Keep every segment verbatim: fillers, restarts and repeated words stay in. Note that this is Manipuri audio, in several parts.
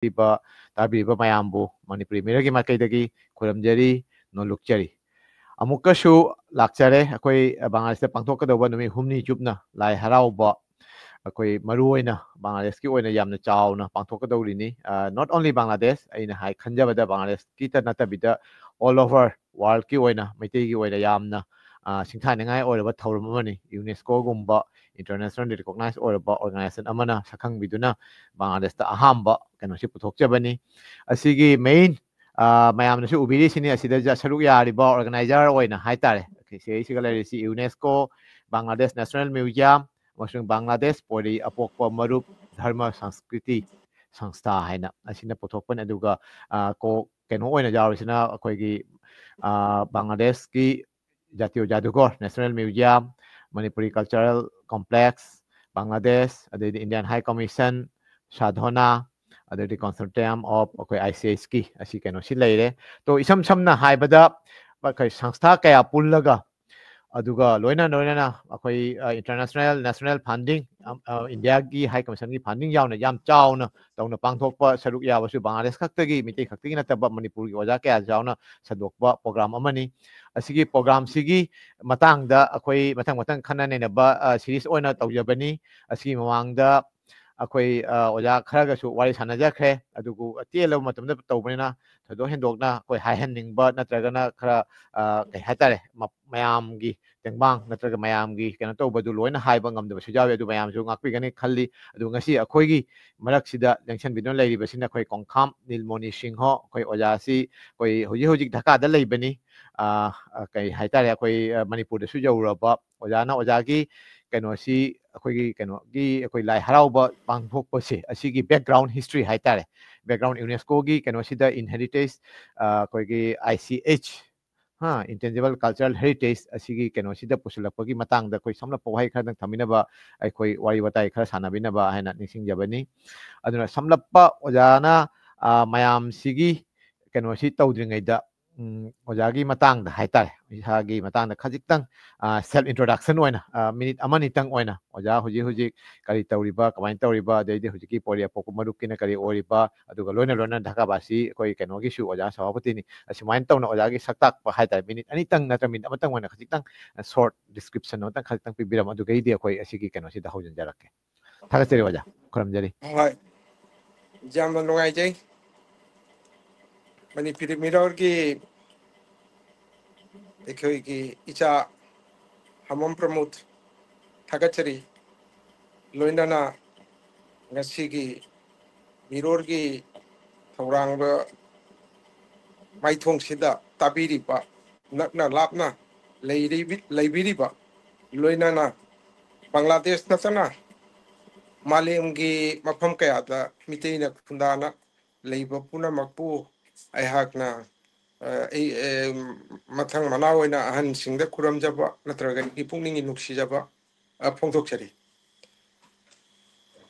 ꯄꯤꯕ ꯇꯥꯕꯤꯔꯤꯕ ꯃꯌꯥꯝꯕꯨ ꯃꯅꯤꯄꯨꯔꯤ ꯃꯤꯔꯒꯤ ꯃꯥꯏꯀꯩꯗꯒꯤ ꯈꯨꯔꯨꯝꯖꯔꯤ, ꯅꯣꯂꯨꯛꯆꯔꯤ꯫ ꯑꯃꯨꯛꯀꯁꯨ ꯂꯥꯛꯆꯔꯦ ꯑꯩꯈꯣꯏ ꯕꯪꯒ꯭ꯂꯥꯗꯦꯁꯇ ꯄꯥꯡꯊꯣꯛꯀꯗꯧꯕ ꯅꯨꯃꯤꯠ ꯍꯨꯝꯅꯤ ꯆꯨꯞꯅ ꯂꯥꯏ ꯍꯔꯥꯎꯕ ꯑꯩꯈꯣꯏ ꯃꯔꯨ ꯑꯣꯏꯅ ꯕꯪꯒ꯭ꯂꯥꯗꯦꯁꯀꯤ ꯑꯣꯏꯅ ꯌꯥꯝꯅ ꯆꯥꯎꯅ ꯄꯥꯡꯊꯣꯛꯀꯗꯧꯔꯤꯅꯤ꯫ Not only ꯕꯪꯒ꯭ꯂꯥꯗꯦꯁ, ꯑꯩꯅ ꯍꯥꯏ ꯈꯟꯖꯕꯗ ꯕꯪꯒ꯭ꯂꯥꯗꯦꯁꯀꯤꯇ ꯅꯠꯇꯕꯤꯗ all over worldꯀꯤ ꯑꯣꯏꯅ ꯃꯩꯇꯩꯒꯤ ꯑꯣꯏꯅ ꯌꯥꯝꯅ ꯁꯤꯡꯊꯥꯅꯤꯡꯉꯥꯏ ꯑꯣꯏꯔꯕ ꯊꯧꯔꯝ ꯑꯃꯅꯤ꯫ UNESCOꯒꯨꯝꯕ internationally recognized ꯑꯣꯏꯔꯕ organization ꯑꯃꯅ ꯁꯛꯈꯪꯕꯤꯗꯨꯅ ꯕꯪꯒ꯭ꯂꯥꯗꯦꯁꯇ ꯑꯍꯥꯟꯕ ꯀꯩꯅꯣꯁꯤ ꯄꯨꯊꯣꯛꯆꯕꯅꯤ꯫ ꯑꯁꯤꯒꯤ main ꯃꯌꯥꯝꯅꯁꯨ ꯎꯕꯤꯔꯤꯁꯤꯅꯤ, ꯑꯁꯤꯗ ꯁꯔꯨꯛ ꯌꯥꯔꯤꯕ organizer ꯑꯣꯏꯅ ꯍꯥꯏꯇꯥꯔꯦ, ꯁꯤꯗꯩꯁꯤꯒ ꯂꯩꯔꯤꯁꯤ UNESCO, ꯕꯪꯒ꯭ꯂꯥꯗꯦꯁ National Museum ꯑꯃꯁꯨꯡ ꯕꯪꯒ꯭ꯂꯥꯗꯦꯁ ꯄꯣꯏꯔꯩ ꯑꯄꯣꯛꯄ ꯃꯔꯨꯞ ꯙꯔꯃ ꯁꯪꯁꯀ꯭ꯔꯤꯇꯤ ꯁꯪꯁꯊꯥ ꯍꯥꯏꯅ ꯑꯁꯤꯅ ꯄꯨꯊꯣꯛꯄꯅꯤ꯫ ꯑꯗꯨꯒ ꯀꯩꯅꯣ ꯑꯣꯏꯅ ꯌꯥꯎꯔꯤꯁꯤꯅ ꯑꯩꯈꯣꯏꯒꯤ ꯕꯪꯒ꯭ꯂꯥꯗꯦꯁꯀꯤ ꯖꯥꯇꯤꯌꯣ ꯖꯥꯗꯨꯒꯣꯔ National Museum, Manipuri Cultural Complex, Bangladesh, ꯑꯗꯩꯗꯤ Indian High Commission, ꯁꯥꯙꯣꯅꯥ, ꯑꯗꯩꯗꯤ Consortium of ꯑꯩꯈꯣꯏ ICHꯀꯤ ꯑꯁꯤ ꯀꯩꯅꯣꯁꯤ ꯂꯩꯔꯦ꯫ ꯇꯣ ꯏꯁꯝ ꯁꯝꯅ ꯍꯥꯏꯕꯗ ꯑꯩꯈꯣꯏ ꯁꯪꯁꯊꯥ ꯀꯌꯥ ꯄꯨꯜꯂꯒ ꯑꯗꯨꯒ ꯂꯣꯏꯅ ꯂꯣꯏꯅꯅ ꯑꯩꯈꯣꯏ international, national funding, Indiaꯒꯤ High Commissionꯒꯤ funding ꯌꯥꯎꯅ ꯌꯥꯝ ꯆꯥꯎꯅ ꯇꯧꯅ ꯄꯥꯡꯊꯣꯛꯄ ꯁꯔꯨꯛ ꯌꯥꯕꯁꯨ ꯕꯪꯒ꯭ꯂꯥꯗꯦꯁ ꯈꯛꯇꯒꯤ, ꯃꯤꯇꯩ ꯈꯛꯇꯒꯤ ꯅꯠꯇꯕ ꯃꯅꯤꯄꯨꯔꯒꯤ ꯑꯣꯖꯥ ꯀꯌꯥꯁꯨ ꯌꯥꯎꯅ ꯁꯟꯗꯣꯛꯄ program ꯑꯃꯅꯤ꯫ ꯑꯁꯤꯒꯤ programꯁꯤꯒꯤ ꯃꯇꯥꯡꯗ ꯑꯩꯈꯣꯏ ꯃꯊꯪ ꯃꯊꯪ ꯈꯟꯅ ꯅꯩꯅꯕ series ꯑꯣꯏꯅ ꯇꯧꯖꯕꯅꯤ꯫ ꯑꯁꯤꯒꯤ ꯃꯃꯥꯡꯗ ꯑꯩꯈꯣꯏ ꯑꯣꯖꯥ ꯈꯔꯒꯁꯨ ꯋꯥꯔꯤ ꯁꯥꯟꯅꯖꯈ꯭ꯔꯦ꯫ ꯑꯗꯨꯕꯨ ꯇꯦꯜꯂꯕ ꯃꯇꯝꯗ ꯇꯧꯕꯅꯤꯅ ꯊꯣꯏꯗꯣꯛ ꯍꯦꯟꯗꯣꯛꯅ ꯑꯩꯈꯣꯏ ꯍꯥꯏꯍꯟꯅꯤꯡꯕ ꯅꯠꯇ꯭ꯔꯒꯅ ꯈꯔ ꯀꯩ ꯍꯥꯏꯇꯥꯔꯦ, ꯃꯌꯥꯝꯒꯤ ꯇꯦꯡꯕꯥꯡ ꯅꯠꯇ꯭ꯔꯒ ꯃꯌꯥꯝꯒꯤ ꯀꯩꯅꯣ ꯇꯧꯕꯗꯨ ꯂꯣꯏꯅ ꯍꯥꯏꯕ ꯉꯝꯗꯕꯁꯨ ꯌꯥꯎꯏ꯫ ꯑꯗꯨ ꯃꯌꯥꯝꯁꯨ ꯉꯥꯛꯄꯤꯒꯅꯤ ꯈꯜꯂꯤ꯫ ꯑꯗꯨ ꯉꯁꯤ ꯑꯩꯈꯣꯏꯒꯤ ꯃꯔꯛꯁꯤꯗ ꯂꯦꯡꯁꯟꯕꯤꯗꯨꯅ ꯂꯩꯔꯤꯕꯁꯤꯅ ꯑꯩꯈꯣꯏ ꯀꯣꯡꯈꯥꯝ ꯅꯤꯜꯃꯣꯅꯤ ꯁꯤꯡꯍ, ꯑꯩꯈꯣꯏ ꯑꯣꯖꯥꯁꯤ ꯑꯩꯈꯣꯏ ꯍꯧꯖꯤꯛ ꯍꯧꯖꯤꯛ ꯙꯀꯥꯗ ꯂꯩꯕꯅꯤ꯫ ꯀꯩ ꯍꯥꯏꯇꯥꯔꯦ, ꯑꯩꯈꯣꯏ ꯃꯅꯤꯄꯨꯔꯗꯁꯨ ꯌꯧꯔꯕ ꯑꯣꯖꯥꯅ ꯑꯣꯖꯥꯒꯤ ꯀꯩꯅꯣꯁꯤ, ꯑꯩꯈꯣꯏꯒꯤ ꯀꯩꯅꯣꯒꯤ ꯑꯩꯈꯣꯏ ꯂꯥꯏ ꯍꯔꯥꯎꯕ ꯄꯥꯡꯊꯣꯛꯄꯁꯦ, ꯑꯁꯤꯒꯤ background history ꯍꯥꯏꯇꯥꯔꯦ, background UNESCOꯒꯤ ꯀꯩꯅꯣꯁꯤꯗ inheritance, ꯑꯩꯈꯣꯏꯒꯤ ICH, ꯍꯥ, Intangible Cultural Heritage ꯑꯁꯤꯒꯤ ꯀꯩꯅꯣꯁꯤꯗ ꯄꯨꯁꯤꯜꯂꯛꯄꯒꯤ ꯃꯇꯥꯡꯗ ꯑꯩꯈꯣꯏ ꯁꯝꯂꯞꯄ ꯋꯥꯍꯩ ꯈꯔꯗꯪ ꯊꯝꯕꯤꯅꯕ, ꯑꯩꯈꯣꯏ ꯋꯥꯔꯤ ꯋꯥꯇꯥꯏ ꯈꯔ ꯁꯥꯟꯅꯕꯤꯅꯕ ꯍꯥꯏꯅ ꯅꯤꯡꯁꯤꯡꯖꯕꯅꯤ꯫ ꯑꯗꯨꯅ ꯁꯝꯂꯞꯄ ꯑꯣꯖꯥꯅ ꯃꯌꯥꯝꯁꯤꯒꯤ ꯀꯩꯅꯣꯁꯤ ꯇꯧꯗ꯭ꯔꯤꯉꯩꯗ ꯎꯝ, ꯑꯣꯖꯥꯒꯤ ꯃꯇꯥꯡꯗ ꯍꯥꯏꯇꯥꯔꯦ, ꯏꯁꯥꯒꯤ ꯃꯇꯥꯡꯗ ꯈꯖꯤꯛꯇꯪ, ꯑ, self introduction ꯑꯣꯏꯅ, ꯑ, minute ꯑꯃꯅꯤꯇꯪ ꯑꯣꯏꯅ, ꯑꯣꯖꯥ ꯍꯧꯖꯤꯛ ꯍꯧꯖꯤꯛ ꯀꯔꯤ ꯇꯧꯔꯤꯕ, ꯀꯃꯥꯏꯅ ꯇꯧꯔꯤꯕ, ꯑꯗꯩꯗꯤ ꯍꯧꯖꯤꯛꯀꯤ ꯄꯣꯔꯤ ꯑꯄꯣꯛꯄ ꯃꯔꯨꯞꯀꯤꯅ ꯀꯔꯤ ꯑꯣꯏꯔꯤꯕ, ꯑꯗꯨꯒ ꯂꯣꯏꯅ ꯂꯣꯏꯅ ꯙꯀꯥꯕꯥꯁꯤ ꯑꯩꯈꯣꯏ ꯀꯩꯅꯣꯒꯤꯁꯨ ꯑꯣꯖꯥ ꯁꯚꯥꯄꯇꯤꯅꯤ꯫ ꯑꯁꯨꯃꯥꯏꯅ ꯇꯧꯅ ꯑꯣꯖꯥꯒꯤ ꯁꯛ ꯇꯥꯛꯄ ꯍꯥꯏꯇꯥꯔꯦ, minute ꯑꯅꯤꯇꯪ ꯅꯠꯇ꯭ꯔ minute ꯑꯃꯇꯪ ꯑꯣꯏꯅ ꯈꯖꯤꯛꯇꯪ, ꯑ, short description ꯑꯃꯇꯪ ꯈꯖꯤꯛꯇꯪ ꯄꯤꯕꯤꯔꯝꯃꯣ, ꯑꯗꯨꯒꯩꯗꯤ ꯑꯩꯈꯣꯏ ꯑꯁꯤꯒꯤ ꯀꯩꯅꯣꯁꯤꯗ ꯍꯧꯖꯤꯟꯖꯔꯛꯀꯦ꯫ ꯊꯥꯒꯠꯆꯔꯤ ꯑꯣꯖꯥ, ꯈꯨꯔꯨꯝꯖꯔꯤ꯫ ꯍꯣꯏ, ꯌꯥꯝꯅ ꯅꯨꯡꯉꯥꯏꯖꯩ꯫ ꯃꯅꯤꯄꯨꯔꯤ ꯃꯤꯔꯣꯜꯒꯤ ꯑꯩꯈꯣꯏꯒꯤ ꯏꯆꯥ ꯍꯃꯝ ꯄ꯭ꯔꯃꯣꯗ ꯊꯥꯒꯠꯆꯔꯤ꯫ ꯂꯣꯏꯅꯅ ꯉꯁꯤꯒꯤ ꯃꯤꯔꯣꯜꯒꯤ ꯊꯧꯔꯥꯡꯕ ꯃꯥꯏꯊꯣꯡꯁꯤꯗ ꯇꯥꯕꯤꯔꯤꯕ, ꯅꯛꯅ ꯂꯥꯞꯅ ꯂꯩꯔꯤꯕꯤ-, ꯂꯩꯕꯤꯔꯤꯕ, ꯂꯣꯏꯅꯅ ꯕꯪꯒ꯭ꯂꯥꯗꯦꯁ ꯅꯠꯇꯅ ꯃꯥꯂꯦꯝꯒꯤ ꯃꯐꯝ ꯀꯌꯥꯗ ꯃꯤꯇꯩꯅ ꯈꯨꯟꯗꯥꯅ ꯂꯩꯕ ꯄꯨꯝꯅꯃꯛꯄꯨ ꯑꯩꯍꯥꯛꯅ, ꯑ, ꯑꯩ, ꯑ, ꯃꯊꯪ ꯃꯅꯥꯎ ꯑꯣꯏꯅ ꯑꯍꯟꯁꯤꯡꯗ ꯈꯨꯔꯨꯝꯖꯕ ꯅꯠꯇ꯭ꯔꯒ ꯑꯩꯒꯤ ꯄꯨꯛꯅꯤꯡꯒꯤ ꯅꯨꯡꯁꯤꯖꯕ, ꯑ, ꯐꯣꯡꯗꯣꯛꯆꯔꯤ꯫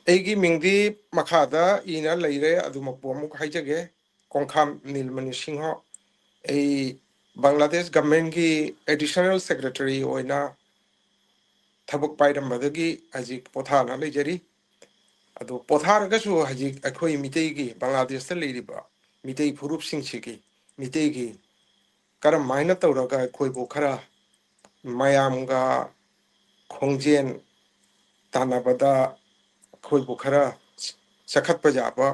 ꯑꯩꯒꯤ ꯃꯤꯡꯗꯤ ꯃꯈꯥꯗ ꯏꯅ ꯂꯩꯔꯦ, ꯑꯗꯨꯃꯛꯄꯨ ꯑꯃꯨꯛ ꯍꯥꯏꯖꯒꯦ꯫ ꯀꯣꯡꯈꯥꯝ ꯅꯤꯜꯃꯅꯤ ꯁꯤꯡꯍ꯫ ꯑꯩ ꯕꯪꯒ꯭ꯂꯥꯗꯦꯁ ꯒꯚꯔꯟꯃꯦꯟꯠꯀꯤ ꯑꯦꯗꯤꯁꯅꯦꯜ ꯁꯦꯀ꯭ꯔꯦꯇꯔꯤ ꯑꯣꯏꯅ ꯊꯕꯛ ꯄꯥꯏꯔꯝꯕꯗꯒꯤ ꯍꯧꯖꯤꯛ ꯄꯣꯊꯥꯅ ꯂꯩꯖꯔꯤ꯫ ꯑꯗꯨ ꯄꯣꯊꯥꯔꯒꯁꯨ ꯍꯧꯖꯤꯛ ꯑꯩꯈꯣꯏ ꯃꯤꯇꯩꯒꯤ, ꯕꯪꯒ꯭ꯂꯥꯗꯦꯁꯇ ꯂꯩꯔꯤꯕ ꯃꯤꯇꯩ ꯐꯨꯔꯨꯞꯁꯤꯡꯁꯤꯒꯤ, ꯃꯤꯇꯩꯒꯤ ꯀꯔꯝ ꯍꯥꯏꯅ ꯇꯧꯔꯒ ꯑꯩꯈꯣꯏꯕꯨ ꯈꯔ ꯃꯌꯥꯝꯒ ꯈꯣꯡꯖꯦꯜ ꯇꯥꯟꯅꯕꯗ ꯑꯩꯈꯣꯏꯕꯨ ꯈꯔ ꯆꯈꯠꯄ ꯌꯥꯕ,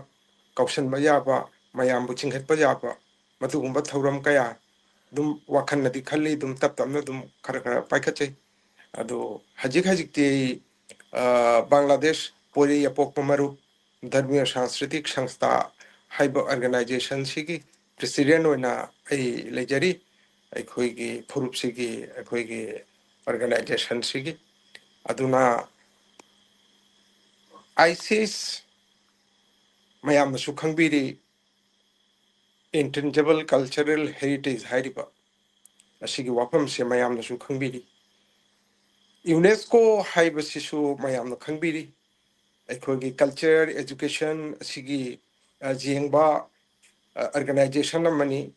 ꯀꯧꯁꯟꯕ ꯌꯥꯕ, ꯃꯌꯥꯝꯕꯨ ꯆꯤꯡꯈꯠꯄ ꯌꯥꯕ, ꯃꯗꯨꯒꯨꯝꯕ ꯊꯧꯔꯝ ꯀꯌꯥ ꯑꯗꯨꯝ ꯋꯥꯈꯜꯅꯗꯤ ꯈꯜꯂꯤ, ꯑꯗꯨꯝ ꯇꯞ ꯇꯞꯅ ꯑꯗꯨꯝ ꯈꯔ ꯈꯔ ꯄꯥꯏꯈꯠꯆꯩ꯫ ꯑꯗꯣ ꯍꯧꯖꯤꯛ ꯍꯧꯖꯤꯛꯇꯤ ꯑꯩ, ꯑ, ꯕꯪꯒ꯭ꯂꯥꯗꯦꯁ ꯄꯣꯏꯔꯩ ꯑꯄꯣꯛꯄ ꯃꯔꯨꯞ ꯙꯔꯃꯤꯌ ꯁꯪꯁ꯭ꯀ꯭ꯔꯤꯇꯤꯛ ꯁꯪꯁꯊꯥ ꯍꯥꯏꯕ ꯑꯣꯔꯒꯅꯥꯏꯖꯦꯁꯟꯁꯤꯒꯤ ꯄ꯭ꯔꯦꯁꯤꯗꯦꯟꯠ ꯑꯣꯏꯅ ꯑꯩ ꯂꯩꯖꯔꯤ꯫ ꯑꯩꯈꯣꯏꯒꯤ ꯐꯨꯔꯨꯞꯁꯤꯒꯤ, ꯑꯩꯈꯣꯏꯒꯤ ꯑꯣꯔꯒꯅꯥꯏꯖꯦꯁꯟꯁꯤꯒꯤ꯫ ꯑꯗꯨꯅ ICS ꯃꯌꯥꯝꯅꯁꯨ ꯈꯪꯕꯤꯔꯤ, intangible cultural heritage ꯍꯥꯏꯔꯤꯕ ꯑꯁꯤꯒꯤ ꯋꯥꯐꯝꯁꯦ ꯃꯌꯥꯝꯅꯁꯨ ꯈꯪꯕꯤꯔꯤ꯫ UNESCO ꯍꯥꯏꯕꯁꯤꯁꯨ ꯃꯌꯥꯝꯅ ꯈꯪꯕꯤꯔꯤ꯫ ꯑꯩꯈꯣꯏꯒꯤ culture, education ꯑꯁꯤꯒꯤ, ꯑ, ꯌꯦꯡꯕ, ꯑ, organization ꯑꯃꯅꯤ꯫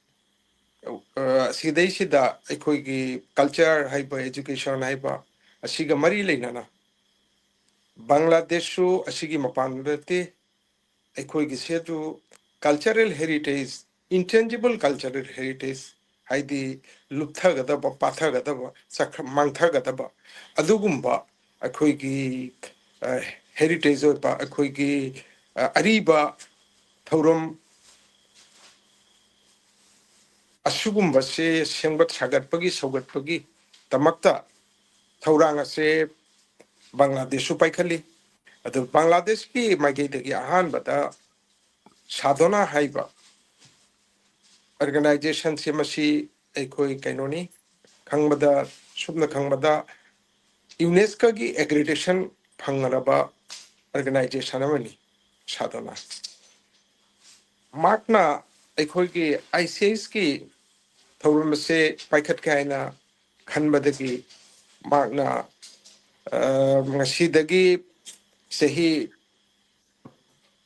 ꯑ, ꯁꯤꯗꯩꯁꯤꯗ ꯑꯩꯈꯣꯏꯒꯤ culture ꯍꯥꯏꯕ, education ꯍꯥꯏꯕ ꯑꯁꯤꯒ ꯃꯔꯤ ꯂꯩꯅꯅ ꯕꯪꯒ꯭ꯂꯥꯗꯦꯁꯁꯨ ꯑꯁꯤꯒꯤ ꯃꯄꯥꯟꯗ ꯅꯠꯇꯦ꯫ ꯑꯩꯈꯣꯏꯒꯤꯁꯦ ꯑꯗꯨ cultural heritage, intangible cultural heritage, ꯍꯥꯏꯗꯤ ꯂꯨꯞꯊꯒꯗꯕ, ꯄꯥꯊꯒꯗꯕ, ꯆꯠꯈ-, ꯃꯥꯡꯊꯒꯗꯕ ꯑꯗꯨꯒꯨꯝꯕ ꯑꯩꯈꯣꯏꯒꯤ, ꯑ, heritage ꯑꯣꯏꯕ ꯑꯩꯈꯣꯏꯒꯤ, ꯑ, ꯑꯔꯤꯕ ꯊꯧꯔꯝ ꯑꯁꯤꯒꯨꯝꯕꯁꯦ ꯁꯦꯝꯒꯠ ꯁꯥꯒꯠꯄꯒꯤ, ꯁꯧꯒꯠꯄꯒꯤ ꯗꯃꯛꯇ ꯊꯧꯔꯥꯡ ꯑꯁꯦ ꯕꯪꯒ꯭ꯂꯥꯗꯦꯁꯁꯨ ꯄꯥꯏꯈꯠꯂꯤ꯫ ꯑꯗꯨ ꯕꯪꯒ꯭ꯂꯥꯗꯦꯁꯀꯤ ꯃꯥꯏꯀꯩꯗꯒꯤ ꯑꯍꯥꯟꯕꯗ ꯁꯥꯗꯣꯅꯥ ꯍꯥꯏꯕ organizationꯁꯦ, ꯃꯁꯤ ꯑꯩꯈꯣꯏ ꯀꯩꯅꯣꯅꯤ, ꯈꯪꯕꯗ, ꯁꯨꯞꯅ ꯈꯪꯕꯗ UNESCOꯒꯤ accreditation ꯐꯪꯂꯕ organization ꯑꯃꯅꯤ ꯁꯥꯗꯣꯅꯥ꯫ ꯃꯍꯥꯛꯅ ꯑꯩꯈꯣꯏꯒꯤ ICSꯀꯤ ꯊꯧꯔꯝ ꯑꯁꯦ ꯄꯥꯏꯈꯠꯀꯦ ꯍꯥꯏꯅ ꯈꯟꯕꯗꯒꯤ ꯃꯍꯥꯛꯅ, ꯑ, ꯉꯁꯤꯗꯒꯤ ꯆꯍꯤ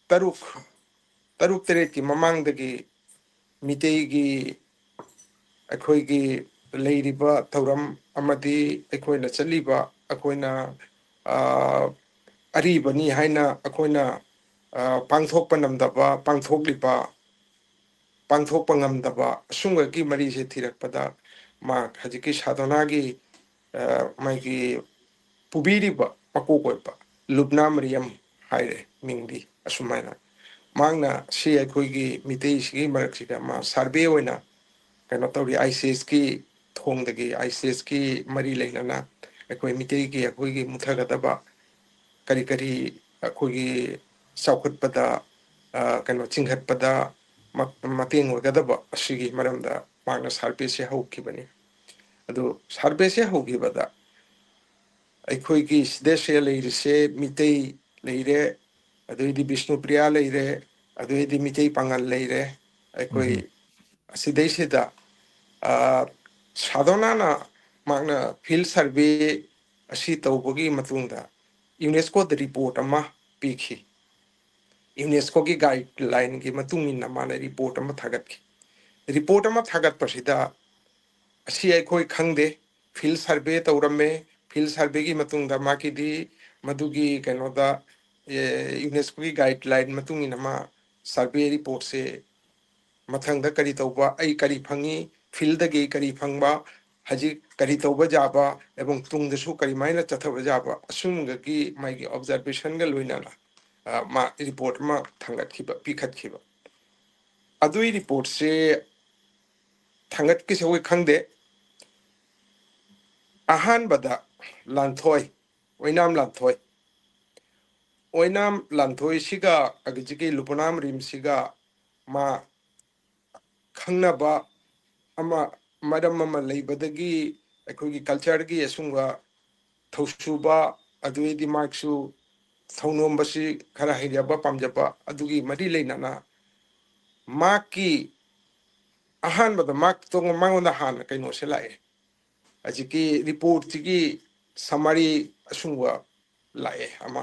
ꯇꯔꯨꯛ, ꯇꯔꯨꯛ ꯇꯔꯦꯠꯀꯤ ꯃꯃꯥꯡꯗꯒꯤ ꯃꯤꯇꯩꯒꯤ ꯑꯩꯈꯣꯏꯒꯤ ꯂꯩꯔꯤꯕ ꯊꯧꯔꯝ ꯑꯃꯗꯤ ꯑꯩꯈꯣꯏꯅ ꯆꯠꯂꯤꯕ, ꯑꯩꯈꯣꯏꯅ, ꯑ, ꯑꯔꯤꯕꯅꯤ ꯍꯥꯏꯅ ꯑꯩꯈꯣꯏꯅ, ꯑ, ꯄꯥꯡꯊꯣꯛꯄ ꯉꯝꯗꯕ, ꯄꯥꯡꯊꯣꯛꯂꯤꯕ, ꯄꯥꯡꯊꯣꯛꯄ ꯉꯝꯗꯕ ꯑꯁꯨꯝꯕꯒꯤ ꯃꯔꯤꯁꯦ ꯊꯤꯔꯛꯄꯗ, ꯃꯥ ꯍꯧꯖꯤꯛꯀꯤ ꯁꯥꯗꯣꯅꯥꯒꯤ, ꯑ, ꯃꯥꯒꯤ ꯄꯨꯕꯤꯔꯤꯕ ꯃꯀꯣꯛ ꯑꯣꯏꯕ ꯂꯨꯕꯅꯥ ꯃꯔꯤꯌꯝ ꯍꯥꯏꯔꯦ ꯃꯤꯡꯗꯤ ꯑꯁꯨꯃꯥꯏꯅ꯫ ꯃꯍꯥꯛꯅ ꯁꯤ ꯑꯩꯈꯣꯏꯒꯤ ꯃꯤꯇꯩꯁꯤꯒꯤ ꯃꯔꯛꯁꯤꯗ ꯃꯥ survey ꯑꯣꯏꯅ ꯀꯩꯅꯣ ꯇꯧꯔꯤ, ICSꯀꯤ ꯊꯣꯡꯗꯒꯤ, ICSꯀꯤ ꯃꯔꯤ ꯂꯩꯅꯅ ꯑꯩꯈꯣꯏ ꯃꯤꯇꯩꯒꯤ, ꯑꯩꯈꯣꯏꯒꯤ ꯃꯨꯊꯒꯗꯕ ꯀꯔꯤ ꯀꯔꯤ ꯑꯩꯈꯣꯏꯒꯤ ꯆꯥꯎꯈꯠꯄꯗ, ꯑ, ꯀꯩꯅꯣ, ꯆꯤꯡꯈꯠꯄꯗ ꯃ-, ꯃꯇꯦꯡ ꯑꯣꯏꯒꯗꯕ ꯑꯁꯤꯒꯤ ꯃꯔꯝꯗ ꯃꯍꯥꯛꯅ surveyꯁꯦ ꯍꯧꯈꯤꯕꯅꯤ꯫ ꯑꯗꯨ surveyꯁꯦ ꯍꯧꯈꯤꯕꯗ ꯑꯩꯈꯣꯏꯒꯤ ꯁꯤꯗꯩꯁꯤꯗ ꯂꯩꯔꯤꯁꯦ ꯃꯤꯇꯩ ꯂꯩꯔꯦ, ꯑꯗꯨꯏꯗꯤ ꯕꯤꯁꯅꯨꯄ꯭ꯔꯤꯌꯥ ꯂꯩꯔꯦ, ꯑꯗꯨꯏꯗꯤ ꯃꯤꯇꯩ ꯄꯥꯉꯜ ꯂꯩꯔꯦ꯫ ꯑꯩꯈꯣꯏ ꯎꯝ꯫ ꯑꯁꯤꯗꯩꯁꯤꯗ, ꯑ, ꯁꯥꯗꯣꯅꯥꯅ ꯃꯍꯥꯛꯅ field survey ꯑꯁꯤ ꯇꯧꯕꯒꯤ ꯃꯇꯨꯡꯗ UNESCOꯗ report ꯑꯃ ꯄꯤꯈꯤ꯫ UNESCOꯒꯤ guidelineꯒꯤ ꯃꯇꯨꯡ ꯏꯟꯅ ꯃꯥꯅ report ꯑꯃ ꯊꯥꯒꯠꯈꯤ꯫ ꯔꯤꯄꯣꯔꯠ ꯑꯃ ꯊꯥꯒꯠꯄꯁꯤꯗ ꯑꯁꯤ ꯑꯩꯈꯣꯏ ꯈꯪꯗꯦ꯫ ꯐꯤꯜ ꯁꯔꯚꯦ ꯇꯧꯔꯝꯃꯦ꯫ ꯐꯤꯜ ꯁꯔꯚꯦꯒꯤ ꯃꯇꯨꯡꯗ ꯃꯥꯒꯤꯗꯤ ꯃꯗꯨꯒꯤ ꯀꯩꯅꯣꯗ ꯌꯨꯅꯦꯁꯀꯣꯒꯤ ꯒꯥꯏꯗꯂꯥꯏꯟ ꯃꯇꯨꯡ ꯏꯟꯅ ꯃꯥ ꯁꯔꯚꯦ ꯔꯤꯄꯣꯔꯠꯁꯦ ꯃꯊꯪꯗ ꯀꯔꯤ ꯇꯧꯕ, ꯑꯩ ꯀꯔꯤ ꯐꯪꯉꯤ, ꯐꯤꯜꯗꯒꯤ ꯀꯔꯤ ꯐꯪꯕ, ꯍꯧꯖꯤꯛ ꯀꯔꯤ ꯇꯧꯕ ꯌꯥꯕ, ꯑꯦꯕꯝ ꯇꯨꯡꯗꯁꯨ ꯀꯔꯤꯃꯥꯏꯅ ꯆꯠꯊꯕ ꯌꯥꯕ, ꯑꯁꯤꯒꯨꯝꯕꯒꯤ ꯃꯥꯒꯤ ꯑꯣꯕꯖꯥꯔꯕꯦꯁꯟꯒ ꯂꯣꯏꯅꯅ ꯃꯥ ꯔꯤꯄꯣꯔꯠ ꯑꯃ ꯊꯥꯡꯒꯠꯈꯤꯕ, ꯄꯤꯈꯠꯈꯤꯕ꯫ ꯑꯗꯨꯒꯤ ꯔꯤꯄꯣꯔꯠꯁꯦ ꯊꯥꯡꯒꯠꯀꯦꯁꯨ ꯑꯩꯈꯣꯏ ꯈꯪꯗꯦ꯫ ꯑꯍꯥꯟꯕꯗ ꯂꯥꯟꯊꯣꯏ, ꯑꯣꯏꯅꯥꯝ ꯂꯥꯟꯊꯣꯏ꯫ ꯑꯣꯏꯅꯥꯝ ꯂꯥꯟꯊꯣꯏꯁꯤꯒ ꯍꯧꯖꯤꯛꯀꯤ ꯂꯨꯄꯅꯥꯝ ꯔꯤꯝꯁꯤꯒ ꯃꯥ ꯈꯪꯅꯕ ꯑꯃ, ꯃꯔꯝ ꯑꯃ ꯂꯩꯕꯗꯒꯤ ꯑꯩꯈꯣꯏꯒꯤ ꯀꯜꯆꯔꯒꯤ ꯑꯁꯨꯝꯕ ꯊꯧꯁꯨꯕ, ꯑꯗꯨꯗꯩꯗꯤ ꯃꯍꯥꯛꯁꯨ ꯊꯧꯅꯣꯝꯕꯁꯤ ꯈꯔ ꯍꯩꯖꯕ ꯄꯥꯝꯖꯕ, ꯑꯗꯨꯒꯤ ꯃꯔꯤ ꯂꯩꯅꯅ ꯃꯍꯥꯛꯀꯤ ꯑꯍꯥꯟꯕꯗ ꯃꯍꯥꯛ ꯇꯣꯉꯥꯟ-, ꯃꯉꯣꯟꯗ ꯍꯥꯟꯅ ꯀꯩꯅꯣꯁꯦ ꯂꯥꯛꯑꯦ, ꯍꯧꯖꯤꯛꯀꯤ ꯔꯤꯄꯣꯔꯠꯁꯤꯒꯤ ꯁꯃꯔꯤ ꯑꯁꯨꯝꯕ ꯂꯥꯛꯑꯦ ꯑꯃ꯫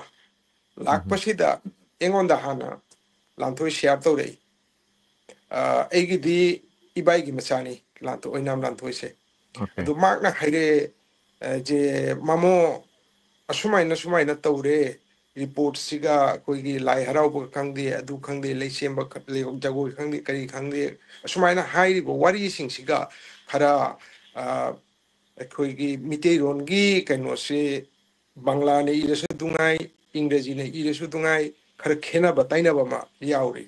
ꯂꯥꯛꯄꯁꯤꯗ ꯑꯩꯉꯣꯟꯗ ꯍꯥꯟꯅ ꯂꯥꯟꯊꯣꯏ ꯁꯤꯌꯥꯔ ꯇꯧꯔꯛꯏ꯫ ꯑꯩꯒꯤꯗꯤ ꯏꯕꯥꯏꯒꯤ ꯃꯆꯥꯅꯤ ꯂꯥꯟꯊꯣꯏ, ꯑꯣꯏꯅꯥꯝ ꯂꯥꯟꯊꯣꯏꯁꯦ꯫ ꯑꯗꯨ ꯃꯍꯥꯛꯅ ꯍꯥꯏꯔꯛꯑꯦ, ꯖꯦ, ꯃꯥꯃꯣ, ꯑꯁꯨꯃꯥꯏꯅ ꯁꯨꯃꯥꯏꯅ ꯇꯧꯔꯦ, ꯔꯤꯄꯣꯔꯠꯁꯤꯒ ꯑꯩꯈꯣꯏꯒꯤ ꯂꯥꯏ ꯍꯔꯥꯎꯕ ꯈꯪꯗꯦ, ꯑꯗꯨ ꯈꯪꯗꯦ, ꯂꯩꯁꯦꯝꯕ ꯈ-, ꯂꯩ-, ꯖꯒꯣꯏ ꯈꯪꯗꯦ, ꯀꯔꯤ ꯈꯪꯗꯦ, ꯑꯁꯨꯃꯥꯏꯅ ꯍꯥꯏꯔꯤꯕ ꯋꯥꯔꯤꯁꯤꯡꯁꯤꯒ ꯈꯔ, ꯑ, ꯑꯩꯈꯣꯏꯒꯤ ꯃꯤꯇꯩꯔꯣꯟꯒꯤ ꯀꯩꯅꯣꯁꯤ ꯕꯪꯂꯥꯅ ꯏꯔꯁꯨ ꯑꯗꯨꯉꯥꯏ, ꯏꯪꯒ꯭ꯔꯦꯖꯤꯅ ꯏꯔꯁꯨ ꯑꯗꯨꯉꯥꯏ, ꯈꯔ ꯈꯦꯠꯅꯕ ꯇꯩꯅꯕ ꯑꯃ ꯌꯥꯎꯔꯤ꯫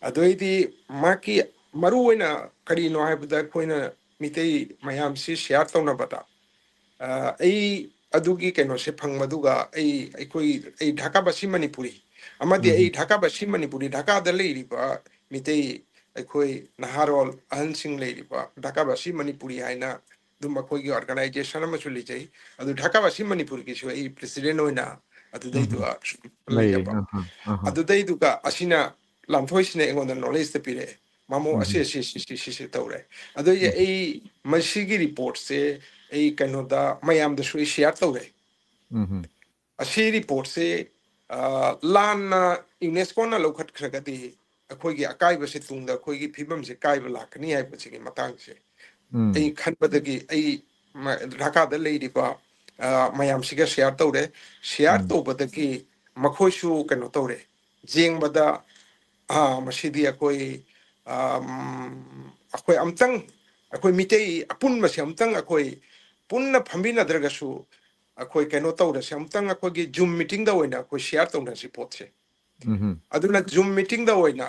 ꯑꯗꯨꯏꯗꯤ ꯃꯍꯥꯛꯀꯤ ꯃꯔꯨ ꯑꯣꯏꯅ ꯀꯔꯤꯅꯣ ꯍꯥꯏꯕꯗ, ꯑꯩꯈꯣꯏꯅ ꯃꯤꯇꯩ ꯃꯌꯥꯝꯁꯤ ꯁꯤꯌꯥꯔ ꯇꯧꯅꯕꯗ, ꯑ, ꯑꯩ ꯑꯗꯨꯒꯤ ꯀꯩꯅꯣꯁꯦ ꯐꯪꯕꯗꯨꯒ ꯑꯩ, ꯑꯩꯈꯣꯏ, ꯑꯩ ꯙꯥꯀꯥꯕꯥꯁꯤ ꯃꯅꯤꯄꯨꯔꯤ ꯑꯃꯗꯤ ꯑꯩ ꯙꯥꯀꯥꯕꯥꯁꯤ ꯃꯅꯤꯄꯨꯔꯤ, ꯙꯥꯀꯥꯗ ꯂꯩꯔꯤꯕ ꯃꯤꯇꯩ ꯑꯩꯈꯣꯏ ꯅꯍꯥꯔꯣꯜ ꯑꯍꯟꯁꯤꯡ ꯂꯩꯔꯤꯕ ꯙꯥꯀꯥꯕꯥꯁꯤ ꯃꯅꯤꯄꯨꯔꯤ ꯍꯥꯏꯅ ꯑꯗꯨꯝ ꯑꯩꯈꯣꯏꯒꯤ ꯑꯣꯔꯒꯅꯥꯏꯖꯦꯁꯟ ꯑꯃꯁꯨ ꯂꯩꯖꯩ꯫ ꯑꯗꯨ ꯙꯥꯀꯥꯕꯥꯁꯤ ꯃꯅꯤꯄꯨꯔꯒꯤꯁꯨ ꯑꯩ ꯄ꯭ꯔꯦꯁꯤꯗꯦꯟ ꯑꯣꯏꯅ ꯑꯗꯨꯗꯩꯗꯨꯒ ꯁꯨꯝ ꯂꯩꯖꯕ꯫ ꯑꯗꯨꯗꯩꯗꯨꯒ ꯑꯁꯤꯅ, ꯂꯥꯟꯊꯣꯏꯁꯤꯅ ꯑꯩꯉꯣꯟꯗ ꯅꯣꯂꯦꯖꯇ ꯄꯤꯔꯛꯑꯦ, "ꯃꯥꯃꯣ, ꯑꯁꯤ, ꯑꯁꯤ, ꯁꯤ, ꯁꯤ, ꯁꯤꯁꯦ ꯇꯧꯔꯦ"꯫ ꯑꯗꯨꯒꯤ ꯑꯩ ꯃꯁꯤꯒꯤ ꯔꯤꯄꯣꯔꯠꯁꯦ ꯑꯩ ꯀꯩꯅꯣꯗ ꯃꯌꯥꯝꯗꯁꯨ ꯑꯩ ꯁꯤꯌꯥꯔ ꯇꯧꯔꯦ꯫ ꯑꯁꯤ ꯔꯤꯄꯣꯔꯠꯁꯦ, ꯑ, ꯂꯥꯟꯅ ꯌꯨꯅꯦꯁꯀꯣꯅ ꯂꯧꯈꯠꯈ꯭ꯔꯒꯗꯤ ꯑꯩꯈꯣꯏꯒꯤ ꯑꯀꯥꯏꯕꯁꯦ ꯇꯨꯡꯗ ꯑꯩꯈꯣꯏꯒꯤ ꯐꯤꯕꯝꯁꯦ ꯀꯥꯏꯕ ꯂꯥꯛꯀꯅꯤ ꯍꯥꯏꯕꯁꯤꯒꯤ ꯃꯇꯥꯡꯁꯦ ꯎꯝ ꯑꯩ ꯈꯟꯕꯗꯒꯤ ꯑꯩ ꯃ- ꯙꯥꯀꯥꯗ ꯂꯩꯔꯤꯕ ꯑ, ꯃꯌꯥꯝꯁꯤꯒ ꯁꯤꯌꯥꯔ ꯇꯧꯔꯦ꯫ ꯁꯤꯌꯥꯔ ꯎꯝ ꯇꯧꯕꯗꯒꯤ ꯃꯈꯣꯏꯁꯨ ꯀꯩꯅꯣ ꯇꯧꯔꯦ, ꯌꯦꯡꯕꯗ ꯑ, ꯃꯁꯤꯗꯤ ꯑꯩꯈꯣꯏ ꯑꯝ, ꯑꯩꯈꯣꯏ ꯑꯝꯇꯪ, ꯑꯩꯈꯣꯏ ꯃꯤꯇꯩ ꯑꯄꯨꯟꯕꯁꯦ ꯑꯝꯇꯪ ꯑꯩꯈꯣꯏ ꯄꯨꯟꯅ ꯐꯝꯃꯤꯟꯅꯗ꯭ꯔꯒꯁꯨ ꯑꯩꯈꯣꯏ ꯀꯩꯅꯣ ꯇꯧꯔꯁꯦ, ꯑꯝꯇꯪ ꯑꯩꯈꯣꯏꯒꯤ ꯖꯨꯝ ꯃꯤꯇꯤꯡꯗ ꯑꯣꯏꯅ ꯑꯩꯈꯣꯏ ꯁꯤꯌꯥꯔ ꯇꯧꯅꯁꯤ ꯄꯣꯠꯁꯦ꯫ ꯎꯝ ꯑꯗꯨꯅ ꯖꯨꯝ ꯃꯤꯇꯤꯡꯗ ꯑꯣꯏꯅ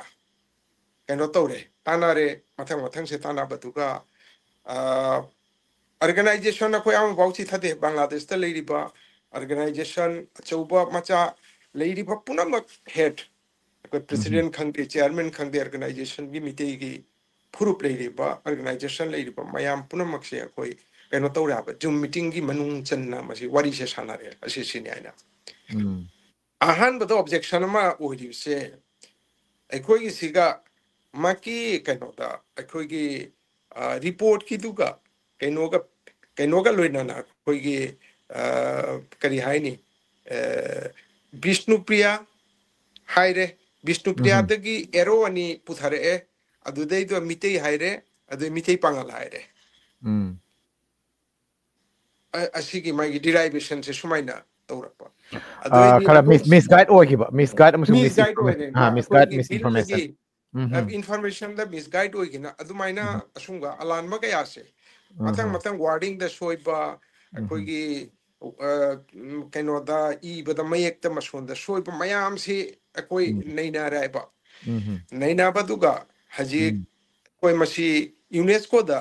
ꯀꯩꯅꯣ ꯇꯧꯔꯦ, ꯇꯥꯟꯅꯔꯦ꯫ ꯃꯊꯪ ꯃꯊꯪꯁꯦ ꯇꯥꯟꯅꯕꯗꯨꯒ ꯑꯣꯔꯒꯅꯥꯏꯖꯦꯁꯟ ꯑꯩꯈꯣꯏ ꯑꯃꯐꯥꯎ ꯆꯤꯊꯗꯦ꯫ ꯕꯪꯒ꯭ꯂꯥꯗꯦꯁꯇ ꯂꯩꯔꯤꯕ ꯑꯣꯔꯒꯅꯥꯏꯖꯦꯁꯟ ꯑꯆꯧꯕ ꯃꯆꯥ ꯂꯩꯔꯤꯕ ꯄꯨꯝꯅꯃꯛ, ꯍꯦꯗ, ꯑꯩꯈꯣꯏ ꯎꯝ ꯄ꯭ꯔꯦꯁꯤꯗꯦꯟ ꯈꯪꯗꯦ, ꯆꯤꯌꯥꯔꯃꯦꯟ ꯈꯪꯗꯦ, ꯑꯣꯔꯒꯅꯥꯏꯖꯦꯁꯟꯒꯤ ꯃꯤꯇꯩꯒꯤ ꯐꯨꯔꯨꯞ ꯂꯩꯔꯤꯕ, ꯑꯣꯔꯒꯅꯥꯏꯖꯦꯁꯟ ꯂꯩꯔꯤꯕ ꯃꯌꯥꯝ ꯄꯨꯝꯅꯃꯛꯁꯦ ꯑꯩꯈꯣꯏ ꯀꯩꯅꯣ ꯇꯧꯔꯦ ꯍꯥꯏꯕ, ꯖꯨꯝ ꯃꯤꯇꯤꯡꯒꯤ ꯃꯅꯨꯡ ꯆꯟꯅ ꯃꯁꯤ ꯋꯥꯔꯤꯁꯦ ꯁꯥꯟꯅꯔꯦ꯫ ꯑꯁꯤꯁꯤꯅꯤ ꯍꯥꯏꯅ ꯎꯝ ꯑꯍꯥꯟꯕꯗ ꯑꯣꯕꯖꯦꯛꯁꯟ ꯑꯃ ꯑꯣꯏꯔꯤꯕꯁꯦ, ꯑꯩꯈꯣꯏꯒꯤꯁꯤꯒ ꯃꯥꯒꯤ ꯀꯩꯅꯣꯗ, ꯑꯩꯈꯣꯏꯒꯤ ꯔꯤꯄꯣꯔꯠꯀꯤꯗꯨꯒ ꯀꯩꯅꯣꯒ ꯀꯩꯅꯣꯒ ꯂꯣꯏꯅꯅ ꯑꯩꯈꯣꯏꯒꯤ ꯑ, ꯀꯔꯤ ꯍꯥꯏꯅꯤ, ꯑ, ꯕꯤꯁꯅꯨꯄ꯭ꯔꯤꯌꯥ ꯍꯥꯏꯔꯦ꯫ ꯎꯝ ꯕꯤꯁꯅꯨꯄ꯭ꯔꯤꯌꯥꯗꯒꯤ ꯑꯦꯔꯣ ꯑꯅꯤ ꯄꯨꯊꯔꯛꯑꯦ꯫ ꯑꯗꯨꯗꯩꯗ ꯃꯤꯇꯩ ꯍꯥꯏꯔꯦ, ꯑꯗꯨꯗꯩ ꯃꯤꯇꯩ ꯄꯥꯉꯜ ꯍꯥꯏꯔꯦ꯫ ꯎꯝ ꯑ- ꯑꯁꯤꯒꯤ ꯃꯥꯒꯤ ꯗꯤꯔꯥꯏꯚꯦꯁꯟꯁꯦ ꯁꯨꯃꯥꯏꯅ ꯇꯧꯔꯛꯄ꯫ ꯑ, ꯑꯗꯨꯑꯣꯏꯗꯤ ꯈꯔ ꯑꯩꯈꯣꯏ ꯃꯤꯁ ꯃꯤꯁꯒꯥꯏꯗ ꯑꯣꯏꯈꯤꯕ, ꯃꯤꯁꯒꯥꯏꯗ ꯑꯃꯁꯨꯡ ꯃꯤꯁꯒꯥꯏꯗ ꯃꯤꯁꯏꯟꯐꯣꯔꯃꯦꯁꯟ ꯑꯣꯏꯔꯦꯅ ꯑꯥ ꯃꯤꯁꯒꯥꯏꯗ ꯑꯩꯈꯣꯏꯒꯤ ꯃꯤꯁꯏꯟꯐꯣꯔꯃꯦꯁꯟ꯫ ꯕꯤꯜꯗꯒꯤ ꯎꯝ ꯎꯝ ꯏꯟꯐꯣꯔꯃꯦꯁꯟꯗ ꯃꯤꯁꯒꯥꯏꯗ ꯑꯣꯏꯒꯤꯅ ꯑꯗꯨꯃꯥꯏꯅ ꯎꯝ ꯑꯁꯨꯝꯕ ꯑꯂꯥꯟꯕ ꯀꯌꯥꯁꯦ ꯎꯝ ꯃꯊꯪ ꯎꯝ ꯃꯊꯪ ꯋꯥꯔꯗꯤꯡꯗ ꯁꯣꯏꯕ, ꯎꯝ ꯑꯩꯈꯣꯏꯒꯤ ꯑ, ꯎꯝ, ꯀꯩꯅꯣꯗ ꯏꯕꯗ ꯃꯌꯦꯛꯇ ꯃꯁꯣꯟꯗ ꯁꯣꯏꯕ ꯃꯌꯥꯝꯁꯤ ꯑꯩꯈꯣꯏ ꯎꯝ ꯅꯩꯅꯔꯦꯕ꯫ ꯎꯝ ꯅꯩꯅꯕꯗꯨꯒ ꯍꯧꯖꯤꯛ ꯎꯝ ꯑꯩꯈꯣꯏ ꯃꯁꯤ ꯌꯨꯅꯦꯁꯀꯣꯗ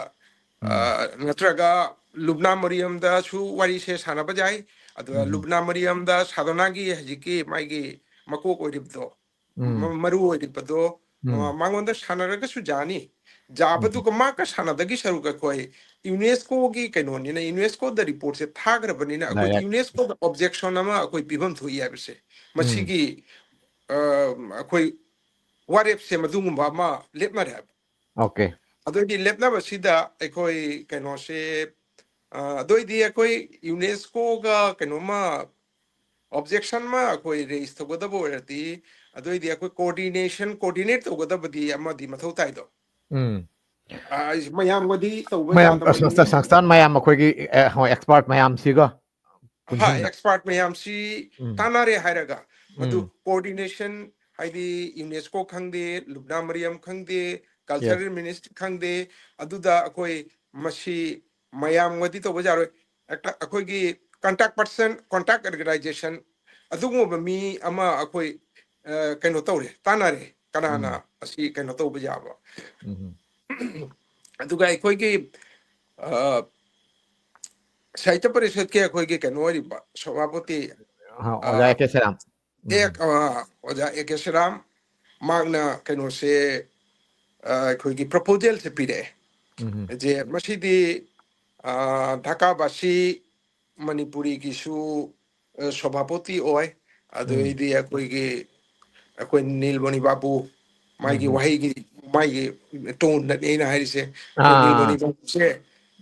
ꯑ, ꯎꯝ ꯅꯠꯇ꯭ꯔꯒ ꯂꯨꯕꯅꯥ ꯃꯔꯤꯌꯝꯗꯁꯨ ꯋꯥꯔꯤꯁꯦ ꯁꯥꯟꯅꯕ ꯌꯥꯏ꯫ ꯑꯗꯨꯒ ꯎꯝ ꯂꯨꯕꯅꯥ ꯃꯔꯤꯌꯝꯗ ꯁꯥꯗꯣꯅꯥꯒꯤ ꯍꯧꯖꯤꯛꯀꯤ ꯃꯥꯒꯤ ꯃꯀꯣꯛ ꯑꯣꯏꯔꯤꯕꯗꯣ, ꯃ- ꯎꯝ ꯃꯔꯨ ꯑꯣꯏꯔꯤꯕꯗꯣ, ꯃ- ꯎꯝ ꯃꯉꯣꯟꯗ ꯁꯥꯟꯅꯔꯒꯁꯨ ꯌꯥꯅꯤ꯫ ꯎꯝ ꯌꯥꯕꯗꯨꯒ ꯃꯥꯒ ꯁꯥꯟꯅꯗꯒꯤ ꯁꯔꯨꯛ ꯑꯩꯈꯣꯏ ꯌꯨꯅꯦꯁꯀꯣꯒꯤ ꯀꯩꯅꯣꯅꯤꯅ, ꯌꯨꯅꯦꯁꯀꯣꯗ ꯔꯤꯄꯣꯔꯠꯁꯦ ꯊꯥꯈ꯭ꯔꯕꯅꯤꯅ ꯑꯩꯈꯣꯏ ꯗꯥꯏꯔꯦꯛ ꯌꯨꯅꯦꯁꯀꯣꯗ ꯑꯣꯕꯖꯦꯛꯁꯟ ꯑꯃ ꯑꯩꯈꯣꯏ ꯄꯤꯐꯝ ꯊꯣꯛꯏ ꯍꯥꯏꯕꯁꯦ, ꯎꯝ ꯃꯁꯤꯒꯤ ꯑ, ꯑꯩꯈꯣꯏ ꯋꯥꯔꯦꯞꯁꯦ ꯃꯗꯨꯒꯨꯝꯕ ꯑꯃ ꯂꯦꯞꯅꯔꯦ ꯍꯥꯏꯕ꯫ ꯑꯣꯀꯦ ꯑꯗꯨꯑꯣꯏꯗꯤ ꯂꯦꯞꯅꯕꯁꯤꯗ ꯑꯩꯈꯣꯏ ꯀꯩꯅꯣꯁꯦ, ꯑ, ꯑꯗꯨꯑꯣꯏꯗꯤ ꯑꯩꯈꯣꯏ ꯌꯨꯅꯦꯁꯀꯣꯒ ꯀꯩꯅꯣꯃ ꯑꯣꯕꯖꯦꯛꯁꯟ ꯑꯃ ꯑꯩꯈꯣꯏ ꯔꯦꯖ ꯇꯧꯒꯗꯕ ꯑꯣꯏꯔꯗꯤ, ꯑꯗꯨ ꯑꯣꯏꯗꯤ ꯑꯩꯈꯣꯏ coordination, coordinate ꯇꯧꯒꯗꯕꯗꯤ ꯑꯃꯗꯤ ꯃꯊꯧ ꯇꯥꯏꯗꯣ꯫ ꯎꯝ ꯑ, ꯑꯩꯁꯦ ꯃꯌꯥꯝꯒꯗꯤ ꯇꯧꯕ ꯃꯌꯥꯝ ꯌꯥꯗꯕꯅꯤ꯫ ꯁꯪꯁꯊꯥꯟ ꯁꯪꯁꯊꯥꯟ ꯃꯌꯥꯝ ꯑꯩꯈꯣꯏꯒꯤ ꯑꯦ, ꯍꯣꯏ, expert ꯃꯌꯥꯝꯁꯤꯒ ꯍꯥ, expert ꯃꯌꯥꯝꯁꯤ ꯎꯝ. ꯇꯥꯟꯅꯔꯦ ꯍꯥꯏꯔꯒ ꯃꯗꯨ ꯎꯝ. Coordination, ꯍꯥꯏꯗꯤ UNESCO ꯈꯪꯗꯦ, ꯂꯨꯕꯅꯥ ꯃꯔꯤꯌꯝ ꯈꯪꯗꯦ, Cultural Ministry ꯈꯪꯗꯦ, ꯑꯗꯨꯗ ꯑꯩꯈꯣꯏ ꯃꯁꯤ ꯃꯌꯥꯝꯒꯗꯤ ꯇꯧꯕ ꯌꯥꯔꯣꯏ꯫ ꯑꯦꯛꯇ-, ꯑꯩꯈꯣꯏꯒꯤ contact person, contact organisation ꯑꯗꯨꯒꯨꯝꯕ ꯃꯤ ꯑꯃ ꯑꯩꯈꯣꯏ ꯑ, ꯀꯩꯅꯣ ꯇꯧꯔꯦ, ꯇꯥꯟꯅꯔꯦ, ꯀꯅꯥꯅ ꯎꯝ. ꯑꯁꯤ ꯀꯩꯅꯣ ꯇꯧꯕ ꯌꯥꯕ꯫ ꯎꯝ. ꯑꯗꯨꯒ ꯑꯩꯈꯣꯏꯒꯤ ꯑ, ꯁꯥꯍꯤꯇ꯭ꯌ ꯄꯔꯤꯁꯠꯀꯤ ꯑꯩꯈꯣꯏꯒꯤ ꯀꯩꯅꯣ ꯑꯣꯏꯔꯤꯕ ꯁꯚꯥꯄꯇꯤ, ꯑ, ꯑꯣꯖꯥ ꯑ, ꯑꯦ ꯀꯦ ꯁꯦꯔꯥꯝ. ꯎꯝ. ꯑꯦ, ꯑ, ꯑꯣꯖꯥ ꯑꯦ ꯀꯦ ꯁꯦꯔꯥꯝ, ꯃꯍꯥꯛꯅ ꯀꯩꯅꯣꯁꯦ, ꯑ, ꯑꯩꯈꯣꯏꯒꯤ proposalꯁꯦ ꯄꯤꯔꯛꯑꯦ꯫ ꯎꯝ. ꯖꯦ ꯃꯁꯤꯗꯤ, ꯑ, ꯙꯥꯀꯥꯕꯥꯁꯤ ꯃꯅꯤꯄꯨꯔꯤꯒꯤꯁꯨ, ꯑ, ꯁꯚꯥꯄꯇꯤ ꯑꯣꯏ, ꯑꯗꯨꯗꯩꯗꯤ ꯑꯩꯈꯣꯏꯒꯤ, ꯑꯩꯈꯣꯏ ꯅꯤꯜꯃꯅꯤ ꯕꯥꯕꯨ, ꯃꯥꯒꯤ ꯎꯝ. ꯋꯥꯍꯩꯒꯤ, ꯃꯥꯒꯤ toneꯗꯅꯤ ꯑꯩꯅ ꯍꯥꯏꯔꯤꯁꯦ꯫ ꯑꯩꯈꯣꯏ ꯅꯤꯜꯃꯅꯤ ꯑꯥ. ꯕꯥꯕꯨꯁꯦ,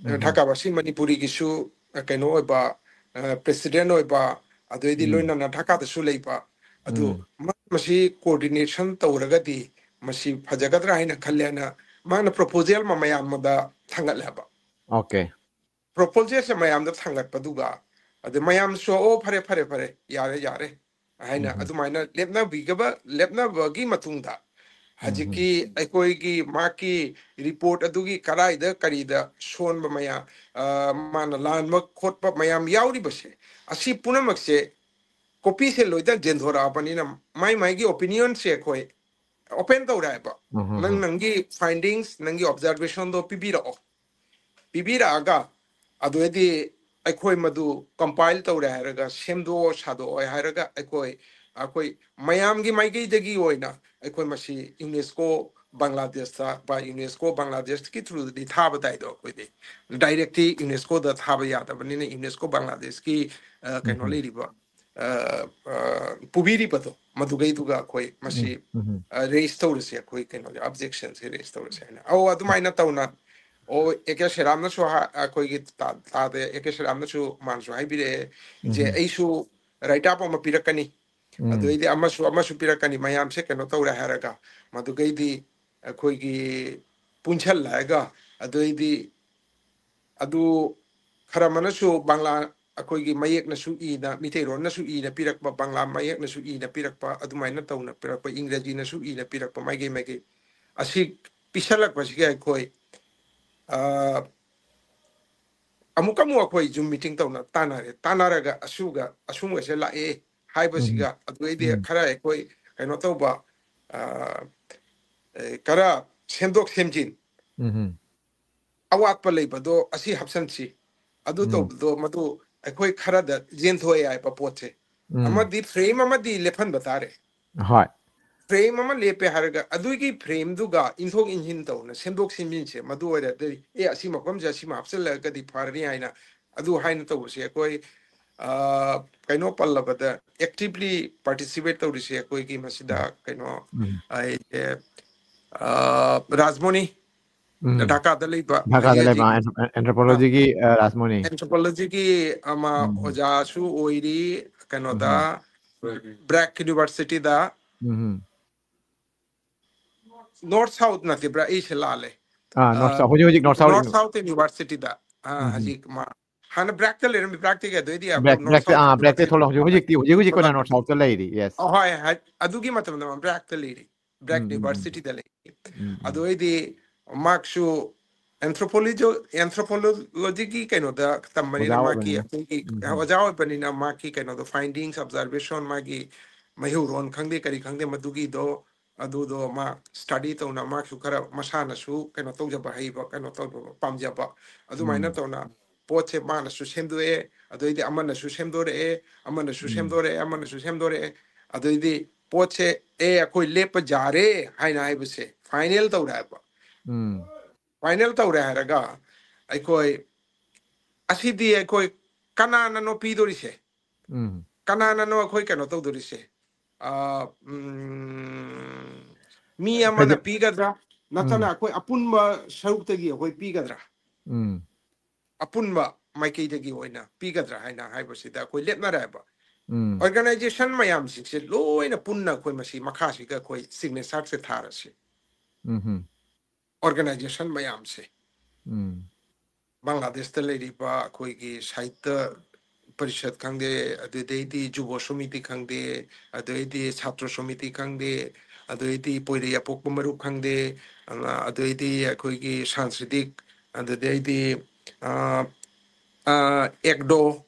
ꯑ, ꯎꯝ. ꯙꯥꯀꯥꯕꯥꯁꯤ ꯃꯅꯤꯄꯨꯔꯤꯒꯤꯁꯨ, ꯑ, ꯀꯩꯅꯣ ꯑꯣꯏꯕ, ꯑ, president ꯑꯣꯏꯕ, ꯑꯗꯨꯗꯩꯗꯤ ꯎꯝ. ꯂꯣꯏꯅꯅ ꯙꯥꯀꯥꯗꯁꯨ ꯂꯩꯕ꯫ ꯑꯗꯨ ꯎꯝ. ꯃꯥ-, ꯃꯁꯤ coordination ꯇꯧꯔꯒꯗꯤ ꯃꯁꯤ ꯐꯖꯒꯗ꯭ꯔꯥ ꯍꯥꯏꯅ ꯈꯜꯂꯦꯅ ꯃꯥꯅ proposal ꯑꯃ ꯃꯌꯥꯝꯗ ꯊꯥꯡꯒꯠꯂꯦꯕ꯫ Okay. Proposalꯁꯦ ꯃꯌꯥꯝꯗ ꯊꯥꯡꯒꯠꯄꯗꯨꯒ, ꯑꯗ ꯃꯌꯥꯝꯁꯨ, "ꯑꯣ, ꯐꯔꯦ, ꯐꯔꯦ, ꯐꯔꯦ, ꯌꯥꯔꯦ, ꯌꯥꯔꯦ" ꯍꯥꯏꯅ ꯎꯝ. ꯑꯗꯨꯃꯥꯏꯅ ꯂꯦꯞꯅꯕꯤꯒꯕ-, ꯂꯦꯞꯅꯕꯒꯤ ꯃꯇꯨꯡꯗ ꯎꯝ. ꯍꯧꯖꯤꯛꯀꯤ ꯑꯩꯈꯣꯏꯒꯤ ꯃꯥꯒꯤ report ꯑꯗꯨꯒꯤ ꯀꯗꯥꯏꯗ ꯀꯔꯤꯗ ꯁꯣꯟꯕ ꯃꯌꯥꯝ, ꯑ, ꯃꯥꯅ ꯂꯥꯟꯕ ꯈꯣꯠꯄ ꯃꯌꯥꯝ ꯌꯥꯎꯔꯤꯕꯁꯦ, ꯑꯁꯤ ꯄꯨꯝꯅꯃꯛꯁꯦ copyꯁꯦ ꯂꯣꯏꯅ ꯆꯦꯟꯊꯣꯔꯛꯑꯕꯅꯤꯅ ꯃꯥꯏ ꯃꯥꯏꯒꯤ opinionꯁꯦ ꯑꯩꯈꯣꯏ open ꯇꯧꯔꯦ ꯍꯥꯏꯕ꯫ ꯎꯝ. ꯅꯪ ꯅꯪꯒꯤ findings, ꯅꯪꯒꯤ observationꯗꯣ ꯄꯤꯕꯤꯔꯛꯑꯣ꯫ ꯄꯤꯕꯤꯔꯛꯑꯒ ꯑꯗꯨꯗꯩꯗꯤ ꯑꯩꯈꯣꯏ ꯃꯗꯨ compile ꯇꯧꯔꯦ ꯍꯥꯏꯔꯒ, ꯁꯦꯝꯗꯣꯛꯑꯣ ꯁꯥꯗꯣꯛꯑꯣ ꯍꯥꯏꯔꯒ ꯑꯩꯈꯣꯏ, ꯑꯩꯈꯣꯏ ꯃꯌꯥꯝꯒꯤ ꯃꯥꯏꯀꯩꯗꯒꯤ ꯑꯣꯏꯅ ꯑꯩꯈꯣꯏ ꯃꯁꯤ UNESCO ꯕꯪꯒ꯭ꯂꯥꯗꯦꯁꯇ, ꯕꯥ UNESCO ꯕꯪꯒ꯭ꯂꯥꯗꯦꯁꯀꯤ throughꯗꯗꯤ ꯊꯥꯕ ꯇꯥꯏꯗꯣ ꯑꯩꯈꯣꯏꯗꯤ꯫ Directly UNESCOꯗ ꯊꯥꯕ ꯌꯥꯗꯕꯅꯤꯅ UNESCO ꯕꯪꯒ꯭ꯂꯥꯗꯦꯁꯀꯤ, ꯑ, ꯀꯩꯅꯣ ꯎꯝ. ꯂꯩꯔꯤꯕ, ꯑ, ꯑ, ꯄꯨꯕꯤꯔꯤꯕꯗꯣ ꯃꯗꯨꯒꯩꯗꯨꯒ ꯑꯩꯈꯣꯏ ꯃꯁꯤ, ꯎꯝ. ꯑ, raise ꯇꯧꯔꯁꯦ, ꯑꯩꯈꯣꯏ ꯀꯩꯅꯣꯁꯦ, objectionꯁꯦ raise ꯇꯧꯔꯁꯦ ꯍꯥꯏꯅ꯫ ꯑꯧ, ꯑꯗꯨꯃꯥꯏꯅ ꯇꯧꯅ, ꯑꯣ, ꯑꯦ ꯀꯦ ꯁꯦꯔꯥꯝꯅꯁꯨ ꯍꯥ-, ꯑꯩꯈꯣꯏꯒꯤ ꯇꯥ-, ꯇꯥꯗ ꯑꯦ ꯀꯦ ꯁꯦꯔꯥꯝꯅꯁꯨ ꯃꯥꯅꯁꯨ ꯍꯥꯏꯕꯤꯔꯛꯑꯦ, "ꯖꯦ, ꯎꯝ. ꯑꯩꯁꯨ write up ꯑꯃ ꯄꯤꯔꯛꯀꯅꯤ, ꯎꯝ꯫ ꯑꯗꯨꯗꯩꯗꯤ ꯑꯃꯁꯨ, ꯑꯃꯁꯨ ꯄꯤꯔꯛꯀꯅꯤ, ꯃꯌꯥꯝꯁꯦ ꯀꯩꯅꯣ ꯇꯧꯔꯦ ꯍꯥꯏꯔꯒ, ꯃꯗꯨꯒꯩꯗꯤ ꯑꯩꯈꯣꯏꯒꯤ ꯄꯨꯟꯁꯜꯂꯛꯑꯒ, ꯑꯗꯨꯗꯩꯗꯤ ꯑꯗꯨ ꯈꯔ ꯑꯃꯅꯁꯨ ꯕꯪꯂꯥ, ꯑꯩꯈꯣꯏꯒꯤ ꯃꯌꯦꯛꯅꯁꯨ ꯏꯅ, ꯃꯤꯇꯩꯔꯣꯟꯅꯁꯨ ꯏꯅ ꯄꯤꯔꯛꯄ, ꯕꯪꯂꯥ ꯃꯌꯦꯛꯅꯁꯨ ꯏꯅ ꯄꯤꯔꯛꯄ, ꯑꯗꯨꯃꯥꯏꯅ ꯇꯧꯅ ꯄꯤꯔꯛꯄ, ꯏꯪꯒ꯭ꯔꯦꯖꯤꯅꯁꯨ ꯏꯅ ꯄꯤꯔꯛꯄ, ꯃꯥꯏꯀꯩ ꯃꯥꯏꯀꯩ꯫ ꯑꯁꯤ ꯄꯤꯁꯜꯂꯛꯄꯁꯤꯒ ꯑꯩꯈꯣꯏ, ꯑ, ꯑꯃꯨꯛꯀ ꯑꯃꯨꯛ ꯑꯩꯈꯣꯏ Zoom meeting ꯇꯧꯅ ꯇꯥꯟꯅꯔꯦ꯫ ꯇꯥꯟꯅꯔꯒ ꯑꯁꯨꯒ, ꯑꯁꯨꯝꯕꯁꯦ ꯂꯥꯛꯑꯦ ꯍꯥꯏꯕꯁꯤꯒ, ꯎꯝ꯫ ꯑꯗꯨꯗꯩꯗꯤ ꯎꯝ꯫ ꯈꯔ ꯑꯩꯈꯣꯏ ꯀꯩꯅꯣ ꯇꯧꯕ, ꯑ, ꯑꯦ, ꯈꯔ ꯁꯦꯝꯗꯣꯛ ꯁꯦꯝꯖꯤꯟ, ꯎꯝ꯫ ꯑꯋꯥꯠꯄ ꯂꯩꯕꯗꯣ ꯑꯁꯤ ꯍꯥꯞꯆꯟꯁꯤ, ꯑꯗꯨ ꯎꯝ꯫ ꯇꯧꯕꯗꯣ, ꯃꯗꯨ ꯑꯩꯈꯣꯏ ꯈꯔꯗ ꯌꯦꯟꯊꯣꯛꯑꯦ ꯍꯥꯏꯕ ꯄꯣꯠꯁꯦ꯫ ꯎꯝ꯫ ꯑꯃꯗꯤ frame ꯑꯃꯗꯤ ꯂꯦꯞꯍꯟꯕ ꯇꯥꯔꯦ꯫ ꯍꯣꯏ꯫ Frame ꯑꯃ ꯂꯦꯞꯄꯦ ꯍꯥꯏꯔꯒ, ꯑꯗꯨꯒꯤ frameꯗꯨꯒ ꯏꯟꯊꯣꯛ ꯏꯟꯁꯤꯟ ꯇꯧꯅ, ꯁꯦꯝꯗꯣꯛ ꯁꯦꯝꯖꯤꯟꯁꯦ, ꯃꯗꯨ ꯑꯣꯏꯔꯗꯤ, "ꯑꯦ, ꯑꯁꯤ ꯃꯐꯝꯁꯦ ꯑꯁꯤꯃ ꯍꯥꯞꯆꯤꯜꯂꯒꯗꯤ ꯐꯔꯅꯤ" ꯍꯥꯏꯅ, ꯑꯗꯨ ꯍꯥꯏꯅ ꯇꯧꯕꯁꯦ ꯑꯩꯈꯣꯏ, ꯑ, ꯀꯩꯅꯣ ꯄꯜꯂꯕꯗ, actively participate ꯇꯧꯔꯤꯁꯦ ꯑꯩꯈꯣꯏꯒꯤ ꯃꯁꯤꯗ ꯎꯝ꯫ ꯀꯩꯅꯣ, ꯎꯝ꯫ ꯑꯩ, ꯑꯦ, ꯑ, ꯔꯥꯖꯃꯣꯅꯤ, ꯎꯝ꯫ ꯙꯥꯀꯥꯗ ꯂꯩꯕ, ꯙꯥꯀꯥꯗ ꯍꯧꯖꯤꯛ ꯂꯩꯕ ꯍꯧꯖꯤꯛ, ꯑꯦꯟꯊ꯭ꯔꯣ-, ꯑꯦꯟꯊ꯭ꯔꯣꯄꯣꯂꯣꯖꯤꯒꯤ, ꯑ, ꯔꯥꯖꯃꯣꯅꯤ꯫ ꯑꯦꯟꯊ꯭ꯔꯣꯄꯣꯂꯣꯖꯤꯒꯤ ꯑꯃ ꯎꯝ꯫ ꯑꯣꯖꯥꯁꯨ ꯑꯣꯏꯔꯤ, ꯀꯩꯅꯣꯗ, ꯎꯝ꯫ Breck Universityꯗ꯫ ꯎꯝ꯫ North South ꯅꯠꯇꯦ, Breck, ꯑꯩꯁꯦ ꯂꯥꯜꯂꯦ꯫ ꯑꯥ, North ꯑ, South꯫ ꯍꯧꯖꯤꯛ, ꯍꯧꯖꯤꯛ North South North South Universityꯗ, ꯑ, ꯎꯝ꯫ ꯍꯧꯖꯤꯛ ꯃꯥ, ꯍꯥꯟꯅ Breckꯇ ꯂꯩꯔꯝꯃꯤ, Breckꯇꯒꯤ ꯑꯗꯨꯗꯩꯗꯤ ꯑꯃꯨꯛ Breck, North Breckꯇ, South ꯑꯥ, Breckꯇ Universityꯗ ꯊꯣꯛꯂꯛ-, ꯍꯧꯖꯤꯛ, ꯍꯧꯖꯤꯛꯇꯤ, ꯍꯧꯖꯤꯛ, ꯍꯧꯖꯤꯛ ꯑꯩꯈꯣꯏꯅ ꯊꯣꯛꯂꯛ-, North Southꯇ ꯂꯩꯔꯤ, yes꯫ ꯑ, ꯍꯣꯏ, ꯍꯣꯏ, ꯑꯗꯨꯒꯤ ꯃꯇꯝꯗ ꯃꯥ Breckꯇ ꯂꯩꯔꯤ, Breck ꯎꯝ, ꯎꯝ, ꯎꯝ꯫ Universityꯗ ꯂꯩꯔꯤ꯫ ꯎꯝ, ꯎꯝ꯫ ꯑꯗꯨ ꯑꯩꯗꯤ ꯃꯍꯥꯛꯁꯨ anthropology, anthropologyꯒꯤ ꯀꯩꯅꯣꯗ ꯇꯝꯕꯅꯤꯅ, ꯑꯣꯖꯥ ꯃꯥꯒꯤ ꯑꯣꯏꯕꯅꯤꯅ꯫ ꯑꯩꯈꯣꯏꯒꯤ ꯎꯝ, ꯎꯝ꯫ ꯑꯣꯖꯥ ꯑꯣꯏꯕꯅꯤꯅ, ꯃꯥꯒꯤ ꯀꯩꯅꯣꯗꯣ, findings, observation, ꯃꯥꯒꯤ ꯃꯩꯍꯧꯔꯣꯟ ꯈꯪꯗꯦ, ꯀꯔꯤ ꯈꯪꯗꯦ, ꯃꯗꯨꯒꯤꯗꯣ, ꯑꯗꯨꯗꯣ ꯃꯥ study ꯇꯧꯅ, ꯃꯥꯁꯨ ꯈꯔ ꯃꯁꯥꯅꯁꯨ ꯀꯩꯅꯣ ꯇꯧꯖꯕ, ꯍꯩꯕ, ꯀꯩꯅꯣ ꯇꯧꯖꯕ, ꯄꯥꯝꯖꯕ, ꯑꯗꯨꯃꯥꯏꯅ ꯎꯝ꯫ ꯇꯧꯅ ꯄꯣꯠꯁꯦ ꯃꯥꯅꯁꯨ ꯁꯦꯝꯗꯣꯛꯑꯦ, ꯑꯗꯨꯗꯩꯗꯤ ꯑꯃꯅꯁꯨ ꯁꯦꯝꯗꯣꯔꯛꯑꯦ, ꯑꯃꯅꯁꯨ ꯎꯝ꯫ ꯁꯦꯝꯗꯣꯔꯛꯑꯦ, ꯑꯃꯅꯁꯨ ꯁꯦꯝꯗꯣꯔꯛꯑꯦ, ꯑꯗꯨꯗꯩꯗꯤ ꯄꯣꯠꯁꯦ, "ꯑꯦ, ꯑꯩꯈꯣꯏ ꯂꯦꯞꯄ ꯌꯥꯔꯦ" ꯍꯥꯏꯅ ꯍꯥꯏꯕꯁꯦ final ꯇꯧꯔꯦ ꯍꯥꯏꯕ꯫ ꯎꯝ꯫ Final ꯇꯧꯔꯦ ꯍꯥꯏꯔꯒ ꯑꯩꯈꯣꯏ, ꯑꯁꯤꯗꯤ ꯑꯩꯈꯣꯏ ꯀꯅꯥꯅꯅꯣ ꯄꯤꯗꯣꯔꯤꯁꯦ? ꯎꯝ꯫ ꯀꯅꯥꯅꯅꯣ ꯑꯩꯈꯣꯏ ꯀꯩꯅꯣ ꯇꯧꯗꯣꯔꯤꯁꯦ? ꯑ, ꯎꯝ, ꯃꯤ ꯑꯃꯅ ꯍꯥꯏꯗꯤ ꯄꯤꯒꯗ꯭ꯔꯥ? ꯅꯠꯇ꯭ꯔꯅ ꯎꯝ꯫ ꯑꯩꯈꯣꯏ ꯑꯄꯨꯟꯕ ꯁꯔꯨꯛꯇꯒꯤ ꯑꯩꯈꯣꯏ ꯄꯤꯒꯗ꯭ꯔꯥ? ꯎꯝ꯫ ꯑꯄꯨꯟꯕ ꯃꯥꯏꯀꯩꯗꯒꯤ ꯑꯣꯏꯅ ꯄꯤꯒꯗ꯭ꯔꯥ ꯍꯥꯏꯅ ꯍꯥꯏꯕꯁꯤꯗ ꯑꯩꯈꯣꯏ ꯂꯦꯞꯅꯔꯦꯕ꯫ ꯎꯝ꯫ Organization ꯃꯌꯥꯝꯁꯤꯡꯁꯦ ꯂꯣꯏꯅ ꯄꯨꯟꯅ ꯑꯩꯈꯣꯏ ꯃꯁꯤ ꯃꯈꯥꯁꯤꯒ ꯑꯩꯈꯣꯏ signature ꯁꯦ ꯊꯥꯔꯁꯤ꯫ ꯎꯝ꯫ Organization ꯃꯌꯥꯝꯁꯦ꯫ ꯎꯝ꯫ ꯕꯪꯒ꯭ꯂꯥꯗꯦꯁꯇ ꯂꯩꯔꯤꯕ ꯑꯩꯈꯣꯏꯒꯤ ꯁꯥꯍꯤꯇ꯭ꯌ ꯄꯔꯤꯁꯠ ꯈꯪꯗꯦ, ꯑꯗꯨꯗꯩꯗꯤ ꯖꯨꯕ ꯁꯃꯤꯇꯤ ꯈꯪꯗꯦ, ꯑꯗꯨꯗꯩꯗꯤ ꯁꯥꯇ꯭ꯔ ꯁꯃꯤꯇꯤ ꯈꯪꯗꯦ, ꯑꯗꯨꯗꯩꯗꯤ ꯄꯣꯏꯔꯩ ꯑꯄꯣꯛꯄ ꯃꯔꯨꯞ ꯈꯪꯗꯦ, ꯑ, ꯑꯗꯨꯗꯩꯗꯤ ꯑꯩꯈꯣꯏꯒꯤ ꯁꯪꯁ꯭ꯀ꯭ꯔꯤꯇꯤꯛ, ꯑꯗꯨꯗꯩꯗꯤ, ꯑ, ꯑ, ꯑꯦꯛꯗꯣ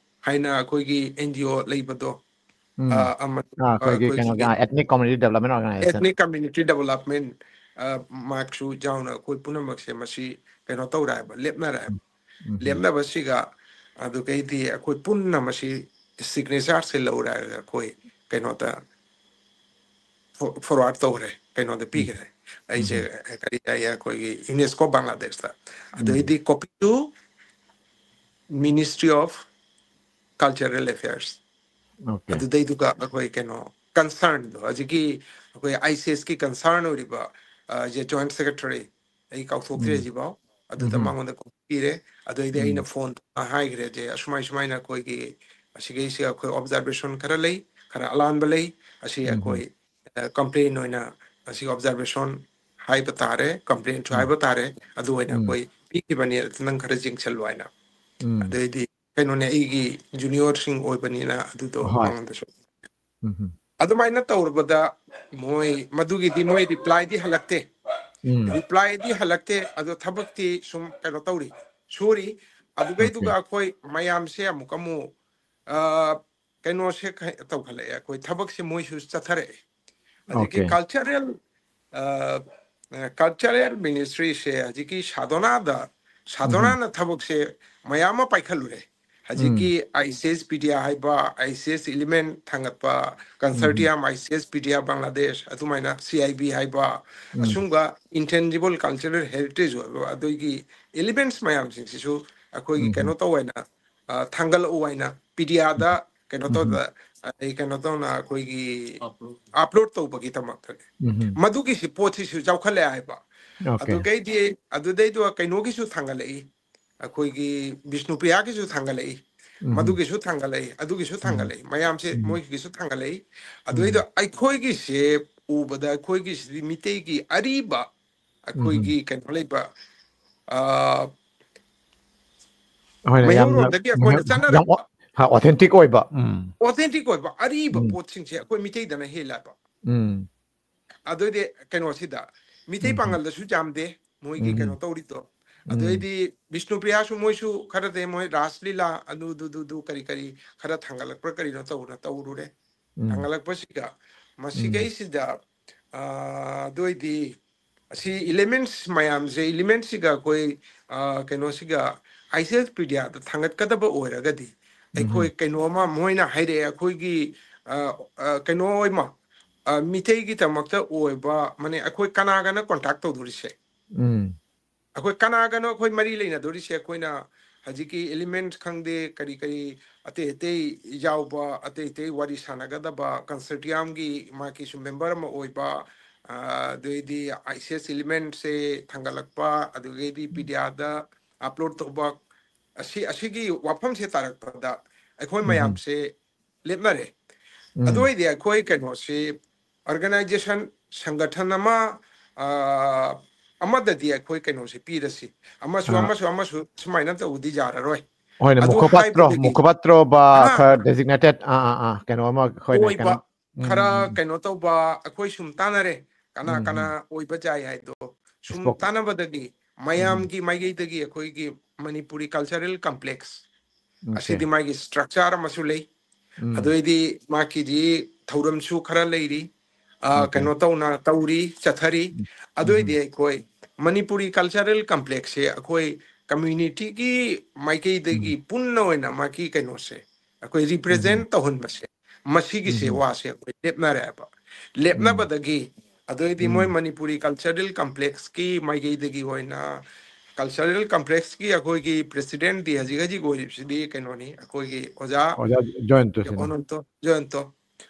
ꯍꯥꯏꯅ ꯑꯩꯈꯣꯏꯒꯤ N G O ꯂꯩꯕꯗꯣ, ꯎꯝ꯫ ꯑ, ꯑꯃ, ꯑ, ꯑꯩꯈꯣꯏꯒꯤ ꯑꯩꯈꯣꯏꯒꯤ ꯀꯩꯅꯣꯒꯤ, ꯑ, Ethnic Community Development Organization꯫ Ethnic Community Development, ꯑ, ꯃꯥꯛꯁꯨ ꯌꯥꯎꯅ ꯑꯩꯈꯣꯏ ꯄꯨꯝꯅꯃꯛꯁꯦ ꯃꯁꯤ ꯀꯩꯅꯣ ꯇꯧꯔꯦ ꯍꯥꯏꯕ, ꯂꯦꯞꯅꯔꯦ ꯍꯥꯏꯕ꯫ ꯎꯝ꯫ ꯂꯦꯞꯅꯕꯁꯤꯒ ꯑꯗꯨꯒꯩꯗꯤ ꯑꯩꯈꯣꯏ ꯄꯨꯟꯅ ꯃꯁꯤ signature ꯁꯦ ꯂꯧꯔꯦ ꯍꯥꯏꯔꯒ ꯑꯩꯈꯣꯏ ꯀꯩꯅꯣꯗ ꯐꯣ-, forward ꯇꯧꯈ꯭ꯔꯦ, ꯀꯩꯅꯣꯗ ꯎꯝ꯫ ꯄꯤꯈ꯭ꯔꯦ꯫ ꯑꯩꯁꯦ ꯎꯝ꯫ ꯀꯔꯤ ꯍꯥꯏꯌꯦ, ꯑꯩꯈꯣꯏꯒꯤ UNESCO ꯕꯪꯒ꯭ꯂꯥꯗꯦꯁꯇ꯫ ꯎꯝ꯫ ꯑꯗꯨꯗꯩꯗꯤ copy to Ministry of Cultural Affairs꯫ Okay꯫ ꯑꯗꯨꯗꯩꯗꯨꯒ ꯑꯩꯈꯣꯏ ꯀꯩꯅꯣ concern ꯗꯣ, ꯍꯧꯖꯤꯛꯀꯤ ꯑꯩꯈꯣꯏ I C S ꯀꯤ concern ꯑꯣꯏꯔꯤꯕ, ꯑ, ꯖꯦ joint secretary, ꯑꯩ ꯀꯥꯎꯊꯣꯛꯇ꯭ꯔꯦ ꯎꯝ꯫ ꯍꯧꯖꯤꯛꯐꯥꯎ, ꯑꯗꯨꯗ ꯎꯝ꯫ ꯃꯉꯣꯟꯗ copy ꯄꯤꯔꯦ꯫ ꯑꯗꯨꯗꯩꯗꯤ ꯑꯩꯅ ꯎꯝ꯫ ꯐꯣꯟ ꯍꯥꯏꯈ꯭ꯔꯦ ꯖꯦ, ꯑꯁꯨꯃꯥꯏ ꯁꯨꯃꯥꯏꯅ ꯑꯩꯈꯣꯏꯒꯤ ꯑꯁꯤꯒꯩꯁꯦ ꯑꯩꯈꯣꯏ observation ꯈꯔ ꯂꯩ, ꯈꯔ ꯑꯂꯥꯟꯕ ꯂꯩ, ꯑꯁꯤ ꯎꯝ꯫ ꯑꯩꯈꯣꯏ, ꯑ, complain ꯑꯣꯏꯅ ꯑꯁꯤ observation ꯍꯥꯏꯕ ꯇꯥꯔꯦ, complaint ꯁꯨ ꯎꯝ꯫ ꯍꯥꯏꯕ ꯇꯥꯔꯦ, ꯑꯗꯨ ꯑꯣꯏꯅ ꯎꯝ꯫ ꯑꯩꯈꯣꯏ ꯄꯤꯈꯤꯕꯅꯤ, ꯑꯗꯨ ꯅꯪ ꯈꯔ ꯌꯦꯡꯁꯜꯂꯨ ꯍꯥꯏꯅ꯫ ꯎꯝ꯫ ꯑꯗꯨꯗꯩꯗꯤ ꯀꯩꯅꯣꯅꯦ, ꯑꯩꯒꯤ junior ꯁꯤꯡ ꯑꯣꯏꯕꯅꯤꯅ ꯑꯗꯨꯗꯣ ꯍꯣꯏ꯫ ꯃꯉꯣꯟꯗꯁꯨ꯫ ꯎꯝ꯫ ꯑꯗꯨꯃꯥꯏꯅ ꯇꯧꯔꯕꯗ ꯃꯣꯏ ꯃꯗꯨꯒꯤꯗꯤ ꯃꯣꯏ reply ꯗꯤ ꯍꯜꯂꯛꯇꯦ꯫ ꯎꯝ꯫ Reply ꯗꯤ ꯍꯜꯂꯛꯇꯦ, ꯑꯗꯣ ꯊꯕꯛꯇꯤ ꯁꯨꯝ ꯀꯩꯅꯣ ꯇꯧꯔꯤ, ꯁꯨꯔꯤ꯫ ꯑꯗꯨꯒꯩꯗꯨꯒ Okay꯫ ꯑꯩꯈꯣꯏ ꯃꯌꯥꯝꯁꯦ ꯑꯃꯨꯛ ꯑꯃꯨꯛ, ꯑ, ꯀꯩꯅꯣꯁꯦ ꯈ-, ꯇꯧꯈꯠꯂꯛꯑꯦ, ꯑꯩꯈꯣꯏ ꯊꯕꯛꯁꯦ ꯃꯣꯏꯁꯨ ꯆꯠꯊꯔꯛꯑꯦ꯫ ꯑꯗꯒꯤ Okay꯫ Cultural, ꯑ, ꯑ, Cultural Ministry ꯁꯦ ꯍꯧꯖꯤꯛꯀꯤ ꯁꯥꯗꯣꯅꯥꯗ, ꯎꯝ꯫ ꯁꯥꯗꯣꯅꯥꯅ ꯊꯕꯛꯁꯦ ꯃꯌꯥꯝ ꯑꯃ ꯄꯥꯏꯈꯠꯂꯨꯔꯦ꯫ ꯍꯧꯖꯤꯛꯀꯤ ꯎꯝ꯫ ICSPedia ꯍꯥꯏꯕ, ICS Element ꯊꯥꯡꯒꯠꯄ, ꯎꯝ꯫ Consortium, ICSPedia Bangladesh, ꯑꯗꯨꯃꯥꯏꯅ C I B ꯍꯥꯏꯕ, ꯎꯝ꯫ ꯑꯁꯨꯝꯕ intangible cultural heritage ꯑꯣꯏꯕ ꯑꯗꯨꯒꯤ elements ꯃꯌꯥꯝꯁꯤꯡꯁꯤꯁꯨ ꯑꯩꯈꯣꯏꯒꯤ ꯎꯝ꯫ ꯀꯩꯅꯣ ꯇꯧ ꯍꯥꯏꯅ, ꯑ, ꯊꯥꯡꯒꯠꯂꯛꯎ ꯍꯥꯏꯅ ꯄꯤꯗꯤꯌꯥꯗ ꯀꯩꯅꯣ ꯎꯝ꯫ ꯇꯧꯗ, ꯑꯩ ꯀꯩꯅꯣ ꯇꯧꯅ ꯑꯩꯈꯣꯏꯒꯤ Upload꯫ Upload ꯇꯧꯕꯒꯤꯗꯃꯛꯇꯅꯦ꯫ ꯎꯝ꯫ ꯃꯗꯨꯒꯤ ꯁꯤ ꯄꯣꯠꯁꯤꯁꯨ ꯆꯥꯎꯈꯠꯂꯛꯑꯦ ꯍꯥꯏꯕ꯫ Okay꯫ ꯑꯗꯨꯒꯩꯗꯤ, ꯑꯗꯨꯗꯩꯗꯣ ꯀꯩꯅꯣꯒꯤꯁꯨ ꯊꯥꯡꯒꯠꯂꯛꯏ, ꯑꯩꯈꯣꯏꯒꯤ ꯕꯤꯁꯅꯨꯄ꯭ꯔꯤꯌꯥꯒꯤꯁꯨ ꯊꯥꯡꯒꯠꯂꯛꯏ꯫ ꯃꯗꯨꯒꯤꯁꯨ ꯊꯥꯡꯒꯠꯂꯛꯏ, ꯑꯗꯨꯒꯤꯁꯨ ꯊꯥꯡꯒꯠꯂꯛꯏ, ꯃꯌꯥꯝꯁꯦ ꯃꯣꯏꯒꯤꯁꯨ ꯊꯥꯡꯒꯠꯂꯛꯏ꯫ ꯑꯗꯨꯗꯩꯗ ꯑꯩꯈꯣꯏꯒꯤꯁꯦ ꯎꯕꯗ ꯑꯩꯈꯣꯏꯒꯤꯁꯤꯗꯤ ꯃꯤꯇꯩꯒꯤ ꯑꯔꯤꯕ, ꯑꯩꯈꯣꯏꯒꯤ ꯀꯩꯅꯣ ꯂꯩꯕ, ꯑ, ꯍꯣꯏꯅꯦ, ꯌꯥꯝꯅ ꯃꯩꯍꯧꯔꯣꯟꯗꯒꯤ ꯑꯩꯈꯣꯏꯅ ꯌꯥꯝ ꯆꯠꯅꯔꯛꯄ ꯑꯣ- ꯍꯥ, authentic ꯑꯣꯏꯕ꯫ ꯎꯝ ꯑꯣꯊꯦꯟꯇꯤꯛ ꯑꯣꯏꯕ ꯑꯔꯤꯕ ꯎꯝ ꯄꯣꯠꯁꯤꯡꯁꯦ ꯑꯩꯈꯣꯏ ꯃꯤꯇꯩꯗꯅ ꯍꯦꯜꯂꯦꯕ꯫ ꯎꯝ ꯑꯗꯨꯏꯗꯤ ꯀꯩꯅꯣꯁꯤꯗ ꯃꯤꯇꯩ ꯎꯝ ꯄꯥꯡꯒꯜꯗꯁꯨ ꯌꯥꯝꯗꯦ ꯃꯣꯏꯒꯤ ꯀꯩꯅꯣ ꯎꯝ ꯇꯧꯔꯤꯗꯣ꯫ ꯎꯝ ꯑꯗꯨꯗꯩꯗꯤ ꯕꯤꯁꯅꯨꯄ꯭ꯔꯤꯌꯥꯁꯨ ꯃꯣꯏꯁꯨ ꯈꯔꯗꯤ ꯃꯣꯏ ꯔꯥꯁ ꯂꯤꯂꯥ ꯑꯗꯨꯗꯨꯗꯨꯗꯨ ꯀꯔꯤ ꯀꯔꯤ ꯈꯔ ꯊꯥꯡꯒꯠꯂꯛꯄ꯭ꯔꯥ ꯀꯔꯤꯅꯣ ꯇꯧꯅ ꯇꯧꯔꯨꯔꯦ꯫ ꯎꯝ ꯊꯥꯡꯒꯠꯂꯛꯄꯁꯤꯗ ꯎꯝ ꯃꯁꯤꯈꯩꯁꯤꯗ, ꯑ, ꯑꯗꯨ ꯑꯣꯏꯗꯤ ꯑꯁꯤ elements ꯃꯌꯥꯝꯁꯦ, elementsꯁꯤꯒ ꯑꯩꯈꯣꯏ, ꯑ, ꯀꯩꯅꯣꯁꯤꯒ, ꯑꯥꯏ ꯁꯤ ꯑꯦꯁ ꯄꯤꯗꯤꯌꯥꯗ ꯊꯥꯡꯒꯠꯀꯗꯕ ꯑꯣꯏꯔꯒꯗꯤ ꯑꯩꯈꯣꯏ ꯎꯝ ꯀꯩꯅꯣ ꯑꯃ ꯃꯣꯏꯅ ꯍꯥꯏꯔꯛꯑꯦ, ꯑꯩꯈꯣꯏꯒꯤ, ꯑ, ꯑ, ꯀꯩꯅꯣ ꯑꯣꯏꯃ, ꯑ, ꯃꯤꯇꯩꯒꯤꯗꯃꯛꯇ ꯑꯣꯏꯕ ꯃꯅꯦ, ꯑꯩꯈꯣꯏ ꯀꯅꯥꯒꯅ ꯀꯣꯟꯇꯦꯛ ꯇꯧꯗꯣꯔꯤꯁꯦ? ꯎꯝ ꯑꯩꯈꯣꯏ ꯀꯅꯥꯒꯅꯣ ꯑꯩꯈꯣꯏ ꯃꯔꯤ ꯂꯩꯅꯗꯣꯔꯤꯁꯦ? ꯑꯩꯈꯣꯏꯅ ꯍꯧꯖꯤꯛꯀꯤ elements ꯈꯪꯗꯦ, ꯀꯔꯤ ꯀꯔꯤ ꯑꯇꯩ ꯑꯇꯩ ꯌꯥꯎꯕ, ꯑꯇꯩ ꯑꯇꯩ ꯋꯥꯔꯤ ꯁꯥꯟꯅꯒꯗꯕ, consortiumꯒꯤ ꯃꯥꯒꯤꯁꯨ member ꯑꯃ ꯑꯣꯏꯕ, ꯑ, ꯑꯗꯨꯏꯗꯤ ꯑꯥꯏ ꯁꯤ ꯑꯦꯁ elements ꯁꯦ ꯊꯥꯡꯒꯠꯂꯛꯄ, ꯑꯗꯨꯗꯒꯤꯗꯤ ꯄꯤꯗꯤꯌꯥꯗ upload ꯇꯧꯕ, ꯑꯁꯤ, ꯑꯁꯤꯒꯤ ꯋꯥꯐꯝꯁꯦ ꯇꯥꯔꯛꯄꯗ ꯑꯩꯈꯣꯏ ꯎꯝ ꯃꯌꯥꯝꯁꯦ ꯂꯦꯞꯅꯔꯦ꯫ ꯑꯗꯨ ꯎꯝ ꯑꯣꯏꯗꯤ ꯑꯩꯈꯣꯏ ꯀꯩꯅꯣꯁꯤ, organization, ꯁꯪꯒꯊꯟ ꯑꯃ, ꯑ, ꯑꯃꯗꯗꯤ ꯑꯩꯈꯣꯏ ꯀꯩꯅꯣꯁꯤ ꯄꯤꯔꯁꯤ, ꯑꯃꯁꯨ ꯑ, ꯑꯃꯁꯨ ꯑꯃꯁꯨ ꯁꯨꯃꯥꯏꯅ ꯇꯧꯕꯗꯤ ꯌꯥꯔꯔꯣꯏ꯫ ꯍꯣꯏꯅꯦ, ꯑꯗꯨ ꯃꯨꯈꯄꯇ꯭ꯔꯣ ꯍꯥꯏꯕꯗꯒꯤ ꯃꯨꯈꯄꯇ꯭ꯔꯣꯕ ꯑꯍꯥ ꯈꯔ designated, ꯑꯥ ꯑꯥ ꯑꯥ, ꯀꯩꯅꯣ ꯑꯃ ꯑꯩꯈꯣꯏꯅ ꯀꯩꯅꯣ ꯑꯣꯏꯕ ꯎꯝ ꯈꯔ ꯎꯝ ꯎꯝ ꯀꯩꯅꯣ ꯇꯧꯕ ꯑꯩꯈꯣꯏ ꯁꯨꯝ ꯇꯥꯟꯅꯔꯦ, ꯀꯅꯥ ꯎꯝ ꯀꯅꯥ ꯎꯝ ꯑꯣꯏꯕ ꯌꯥꯏ ꯍꯥꯏꯗꯣ ꯁꯨꯝ spoke ꯇꯥꯟꯅꯕꯗꯒꯤ ꯎꯝ ꯃꯌꯥꯝꯒꯤ ꯃꯥꯏꯀꯩꯗꯒꯤ ꯑꯩꯈꯣꯏꯒꯤ ꯃꯅꯤꯄꯨꯔꯤ cultural complex okay ꯑꯁꯤꯗꯤ ꯃꯥꯒꯤ structure ꯑꯃꯁꯨ ꯂꯩ꯫ ꯎꯝ ꯑꯗꯨꯏꯗꯤ ꯃꯥꯒꯤꯗꯤ ꯊꯧꯔꯝꯁꯨ ꯈꯔ ꯂꯩꯔꯤ, ꯑ, okay ꯀꯩꯅꯣ ꯇꯧꯅ ꯇꯧꯔꯤ, ꯆꯠꯊꯔꯤ꯫ ꯎꯝ ꯑꯗꯨꯏꯗꯤ ꯑꯩꯈꯣꯏ ꯃꯅꯤꯄꯨꯔꯤ cultural complexꯁꯦ ꯑꯩꯈꯣꯏ communityꯒꯤ ꯃꯥꯏꯀꯩꯗꯒꯤ ꯎꯝ ꯄꯨꯟꯅ ꯑꯣꯏꯅ ꯃꯥꯒꯤ ꯀꯩꯅꯣꯁꯦ ꯑꯩꯈꯣꯏ ꯎꯝ represent ꯇꯧꯍꯟꯕꯁꯦ, ꯃꯁꯤꯒꯤꯁꯦ ꯎꯝ ꯋꯥꯁꯦ ꯑꯩꯈꯣꯏ ꯂꯦꯞꯅꯔꯦꯕ꯫ ꯎꯝ ꯂꯦꯞꯅꯕꯗꯒꯤ ꯑꯗꯨꯏꯗꯤ ꯃꯣꯏ ꯎꯝ ꯃꯅꯤꯄꯨꯔꯤ cultural complexꯀꯤ ꯃꯥꯏꯀꯩꯗꯒꯤ ꯑꯣꯏꯅ cultural complexꯀꯤ ꯑꯩꯈꯣꯏꯒꯤ presidentꯗꯤ ꯍꯧꯖꯤꯛ ꯍꯧꯖꯤꯛ ꯑꯣꯏꯔꯤꯕꯁꯤꯗꯤ ꯀꯩꯅꯣꯅꯤ, ꯑꯩꯈꯣꯏꯒꯤ ꯑꯣꯖꯥ ꯑꯣꯖꯥ ꯖꯣꯌꯟꯇꯣ ꯁꯤꯅꯤ꯫ ꯑꯣꯅꯟꯇꯣ ꯖꯣꯌꯟꯇꯣ꯫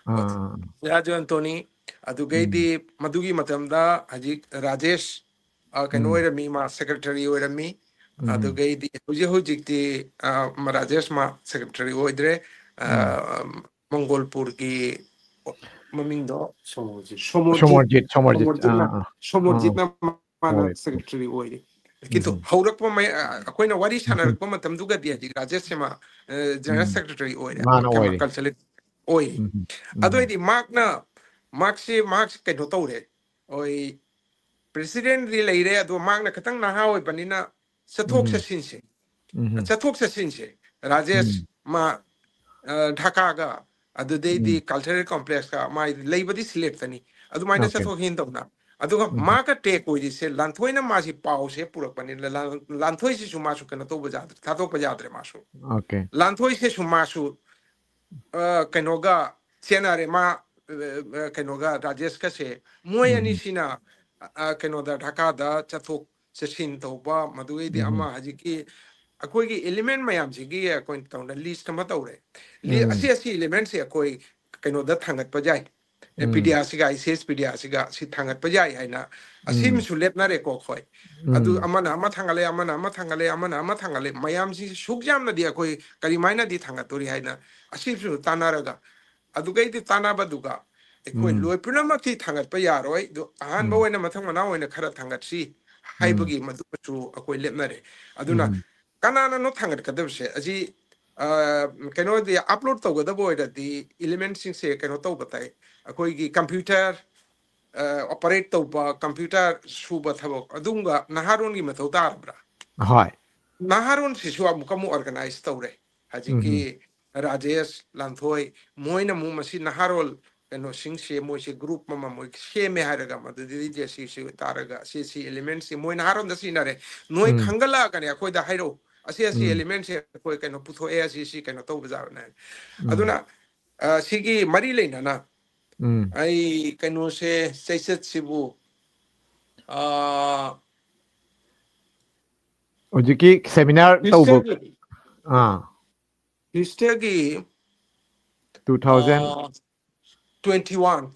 ꯑꯥ ꯑꯣꯖꯥ ꯖꯣꯌꯟꯇꯣꯅꯤ꯫ ꯑꯗꯨꯒꯩꯗꯤ ꯎꯝ ꯃꯗꯨꯒꯤ ꯃꯇꯝꯗ ꯍꯧꯖꯤꯛ ꯔꯥꯖꯦꯁ, ꯑ, ꯀꯩꯅꯣ ꯎꯝ ꯑꯣꯏꯔꯝꯃꯤ, ꯃꯥ secretary ꯑꯣꯏꯔꯝꯃꯤ꯫ ꯎꯝ꯫ ꯑꯗꯨꯒꯩꯗꯤ ꯍꯧꯖꯤꯛ ꯍꯧꯖꯤꯛꯇꯤ, ꯑ, ꯃ-, ꯔꯥꯖꯦꯁ ꯃꯥ ꯁꯦꯀ꯭ꯔꯦꯇꯔꯤ ꯑꯣꯏꯗ꯭ꯔꯦ꯫ ꯑ, ꯎꯝ꯫ ꯃꯪꯒꯣꯜꯄꯨꯔꯒꯤ ꯃꯃꯤꯡꯗꯣ ꯁꯣꯃꯣꯔꯖꯤꯠ꯫ ꯁꯣꯃꯣꯔꯖꯤꯠ, ꯁꯣꯃꯣꯔꯖꯤꯠ꯫ ꯑꯥ, ꯁꯣꯃꯣꯔꯖꯤꯠꯅ, ꯑꯥ, ꯑꯥ, ꯑꯥ꯫ ꯁꯣꯃꯣꯔꯖꯤꯠꯅ ꯃꯥꯅ ꯍꯣꯏ꯫ ꯁꯦꯀ꯭ꯔꯦꯇꯔꯤ ꯑꯣꯏꯔꯤ꯫ ꯀꯤꯟꯇꯨ ꯎꯝ꯫ ꯍꯧꯔꯛꯄ ꯃꯩ-, ꯑ, ꯑꯩꯈꯣꯏꯅ ꯋꯥꯔꯤ ꯎꯝ꯫ ꯁꯥꯟꯅꯔꯛꯄ ꯃꯇꯝꯗꯨꯒꯗꯤ ꯍꯧꯖꯤꯛ ꯔꯥꯖꯦꯁ ꯁꯤꯃ, ꯑ, ꯖꯦꯅꯔꯦꯜ ꯎꯝ꯫ ꯁꯦꯀ꯭ꯔꯦꯇꯔꯤ ꯑꯣꯏꯔꯦ꯫ ꯃꯥꯅ ꯑꯩꯈꯣꯏ ꯑꯣꯏꯔꯦ꯫ ꯀꯜꯆꯔꯦꯜ ꯑꯣꯏꯔꯤ꯫ ꯎꯝ꯫ ꯎꯝ꯫ ꯑꯗꯨ ꯑꯣꯏꯗꯤ ꯃꯥꯛꯅ, ꯃꯥꯛꯁꯦ, ꯃꯥꯛꯁꯦ ꯀꯩꯅꯣ ꯇꯧꯔꯦ꯫ ꯍꯣꯏ, ꯄ꯭ꯔꯦꯁꯤꯗꯦꯟꯠꯗꯤ ꯂꯩꯔꯦ, ꯑꯗꯣ ꯃꯥꯛꯅ ꯈꯤꯇꯪ ꯅꯍꯥ ꯑꯣꯏꯕꯅꯤꯅ ꯆꯠꯊꯣꯛ ꯎꯝ꯫ ꯆꯠꯁꯤꯟꯁꯦ, ꯎꯝ꯫ ꯆꯠꯊꯣꯛ ꯆꯠꯁꯤꯟꯁꯦ, ꯔꯥꯖꯦꯁ ꯎꯝ꯫ ꯃꯥ, ꯑ, ꯙꯥꯀꯥꯒ ꯑꯗꯨꯗꯩꯗꯤ ꯎꯝ꯫ ꯀꯜꯆꯔꯦꯜ ꯀꯣꯝꯄ꯭ꯂꯦꯛꯁꯀ ꯃꯥꯏ ꯂꯩꯕꯗꯤ ꯁꯤꯂꯦꯛꯇꯅꯤ, ꯑꯗꯨꯃꯥꯏꯅ ꯑꯣꯀꯦ꯫ ꯆꯠꯊꯣꯛ ꯆꯠꯁꯤꯟ ꯇꯧꯅ꯫ ꯑꯗꯨꯒ ꯎꯝ꯫ ꯃꯥꯒ ꯇꯦꯛ ꯑꯣꯏꯔꯤꯁꯦ ꯂꯥꯟꯊꯣꯏꯅ ꯃꯥꯁꯤ ꯄꯥꯎꯁꯦ ꯄꯨꯔꯛꯄꯅꯤꯅ ꯂꯥꯟ-, ꯂꯥꯟꯊꯣꯏꯁꯤꯁꯨ ꯃꯥꯁꯨ ꯀꯩꯅꯣ ꯇꯧꯕ ꯌꯥꯗ꯭ꯔꯦ, ꯊꯥꯗꯣꯛꯄ ꯌꯥꯗ꯭ꯔꯦ ꯃꯥꯁꯨ꯫ ꯑꯣꯀꯦ꯫ ꯂꯥꯟꯊꯣꯏꯁꯤꯁꯨ ꯃꯥꯁꯨ, ꯑ, ꯀꯩꯅꯣꯒ ꯆꯦꯟꯅꯔꯦ ꯃꯥ, ꯑ, ꯑ, ꯀꯩꯅꯣꯒ ꯔꯥꯖꯦꯁꯀꯁꯦ꯫ ꯃꯣꯏ ꯎꯝ꯫ ꯑꯅꯤꯁꯤꯅ, ꯑ, ꯀꯩꯅꯣꯗ ꯙꯥꯀꯥꯗ ꯆꯠꯊꯣꯛ ꯆꯠꯁꯤꯟ ꯇꯧꯕ, ꯃꯗꯨꯒꯩꯗꯤ ꯎꯝ꯫ ꯑꯃ ꯍꯧꯖꯤꯛꯀꯤ ꯑꯩꯈꯣꯏꯒꯤ ꯏꯂꯤꯃꯦꯟ ꯃꯌꯥꯝꯁꯤꯒꯤ ꯑꯩꯈꯣꯏꯅ ꯇꯧꯅ ꯂꯤꯁ ꯑꯃ ꯇꯧꯔꯦ꯫ ꯂꯤ-, ꯎꯝ꯫ ꯑꯁꯤ, ꯑꯁꯤ ꯏꯂꯤꯃꯦꯟꯁꯦ ꯑꯩꯈꯣꯏ ꯀꯩꯅꯣꯗ ꯊꯥꯡꯒꯠꯄ ꯌꯥꯏ꯫ ꯑꯦ, ꯎꯝ꯫ ꯄꯤꯗꯤꯌꯥꯁꯤꯒ, ꯑꯥꯏ ꯁꯤ ꯑꯦꯁ ꯄꯤꯗꯤꯌꯥꯁꯤꯒ ꯁꯤ ꯊꯥꯡꯒꯠꯄ ꯌꯥꯏ ꯍꯥꯏꯅ ꯎꯝ꯫ ꯑꯁꯤꯃꯁꯨ ꯂꯦꯞꯅꯔꯦꯀꯣ ꯑꯩꯈꯣꯏ꯫ ꯑꯗꯨ ꯎꯝ꯫ ꯑꯃꯅ ꯑꯃ ꯊꯥꯡꯒꯠꯂꯦ, ꯑꯃꯅ ꯑꯃ ꯊꯥꯡꯒꯠꯂꯦ, ꯑꯃꯅ ꯑꯃ ꯊꯥꯡꯒꯠꯂꯦ꯫ ꯃꯌꯥꯝꯁꯤ ꯁꯨꯛ ꯌꯥꯝꯅꯗꯤ ꯑꯩꯈꯣꯏ ꯀꯔꯤꯃꯥꯏꯅꯗꯤ ꯊꯥꯡꯒꯠꯇꯣꯔꯤ ꯍꯥꯏꯅ ꯑꯁꯤꯁꯨ ꯇꯥꯟꯅꯔꯒ, ꯑꯗꯨꯒꯩꯗꯤ ꯇꯥꯟꯅꯕꯗꯨꯒ ꯑꯩꯈꯣꯏ ꯎꯝ꯫ ꯂꯣꯏ ꯄꯨꯝꯅꯃꯛꯇꯤ ꯊꯥꯡꯒꯠꯄ ꯌꯥꯔꯣꯏ꯫ ꯑꯗꯨ ꯑꯍꯥꯟꯕ ꯎꯝ꯫ ꯑꯣꯏꯅ ꯃꯊꯪ ꯃꯅꯥꯎ ꯑꯣꯏꯅ ꯈꯔ ꯊꯥꯡꯒꯠꯁꯤ ꯎꯝ꯫ ꯍꯥꯏꯕꯒꯤ ꯃꯗꯨꯃꯁꯨ ꯑꯩꯈꯣꯏ ꯂꯦꯞꯅꯔꯦ꯫ ꯑꯗꯨꯅ ꯎꯝ꯫ ꯀꯅꯥꯅꯅꯣ ꯊꯥꯡꯒꯠꯀꯗꯕꯁꯦ? ꯑꯁꯤ, ꯑ, ꯀꯩꯅꯣꯗꯤ ꯑꯞꯂꯣꯗ ꯇꯧꯒꯗꯕ ꯑꯣꯏꯔꯗꯤ ꯏꯂꯤꯃꯦꯟꯁꯤꯡꯁꯦ ꯀꯩꯅꯣ ꯇꯧꯕ ꯇꯥꯏ꯫ ꯑꯩꯈꯣꯏꯒꯤ ꯀꯝꯄ꯭ꯌꯨꯇꯔ, ꯑ, ꯑꯣꯄꯔꯦꯠ ꯇꯧꯕ, ꯀꯝꯄ꯭ꯌꯨꯇꯔ ꯁꯨꯕ ꯊꯕꯛ ꯑꯗꯨꯝꯕ ꯅꯍꯥꯔꯣꯟꯒꯤ ꯃꯊꯧ ꯇꯥꯔꯕ꯭ꯔꯥ? ꯍꯣꯏ꯫ ꯅꯍꯥꯔꯣꯟꯁꯤꯁꯨ ꯑꯃꯨꯛꯀ ꯑꯃꯨꯛ ꯑꯣꯔꯒꯅꯥꯏꯖ ꯇꯧꯔꯦ꯫ ꯍꯧꯖꯤꯛꯀꯤ ꯎꯝ꯫ ꯔꯥꯖꯦꯁ, ꯂꯥꯟꯊꯣꯏ, ꯃꯣꯏꯅ ꯑꯃꯨꯛ ꯃꯁꯤ ꯅꯍꯥꯔꯣꯜ ꯀꯩꯅꯣꯁꯤꯡꯁꯦ ꯃꯣꯏꯁꯦ ꯒ꯭ꯔꯨꯞ ꯑꯃꯃꯝ ꯃꯣꯏ ꯁꯦꯝꯃꯦ ꯍꯥꯏꯔꯒ ꯃꯗꯨꯗꯒꯤꯗꯤ ꯑꯁꯤꯁꯤ ꯇꯥꯔꯒ ꯑꯁꯤ, ꯁꯤ ꯑꯦꯂꯤꯃꯦꯟꯁꯤ ꯃꯣꯏ ꯅꯍꯥꯔꯣꯟꯗ ꯁꯤꯟꯅꯔꯦ꯫ ꯅꯣꯏ ꯎꯝ꯫ ꯈꯪꯒꯠꯂꯛꯑꯒꯅꯦ ꯑꯩꯈꯣꯏꯗ ꯍꯥꯏꯔꯛꯎ, ꯑꯁꯤ, ꯑꯁꯤ ꯎꯝ꯫ ꯑꯦꯂꯤꯃꯦꯟꯁꯦ ꯑꯩꯈꯣꯏ ꯀꯩꯅꯣ ꯄꯨꯊꯣꯛꯑꯦ, ꯑꯁꯤ, ꯁꯤ ꯀꯩꯅꯣ ꯇꯧꯕ ꯖꯥꯠꯅꯦ꯫ ꯎꯝ꯫ ꯑꯗꯨꯅ, ꯑ, ꯁꯤꯒꯤ ꯃꯔꯤ ꯂꯩꯅꯅ ꯎꯝ꯫ ꯑꯩ ꯀꯩꯅꯣꯁꯦ, ꯆꯩꯆꯠꯁꯤꯕꯨ, ꯑ, ꯍꯧꯖꯤꯛꯀꯤ ꯁꯦꯃꯤꯅꯥꯔ ꯇꯧꯕ꯫ ꯍꯤꯁꯇꯔꯒꯤ, ꯑꯥ꯫ ꯍꯤꯁꯇꯔꯒꯤ, Two thousand꯫ ꯑ, twenty one꯫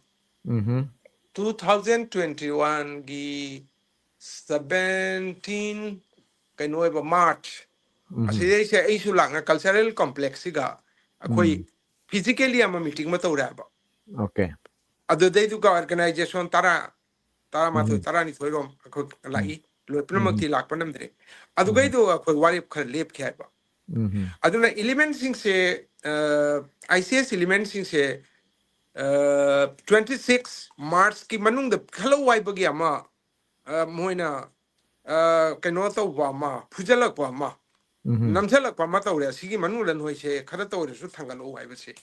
ꯎꯝ꯫ Two thousand twenty one ꯒꯤ seventeen, ꯀꯩꯅꯣ ꯑꯣꯏꯕ ꯃꯥꯔꯆ, ꯎꯝ ꯑꯁꯤꯗꯩꯁꯦ ꯑꯩꯁꯨ ꯂꯥꯛꯅ ꯀꯜꯆꯔꯦꯜ ꯀꯣꯝꯄ꯭ꯂꯦꯛꯁꯁꯤꯒ ꯑꯩꯈꯣꯏ ꯎꯝ ꯐꯤꯖꯤꯀꯦꯂꯤ ꯑꯃ ꯃꯤꯇꯤꯡ ꯑꯃ ꯇꯧꯔꯦ ꯍꯥꯏꯕ꯫ ꯑꯣꯀꯦ ꯑꯗꯨꯗꯩꯗꯨꯒ ꯑꯣꯔꯒꯅꯥꯏꯖꯦꯁꯟ ꯇꯔꯥ, ꯇꯔꯥꯃꯥꯊꯣꯏ, ꯎꯝ ꯇꯔꯥꯅꯤꯊꯣꯏꯔꯣꯝ ꯑꯩꯈꯣꯏ ꯎꯝ ꯂꯥꯛꯏ, ꯂꯣꯏ ꯎꯝ ꯄꯨꯝꯅꯃꯛꯇꯤ ꯂꯥꯛꯄ ꯉꯝꯗ꯭ꯔꯦ꯫ ꯎꯝ ꯑꯗꯨꯒꯩꯗꯣ ꯑꯩꯈꯣꯏ ꯋꯥꯔꯦꯞ ꯈꯔ ꯂꯦꯞꯈꯤ ꯍꯥꯏꯕ꯫ ꯎꯝ ꯑꯗꯨꯅ ꯏꯂꯤꯃꯦꯟꯁꯤꯡꯁꯦ, I C S ꯏꯂꯤꯃꯦꯟꯁꯤꯡꯁꯦ twenty six ꯃꯥꯔꯆꯀꯤ ꯃꯅꯨꯡꯗ ꯈꯜꯂꯧ ꯍꯥꯏꯕꯒꯤ ꯑꯃ, ꯑ, ꯃꯣꯏꯅ ꯑ, ꯀꯩꯅꯣ ꯇꯧꯕ ꯑꯃ, ꯐꯨꯖꯜꯂꯛꯄ ꯑꯃ, ꯎꯝ ꯅꯝꯁꯤꯜꯂꯛꯄ ꯑꯃ ꯇꯧꯔꯦ꯫ ꯑꯁꯤꯒꯤ ꯃꯅꯨꯡꯗ ꯅꯣꯏꯁꯦ ꯈꯔ ꯇꯧꯔꯁꯨ ꯊꯥꯡꯒꯠꯂꯛꯎ ꯍꯥꯏꯕꯁꯦ꯫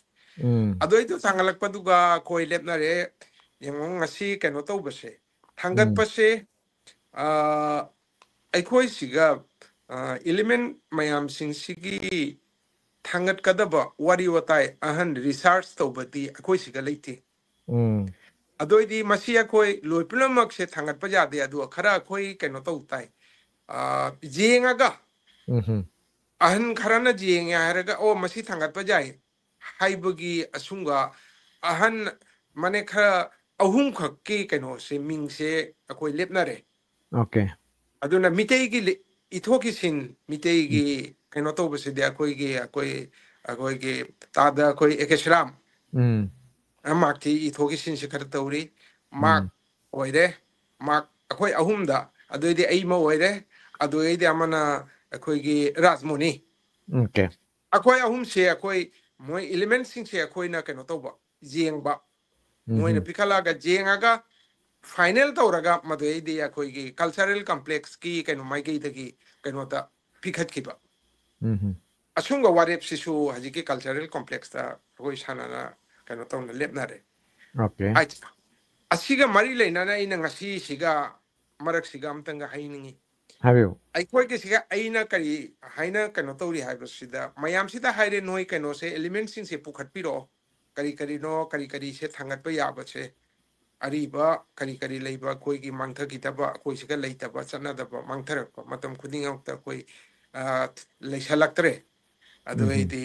ꯎꯝ ꯑꯗꯨꯏꯗꯨ ꯊꯥꯡꯒꯠꯂꯛꯄꯗꯨꯒ ꯑꯩꯈꯣꯏ ꯂꯦꯞꯅꯔꯦ꯫ ꯌꯦꯡꯉꯣ, ꯉꯁꯤ ꯀꯩꯅꯣ ꯇꯧꯕꯁꯦ, ꯎꯝ ꯊꯥꯡꯒꯠꯄꯁꯦ, ꯑ, ꯑꯩꯈꯣꯏꯁꯤꯒ ꯏꯂꯤꯃꯦꯟ ꯃꯌꯥꯝꯁꯤꯡꯁꯤꯒꯤ ꯊꯥꯡꯒꯠꯀꯗꯕ ꯋꯥꯔꯤ ꯋꯥꯇꯥꯏ, ꯑꯍꯟ ꯔꯤꯁꯥꯔꯁ ꯇꯧꯕꯗꯤ ꯑꯩꯈꯣꯏ ꯁꯤꯒ ꯂꯩꯇꯦ꯫ ꯎꯝ ꯑꯗꯨ ꯑꯣꯏꯗꯤ ꯃꯁꯤ ꯑꯩꯈꯣꯏ ꯂꯣꯏ ꯄꯨꯝꯅꯃꯛꯁꯦ ꯊꯥꯡꯒꯠꯄ ꯌꯥꯗꯦ, ꯑꯗꯨꯒ ꯈꯔ ꯑꯩꯈꯣꯏ ꯀꯩꯅꯣ ꯇꯧ ꯇꯥꯏ, ꯑ, ꯌꯦꯡꯉꯒ, ꯎꯝ ꯑꯍꯟ ꯈꯔꯅ ꯌꯦꯡꯉꯦ ꯍꯥꯏꯔꯒ, "ꯑꯣ, ꯃꯁꯤ ꯊꯥꯡꯒꯠꯄ ꯌꯥꯏ" ꯍꯥꯏꯕꯒꯤ ꯑꯁꯨꯝꯕ ꯑꯍꯟ, ꯃꯅꯦ, ꯈꯔ ꯑꯍꯨꯝꯈꯛꯀꯤ ꯀꯩꯅꯣꯁꯦ, ꯃꯤꯡꯁꯦ ꯑꯩꯈꯣꯏ ꯂꯦꯞꯅꯔꯦ꯫ ꯑꯣꯀꯦ ꯑꯗꯨꯅ ꯃꯤꯇꯩꯒꯤ ꯂꯤ-, ꯏꯊꯣꯛ ꯏꯁꯤꯟ, ꯎꯝ ꯃꯤꯇꯩꯒꯤ ꯀꯩꯅꯣ ꯇꯧꯕꯁꯤꯗꯤ ꯑꯩꯈꯣꯏꯒꯤ, ꯑꯩꯈꯣꯏ, ꯑꯩꯈꯣꯏꯒꯤ ꯇꯥꯗ ꯑꯩꯈꯣꯏ ꯑꯦ ꯀꯦ ꯁꯤꯔꯥꯝ, ꯎꯝ ꯃꯥꯛꯇꯤ ꯏꯊꯣꯛ ꯏꯁꯤꯟꯁꯤ ꯈꯔ ꯇꯧꯔꯤ꯫ ꯃꯥꯛ ꯎꯝ ꯑꯣꯏꯔꯦ, ꯃꯥꯛ ꯑꯩꯈꯣꯏ ꯑꯍꯨꯝꯗ, ꯑꯗꯨꯏꯗꯤ ꯑꯩ ꯑꯃ ꯑꯣꯏꯔꯦ, ꯑꯗꯨꯗꯩꯗꯤ ꯑꯃꯅ ꯑꯩꯈꯣꯏꯒꯤ ꯔꯥꯖꯃꯣꯅꯤ꯫ ꯑꯣꯀꯦ ꯑꯩꯈꯣꯏ ꯑꯍꯨꯝꯁꯦ, ꯑꯩꯈꯣꯏ, ꯃꯣꯏ ꯏꯂꯤꯃꯦꯟꯁꯤꯡꯁꯦ ꯑꯩꯈꯣꯏꯅ ꯀꯩꯅꯣ ꯇꯧꯕ, ꯌꯦꯡꯕ, ꯃꯣꯏꯅ ꯎꯝ ꯄꯤꯈꯠꯂꯛꯑꯒ ꯌꯦꯡꯉꯒ ꯐꯥꯏꯅꯦꯜ ꯇꯧꯔꯒ ꯃꯗꯨꯗꯩꯗꯤ ꯑꯩꯈꯣꯏꯒꯤ ꯀꯜꯆꯔꯦꯜ ꯀꯝꯄ꯭ꯂꯦꯛꯁꯀꯤ ꯀꯩꯅꯣ ꯃꯥꯏꯀꯩꯗꯒꯤ ꯀꯩꯅꯣꯗ ꯄꯤꯈꯠꯈꯤꯕ꯫ ꯎꯝ ꯑꯁꯨꯝꯕ ꯋꯥꯔꯦꯞꯁꯤꯁꯨ ꯍꯧꯖꯤꯛꯀꯤ ꯀꯜꯆꯔꯦꯜ ꯀꯣꯝꯄ꯭ꯂꯦꯛꯁꯇ ꯑꯩꯈꯣꯏ ꯁꯥꯟꯅꯅ ꯀꯩꯅꯣ ꯇꯧꯅ ꯂꯦꯞꯅꯔꯦ꯫ ꯑꯣꯀꯦ ꯑꯩ-, ꯑꯁꯤꯒ ꯃꯔꯤ ꯂꯩꯅꯅ ꯑꯩꯅ ꯉꯁꯤꯁꯤꯒ ꯃꯔꯛꯁꯤꯒ ꯑꯝꯇꯪꯒ ꯍꯥꯏꯅꯤꯡꯉꯤ꯫ ꯍꯥꯏꯕꯤꯌꯨ ꯑꯩꯈꯣꯏꯒꯤꯁꯤꯒ ꯑꯩꯅ ꯀꯔꯤ ꯍꯥꯏꯅ ꯀꯩꯅꯣ ꯇꯧꯔꯤ ꯍꯥꯏꯕꯁꯤꯗ, ꯃꯌꯥꯝꯁꯤꯗ ꯍꯥꯏꯔꯦ, "ꯅꯣꯏ ꯀꯩꯅꯣꯁꯦ, ꯏꯂꯤꯃꯦꯟꯁꯤꯡꯁꯦ ꯄꯨꯈꯠꯄꯤꯔꯛꯑꯣ, ꯀꯔꯤ ꯀꯔꯤꯅꯣ, ꯀꯔꯤ ꯀꯔꯤꯁꯦ ꯊꯥꯡꯒꯠꯄ ꯌꯥꯕꯁꯦ, ꯑꯔꯤꯕ ꯀꯔꯤ ꯀꯔꯤ ꯂꯩꯕ, ꯑꯩꯈꯣꯏꯒꯤ ꯃꯥꯡꯊꯈꯤꯗꯕ, ꯑꯩꯈꯣꯏꯁꯤꯒ ꯂꯩꯇꯕ ꯆꯠꯅꯗꯕ, ꯃꯥꯡꯊꯔꯛꯄ ꯃꯇꯝ ꯈꯨꯗꯤꯡꯃꯛꯇ ꯑꯩꯈꯣꯏ, ꯑ, ꯂꯩꯁꯜꯂꯛꯇ꯭ꯔꯦ꯫ ꯑꯗꯨ ꯎꯝ ꯑꯣꯏꯗꯤ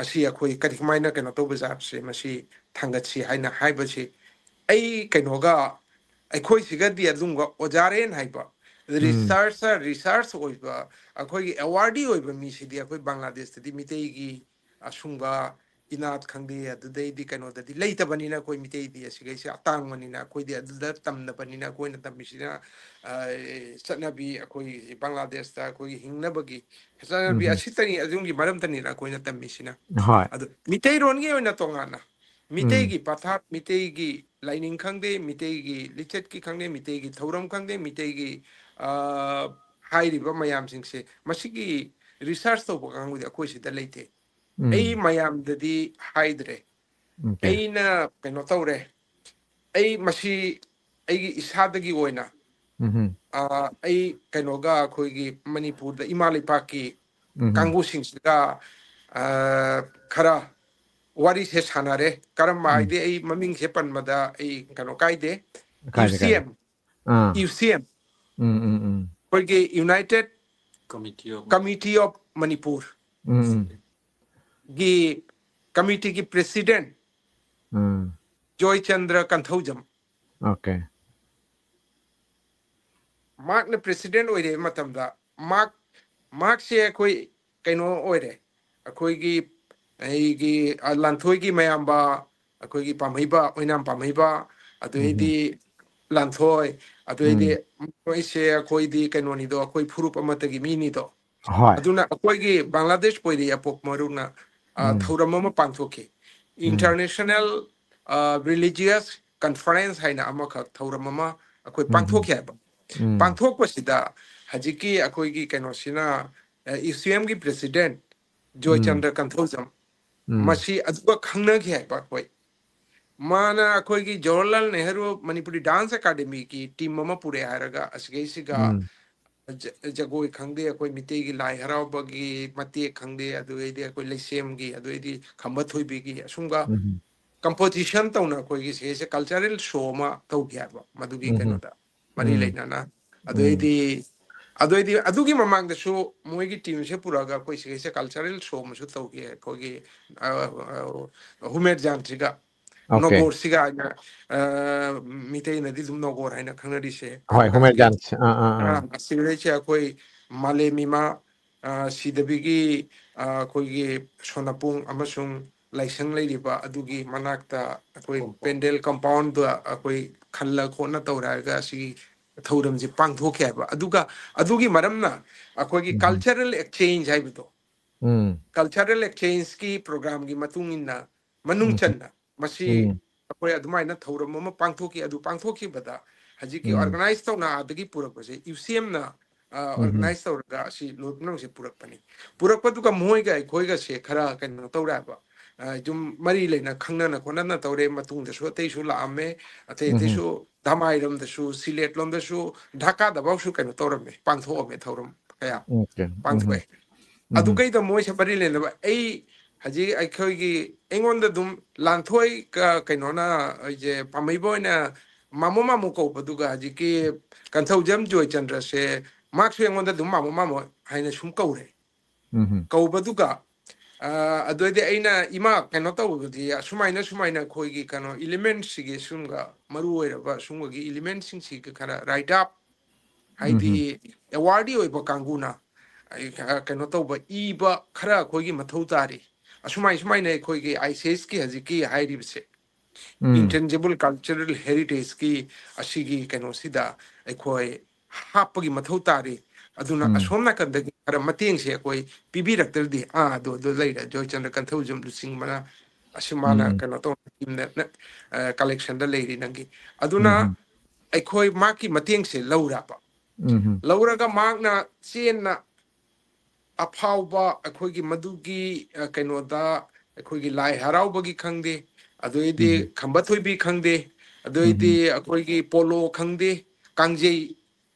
ꯑꯁꯤ ꯑꯩꯈꯣꯏ ꯀꯔꯤ ꯀꯃꯥꯏꯅ ꯀꯩꯅꯣ ꯇꯧꯕ ꯖꯥꯠꯁꯦ, ꯃꯁꯤ ꯊꯥꯡꯒꯠꯁꯤ" ꯍꯥꯏꯅ ꯍꯥꯏꯕꯁꯤ, ꯑꯩ ꯀꯩꯅꯣꯒ, ꯑꯩꯈꯣꯏꯁꯤꯒꯗꯤ ꯑꯗꯨꯝꯕ ꯑꯣꯖꯥꯔꯦꯟ ꯍꯥꯏꯕ, ꯔꯤꯁꯔꯁ ꯔꯤꯁꯔꯁ ꯑꯣꯏꯕ, ꯑꯩꯈꯣꯏꯒꯤ ꯑꯦꯋꯥꯔꯗꯤ ꯑꯣꯏꯕ ꯃꯤꯁꯤꯗꯤ ꯑꯩꯈꯣꯏ ꯕꯪꯒ꯭ꯂꯥꯗꯦꯁꯇꯗꯤ ꯃꯤꯇꯩꯒꯤ ꯑꯁꯨꯡꯕ ꯏꯅꯥꯠ ꯈꯪꯗꯦ, ꯑꯗꯨꯗꯩꯗꯤ ꯀꯩꯅꯣꯗꯗꯤ ꯂꯩꯇꯕꯅꯤꯅ, ꯑꯩꯈꯣꯏ ꯃꯤꯇꯩꯗꯤ ꯑꯁꯤꯈꯩꯁꯦ ꯑꯇꯥꯡꯕꯅꯤꯅ, ꯑꯩꯈꯣꯏꯗꯤ ꯑꯗꯨꯗ ꯇꯝꯗꯕꯅꯤꯅ, ꯑꯩꯈꯣꯏꯅ ꯇꯝꯃꯤꯁꯤꯅ, ꯑ, ꯆꯠꯅꯕꯤ, ꯑꯩꯈꯣꯏ ꯕꯪꯒ꯭ꯂꯥꯗꯦꯁꯇ ꯑꯩꯈꯣꯏꯒꯤ ꯍꯤꯡꯅꯕꯒꯤ ꯆꯠꯅꯕꯤ ꯎꯝ꯫ ꯑꯁꯤꯇꯅꯤ, ꯑꯗꯨꯒꯤ ꯃꯔꯝꯇꯅꯤꯅ ꯑꯩꯈꯣꯏꯅ ꯇꯝꯃꯤꯁꯤꯅ꯫ ꯍꯣꯏ꯫ ꯑꯗꯨ ꯃꯤꯇꯩꯔꯣꯟꯒꯤ ꯑꯣꯏꯅ ꯇꯣꯉꯥꯟꯅ ꯎꯝ꯫ ꯃꯤꯇꯩꯒꯤ ꯄꯊꯥꯞ, ꯃꯤꯇꯩꯒꯤ ꯂꯥꯏꯅꯤꯡ ꯈꯪꯗꯦ, ꯃꯤꯇꯩꯒꯤ ꯂꯤꯆꯠꯀꯤ ꯈꯪꯗꯦ, ꯃꯤꯇꯩꯒꯤ ꯊꯧꯔꯝ ꯈꯪꯗꯦ, ꯃꯤꯇꯩꯒꯤ, ꯑ, ꯍꯥꯏꯔꯤꯕ ꯃꯌꯥꯝꯁꯤꯡꯁꯦ, ꯃꯁꯤꯒꯤ ꯔꯤꯁꯔꯁ ꯇꯧꯕ ꯀꯥꯡꯕꯨꯗꯤ ꯑꯩꯈꯣꯏ ꯁꯤꯗ ꯂꯩꯇꯦ꯫ ꯎꯝ꯫ ꯑꯩ ꯃꯌꯥꯝꯗꯗꯤ ꯍꯥꯏꯗ꯭ꯔꯦ꯫ ꯑꯣꯀꯦ꯫ ꯑꯩꯅ ꯀꯩꯅꯣ ꯇꯧꯔꯦ꯫ ꯑꯩ ꯃꯁꯤ ꯑꯩꯒꯤ ꯏꯁꯥꯗꯒꯤ ꯑꯣꯏꯅ, ꯎꯝꯍꯨꯝ꯫ ꯑ, ꯑꯩ ꯀꯩꯅꯣꯒ, ꯑꯩꯈꯣꯏꯒꯤ ꯃꯅꯤꯄꯨꯔꯗ ꯏꯃꯥ ꯂꯩꯄꯥꯛꯀꯤ ꯎꯝꯍꯨꯝ꯫ ꯀꯥꯡꯕꯨꯁꯤꯡꯁꯤꯒ, ꯑ, ꯈꯔ ꯋꯥꯔꯤꯁꯦ ꯁꯥꯟꯅꯔꯦ꯫ ꯀꯔꯝꯕ ꯎꯝ꯫ ꯍꯥꯏꯗꯤ ꯑꯩ ꯃꯃꯤꯡꯁꯦ ꯄꯟꯕꯗ ꯑꯩ ꯀꯩꯅꯣ ꯀꯥꯏꯗꯦ꯫ ꯀꯥꯏꯗꯦ, ꯀꯥꯏꯗꯦ꯫ ꯌꯨ ꯁꯤ ꯑꯦꯝ꯫ ꯑꯥ꯫ ꯌꯨ ꯁꯤ ꯑꯦꯝ꯫ ꯎꯝ, ꯎꯝ, ꯎꯝ꯫ ꯑꯩꯈꯣꯏꯒꯤ United Committee of Committee of Manipur ꯎꯝ, ꯎꯝ꯫ ꯒꯤ committee ꯒꯤ president ꯎꯝ꯫ ꯖꯣꯏꯆꯟꯗ꯭ꯔ ꯀꯟꯊꯧꯖꯝ꯫ ꯑꯣꯀꯦ꯫ ꯃꯍꯥꯛꯅ president ꯑꯣꯏꯔꯤꯕ ꯃꯇꯝꯗ ꯃꯍꯥꯛ, ꯃꯍꯥꯛꯁꯦ ꯑꯩꯈꯣꯏ ꯀꯩꯅꯣ ꯑꯣꯏꯔꯦ, ꯑꯩꯈꯣꯏꯒꯤ, ꯑꯩꯒꯤ, ꯑ, ꯂꯥꯟꯊꯣꯏꯒꯤ ꯃꯌꯥꯝꯕ, ꯑꯩꯈꯣꯏꯒꯤ ꯄꯥꯝꯍꯩꯕ, ꯑꯣꯏꯅꯥꯝ ꯄꯥꯝꯍꯩꯕ, ꯑꯗꯨꯗꯩꯗꯤ ꯎꯝ꯫ ꯂꯥꯟꯊꯣꯏ, ꯑꯗꯨꯗꯩꯗꯤ ꯎꯝ꯫ ꯃꯣꯏꯁꯦ ꯑꯩꯈꯣꯏꯗꯤ ꯀꯩꯅꯣꯅꯤꯗꯣ, ꯑꯩꯈꯣꯏ ꯐꯨꯔꯨꯞ ꯑꯃꯠꯇꯒꯤ ꯃꯤꯅꯤꯗꯣ꯫ ꯍꯣꯏ꯫ ꯑꯗꯨꯅ ꯑꯩꯈꯣꯏꯒꯤ ꯕꯪꯒ꯭ꯂꯥꯗꯦꯁ ꯄꯣꯏꯔꯤ ꯑꯄꯣꯛ ꯃꯔꯨꯅ, ꯑ, ꯎꯝ꯫ ꯊꯧꯔꯝ ꯑꯃ ꯄꯥꯡꯊꯣꯛꯈꯤ꯫ ꯎꯝ꯫ International, ꯑ, Religious Conference ꯍꯥꯏꯅ ꯑꯃꯈꯛ ꯊꯧꯔꯝ ꯑꯃ ꯑꯩꯈꯣꯏ ꯎꯝ꯫ ꯄꯥꯡꯊꯣꯛꯈꯤ ꯍꯥꯏꯕ꯫ ꯎꯝ꯫ ꯄꯥꯡꯊꯣꯛꯄꯁꯤꯗ ꯍꯧꯖꯤꯛꯀꯤ ꯑꯩꯈꯣꯏꯒꯤ ꯀꯩꯅꯣꯁꯤꯅ, ꯑ, ꯌꯨ ꯁꯤ ꯑꯦꯝꯒꯤ president ꯎꯝ꯫ ꯖꯣꯏꯆꯟꯗ꯭ꯔ ꯀꯟꯊꯧꯖꯝ, ꯎꯝ꯫ ꯃꯁꯤ ꯑꯗꯨꯒ ꯈꯪꯅꯈꯤ ꯍꯥꯏꯕ ꯑꯩꯈꯣꯏ꯫ ꯃꯥꯅ ꯑꯩꯈꯣꯏꯒꯤ ꯖꯋꯥꯍꯔꯂꯥꯜ ꯅꯦꯍꯔꯨ ꯃꯅꯤꯄꯨꯔꯤ dance academy ꯒꯤ team ꯑꯃ ꯄꯨꯔꯛꯑꯦ ꯍꯥꯏꯔꯒ ꯑꯁꯤꯒꯩꯁꯤꯒ ꯎꯝ꯫ ꯖ-, ꯖꯒꯣꯏ ꯈꯪꯗꯦ, ꯑꯩꯈꯣꯏ ꯃꯤꯇꯩꯒꯤ ꯂꯥꯏ ꯍꯔꯥꯎꯕꯒꯤ ꯃꯇꯦꯛ ꯈꯪꯗꯦ, ꯑꯗꯨꯗꯩꯗꯤ ꯑꯩꯈꯣꯏ ꯂꯩꯁꯦꯝꯒꯤ, ꯑꯗꯨꯗꯩꯗꯤ ꯈꯝꯕ ꯊꯣꯏꯕꯤꯒꯤ, ꯑꯁꯨꯝꯕ ꯎꯝ꯫ Composition ꯇꯧꯅ ꯑꯩꯈꯣꯏꯒꯤ ꯁꯤꯒꯩꯁꯦ cultural show ꯑꯃ ꯇꯧꯈꯤ ꯍꯥꯏꯕ, ꯃꯗꯨꯒꯤ ꯎꯝ꯫ ꯀꯩꯅꯣꯗ ꯃꯔꯤ ꯎꯝ꯫ ꯂꯩꯅꯅ꯫ ꯎꯝ꯫ ꯑꯗꯨꯗꯩꯗꯤ, ꯑꯗꯨꯗꯩꯗꯤ ꯑꯗꯨꯒꯤ ꯃꯃꯥꯡꯗꯁꯨ ꯃꯣꯏꯒꯤ team ꯁꯦ ꯄꯨꯔꯛꯑꯒ ꯑꯩꯈꯣꯏ ꯁꯤꯒꯩꯁꯦ cultural show ꯑꯃꯁꯨ ꯇꯧꯈꯤ, ꯑꯩꯈꯣꯏꯒꯤ, ꯑ, ꯑ, ꯍꯨꯃꯦꯔ ꯖꯥꯟꯁꯤꯒ꯫ Okay. ꯅꯣꯒꯣꯔꯁꯤꯒ ꯍꯥꯏꯅ, ꯑ, ꯃꯤꯇꯩꯅꯗꯤ ꯑꯗꯨꯝ ꯅꯣꯒꯣꯔ ꯍꯥꯏꯅ ꯈꯪꯅꯔꯤꯁꯦ꯫ ꯍꯣꯏ, ꯍꯨꯃꯦꯔ ꯖꯥꯟꯁ꯫ ꯑꯥ, ꯑꯥ, ꯑꯥ꯫ ꯑ, ꯑꯁꯤꯗꯩꯁꯦ ꯑꯩꯈꯣꯏ ꯃꯥꯂꯦꯝ ꯏꯃꯥ, ꯑ, ꯁꯤꯗꯕꯤꯒꯤ, ꯑ, ꯑꯩꯈꯣꯏꯒꯤ ꯁꯣꯅꯄꯨꯡ ꯑꯃꯁꯨꯡ ꯂꯥꯏꯁꯪ ꯂꯩꯔꯤꯕ ꯑꯗꯨꯒꯤ ꯃꯅꯥꯛꯇ ꯑꯩꯈꯣꯏ ꯄꯦꯟꯗꯦꯜ ꯀꯝꯄꯥꯎꯟꯗ ꯑꯩꯈꯣꯏ ꯈꯜꯂ ꯈꯣꯠꯅ ꯇꯧꯔꯒ ꯑꯁꯤꯒꯤ ꯊꯧꯔꯝꯁꯦ ꯄꯥꯡꯊꯣꯛꯈꯤ ꯍꯥꯏꯕ꯫ ꯑꯗꯨꯒ ꯑꯗꯨꯒꯤ ꯃꯔꯝꯅ ꯑꯩꯈꯣꯏꯒꯤ ꯎꯝ꯫ ꯀꯜꯆꯔꯦꯜ ꯑꯦꯛꯁꯆꯦꯟꯖ ꯍꯥꯏꯕꯗꯣ, ꯎꯝ꯫ ꯀꯜꯆꯔꯦꯜ ꯑꯦꯛꯁꯆꯦꯟꯖꯀꯤ ꯄ꯭ꯔꯣꯒ꯭ꯔꯥꯝꯒꯤ ꯃꯇꯨꯡ ꯏꯟꯅ ꯃꯅꯨꯡ ꯎꯝ꯫ ꯆꯟꯅ ꯃꯁꯤ ꯎꯝ꯫ ꯑꯩꯈꯣꯏ ꯑꯗꯨꯃꯥꯏꯅ ꯊꯧꯔꯝ ꯑꯃ ꯄꯥꯡꯊꯣꯛꯈꯤ꯫ ꯑꯗꯨ ꯄꯥꯡꯊꯣꯛꯈꯤꯕꯗ ꯍꯧꯖꯤꯛꯀꯤ ꯎꯝ꯫ ꯑꯣꯔꯒꯅꯥꯏꯖ ꯇꯧꯅ ꯑꯥꯗꯒꯤ ꯄꯨꯔꯛꯄꯁꯦ ꯏꯎꯁꯤꯑꯦꯝꯅ, ꯑ, ꯎꯝ꯫ ꯑꯣꯔꯒꯅꯥꯏꯖ ꯇꯧꯔꯒ ꯑꯁꯤ ꯂꯣꯏ ꯄꯨꯝꯅꯃꯛꯁꯦ ꯄꯨꯔꯛꯄꯅꯤ꯫ ꯄꯨꯔꯛꯄꯗꯨꯒ ꯃꯣꯏꯒ ꯑꯩꯈꯣꯏꯒꯁꯦ ꯈꯔ ꯀꯩꯅꯣ ꯇꯧꯔꯦ ꯍꯥꯏꯕ꯫ ꯑ, ꯑꯗꯨꯝ ꯃꯔꯤ ꯂꯩꯅ ꯈꯪꯅꯅ ꯈꯣꯠꯅꯅ ꯇꯧꯔꯦ꯫ ꯃꯇꯨꯡꯗꯁꯨ ꯑꯇꯩꯁꯨ ꯂꯥꯛꯑꯝꯃꯦ꯫ ꯑꯇꯩ ꯎꯝ꯫ ꯑꯇꯩꯁꯨ ꯙꯃꯥꯏꯔꯣꯝꯗꯁꯨ, ꯁꯤꯂꯦꯠ ꯂꯣꯝꯗꯁꯨ, ꯙꯥꯀꯥꯗꯐꯥꯎꯁꯨ ꯀꯩꯅꯣ ꯇꯧꯔꯝꯃꯦ, ꯄꯥꯡꯊꯣꯛꯑꯝꯃꯦ, ꯊꯧꯔꯝ ꯀꯌꯥ Okay. ꯎꯝ꯫ ꯄꯥꯡꯊꯣꯛꯑꯦ꯫ ꯎꯝ꯫ ꯑꯗꯨ ꯀꯩꯗ ꯃꯣꯏꯁꯦ ꯃꯔꯤ ꯂꯩꯅꯕ ꯑꯩ ꯍꯧꯖꯤꯛ ꯑꯩꯈꯣꯏꯒꯤ ꯑꯩꯉꯣꯟꯗ ꯑꯗꯨꯝ ꯂꯥꯟꯊꯣꯏ ꯀ-, ꯀꯩꯅꯣꯅ ꯑꯩꯁꯦ ꯄꯥꯝꯃꯩꯕ ꯑꯣꯏꯅ ꯃꯥꯃꯣ ꯃꯥꯃꯣ ꯀꯧꯕꯗꯨꯒ ꯍꯧꯖꯤꯛꯀꯤ ꯀꯟꯊꯧꯖꯝ ꯖꯣꯏꯆꯟꯗ꯭ꯔꯁꯦ ꯃꯍꯥꯛꯁꯨ ꯑꯩꯉꯣꯟꯗ ꯑꯗꯨꯝ ꯃꯥꯃꯣ ꯃꯥꯃꯣ ꯍꯥꯏꯅ ꯁꯨꯝ ꯀꯧꯔꯦ꯫ ꯎꯝ꯫ ꯀꯧꯕꯗꯨꯒ, ꯑ, ꯑꯗꯨꯗꯩꯗꯤ ꯑꯩꯅ ꯏꯃꯥ ꯀꯩꯅꯣ ꯇꯧꯕꯗꯤ ꯑꯁꯨꯃꯥꯏꯅ ꯁꯨꯃꯥꯏꯅ ꯑꯩꯈꯣꯏꯒꯤ ꯀꯩꯅꯣ ꯏꯂꯤꯃꯦꯟꯠꯁꯤꯒꯤ ꯁꯨꯝꯒ ꯃꯔꯨ ꯑꯣꯏꯔꯕ ꯁꯨꯝꯕꯒꯤ ꯏꯂꯤꯃꯦꯟꯠꯁꯤꯡꯁꯤꯒ ꯈꯔ ꯔꯥꯏꯠ ꯑꯞ ꯍꯥꯏꯗꯤ ꯎꯝ꯫ ꯑꯦꯋꯥꯔꯗꯤ ꯑꯣꯏꯕ ꯀꯥꯡꯕꯨꯅ ꯑꯩ ꯈ-, ꯀꯩꯅꯣ ꯇꯧꯕ ꯏꯕ ꯈꯔ ꯑꯩꯈꯣꯏꯒꯤ ꯃꯊꯧ ꯇꯥꯔꯤ꯫ ꯑꯁꯨꯃꯥꯏ ꯁꯨꯃꯥꯏꯅ ꯑꯩꯈꯣꯏꯒꯤ ꯑꯥꯏ ꯁꯤ ꯑꯦꯁꯀꯤ ꯍꯧꯖꯤꯛꯀꯤ ꯍꯥꯏꯔꯤꯕꯁꯦ ꯎꯝ꯫ ꯏꯟꯇꯦꯟꯖꯤꯕꯜ ꯀꯜꯆꯔꯦꯜ ꯍꯦꯔꯤꯇꯦꯖꯀꯤ ꯑꯁꯤꯒꯤ ꯀꯩꯅꯣꯁꯤꯗ ꯑꯩꯈꯣꯏ ꯍꯥꯞꯄꯒꯤ ꯃꯊꯧ ꯇꯥꯔꯤ꯫ ꯑꯗꯨꯅ ꯎꯝ꯫ ꯑꯁꯣꯝ ꯅꯥꯀꯟꯗꯒꯤ ꯈꯔ ꯃꯇꯦꯡꯁꯦ ꯑꯩꯈꯣꯏ ꯄꯤꯕꯤꯔꯛꯇ꯭ꯔꯗꯤ, ꯑꯥ, ꯑꯗꯨ, ꯑꯗꯨ ꯂꯩꯔꯦ, ꯖꯣꯏꯆꯟꯗ꯭ꯔ ꯀꯟꯊꯧꯖꯝ ꯂꯨꯆꯤꯡꯕꯅ ꯑꯁꯤ ꯃꯥꯅ ꯎꯝ꯫ ꯀꯩꯅꯣ ꯇꯧꯅ ꯇꯤꯝꯅ, ꯑ, ꯀꯂꯦꯛꯁꯟꯗ ꯂꯩꯔꯤ ꯅꯪꯒꯤ꯫ ꯑꯗꯨꯅ ꯎꯝ꯫ ꯑꯩꯈꯣꯏ ꯃꯥꯒꯤ ꯃꯇꯦꯡꯁꯦ ꯂꯧꯔꯕ꯫ ꯎꯝ꯫ ꯂꯧꯔꯒ ꯃꯍꯥꯛꯅ ꯆꯦꯟꯅ ꯑꯐꯥꯎꯕ ꯑꯩꯈꯣꯏꯒꯤ ꯃꯗꯨꯒꯤ, ꯑ, ꯀꯩꯅꯣꯗ ꯑꯩꯈꯣꯏꯒꯤ ꯂꯥꯏ ꯍꯔꯥꯎꯕꯒꯤ ꯈꯪꯗꯦ, ꯑꯗꯨꯗꯩꯗꯤ ꯎꯝ꯫ ꯈꯝꯕ ꯊꯣꯏꯕꯤ ꯈꯪꯗꯦ, ꯑꯗꯨꯗꯩꯗꯤ ꯎꯝ꯫ ꯑꯩꯈꯣꯏꯒꯤ ꯄꯣꯂꯣ ꯈꯪꯗꯦ, ꯀꯥꯡꯖꯩ,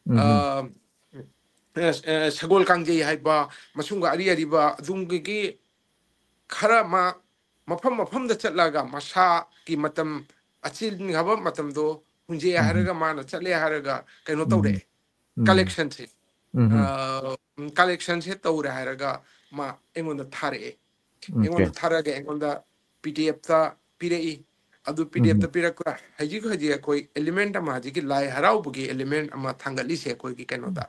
ꯎꯝ꯫ ꯑ, ꯑ, ꯑ, ꯁꯒꯣꯜ ꯀꯥꯡꯖꯩ ꯍꯥꯏꯕ ꯃꯁꯨꯝꯒ ꯑꯔꯤ ꯑꯔꯤꯕ ꯑꯗꯨꯝꯒꯤ ꯈꯔ ꯑꯃ ꯃꯐꯝ ꯃꯐꯝꯗ ꯆꯠꯂꯒ ꯃꯁꯥꯒꯤ ꯃꯇꯝ ꯑꯆꯤꯟꯈꯕ ꯃꯇꯝꯗꯣ ꯍꯨꯟꯖꯩ ꯎꯝ꯫ ꯍꯥꯏꯔꯒ ꯃꯥꯅ ꯆꯠꯂꯦ ꯍꯥꯏꯔꯒ ꯀꯩꯅꯣ ꯎꯝ꯫ ꯇꯧꯔꯛꯑꯦ꯫ ꯎꯝ꯫ ꯀꯂꯦꯛꯁꯟꯁꯦ, ꯎꯝ꯫ ꯑ, ꯀꯂꯦꯛꯁꯟꯁꯦ ꯇꯧꯔꯦ ꯍꯥꯏꯔꯒ ꯃꯥ ꯑꯩꯉꯣꯟꯗ ꯊꯥꯔꯛꯑꯦ꯫ Okay. ꯑꯩꯉꯣꯟꯗ ꯊꯥꯔꯛꯑꯒ ꯑꯩꯉꯣꯟꯗ ꯄꯤ ꯗꯤ ꯑꯦꯐꯇ ꯄꯤꯔꯛꯏ꯫ ꯑꯗꯨ ꯄꯤ ꯗꯤ ꯑꯦꯐꯇ ꯄꯤꯔꯛꯄ ꯍꯧꯖꯤꯛ ꯍꯧꯖꯤꯛ ꯑꯩꯈꯣꯏ ꯏꯂꯤꯃꯦꯟ ꯑꯃ, ꯍꯧꯖꯤꯛꯀꯤ ꯂꯥꯏ ꯍꯔꯥꯎꯕꯒꯤ ꯏꯂꯤꯃꯦꯟ ꯑꯃ ꯊꯥꯡꯒꯠꯂꯤꯁꯦ ꯑꯩꯈꯣꯏꯒꯤ ꯀꯩꯅꯣꯗ,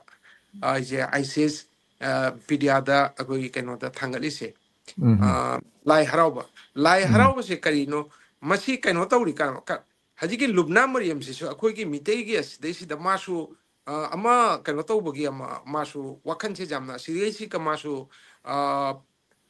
ꯑ, ꯑꯩꯁꯦ ꯑꯥꯏ ꯁꯤ ꯑꯦꯁ ꯄꯤꯗꯤꯌꯥꯗ ꯑꯩꯈꯣꯏꯒꯤ ꯀꯩꯅꯣꯗ ꯊꯥꯡꯒꯠꯂꯤꯁꯦ꯫ ꯑ, ꯂꯥꯏ ꯍꯔꯥꯎꯕ, ꯂꯥꯏ ꯍꯔꯥꯎꯕꯁꯦ ꯀꯔꯤꯅꯣ? ꯃꯁꯤ ꯀꯩꯅꯣ ꯇꯧꯔꯤ ꯀ-, ꯀ-, ꯍꯧꯖꯤꯛꯀꯤ ꯂꯨꯕꯅꯥ ꯃꯔꯤꯌꯝꯁꯤꯁꯨ ꯑꯩꯈꯣꯏꯒꯤ ꯃꯤꯇꯩꯒꯤ ꯑꯁꯤꯗꯩꯁꯤꯗ ꯃꯥꯁꯨ, ꯑ, ꯑꯃ ꯀꯩꯅꯣ ꯇꯧꯕꯒꯤ ꯑꯃ, ꯃꯥꯁꯨ ꯋꯥꯈꯜꯁꯦ ꯌꯥꯝꯅ ꯁꯤꯗꯩꯁꯤꯒ ꯃꯥꯁꯨ, ꯑ,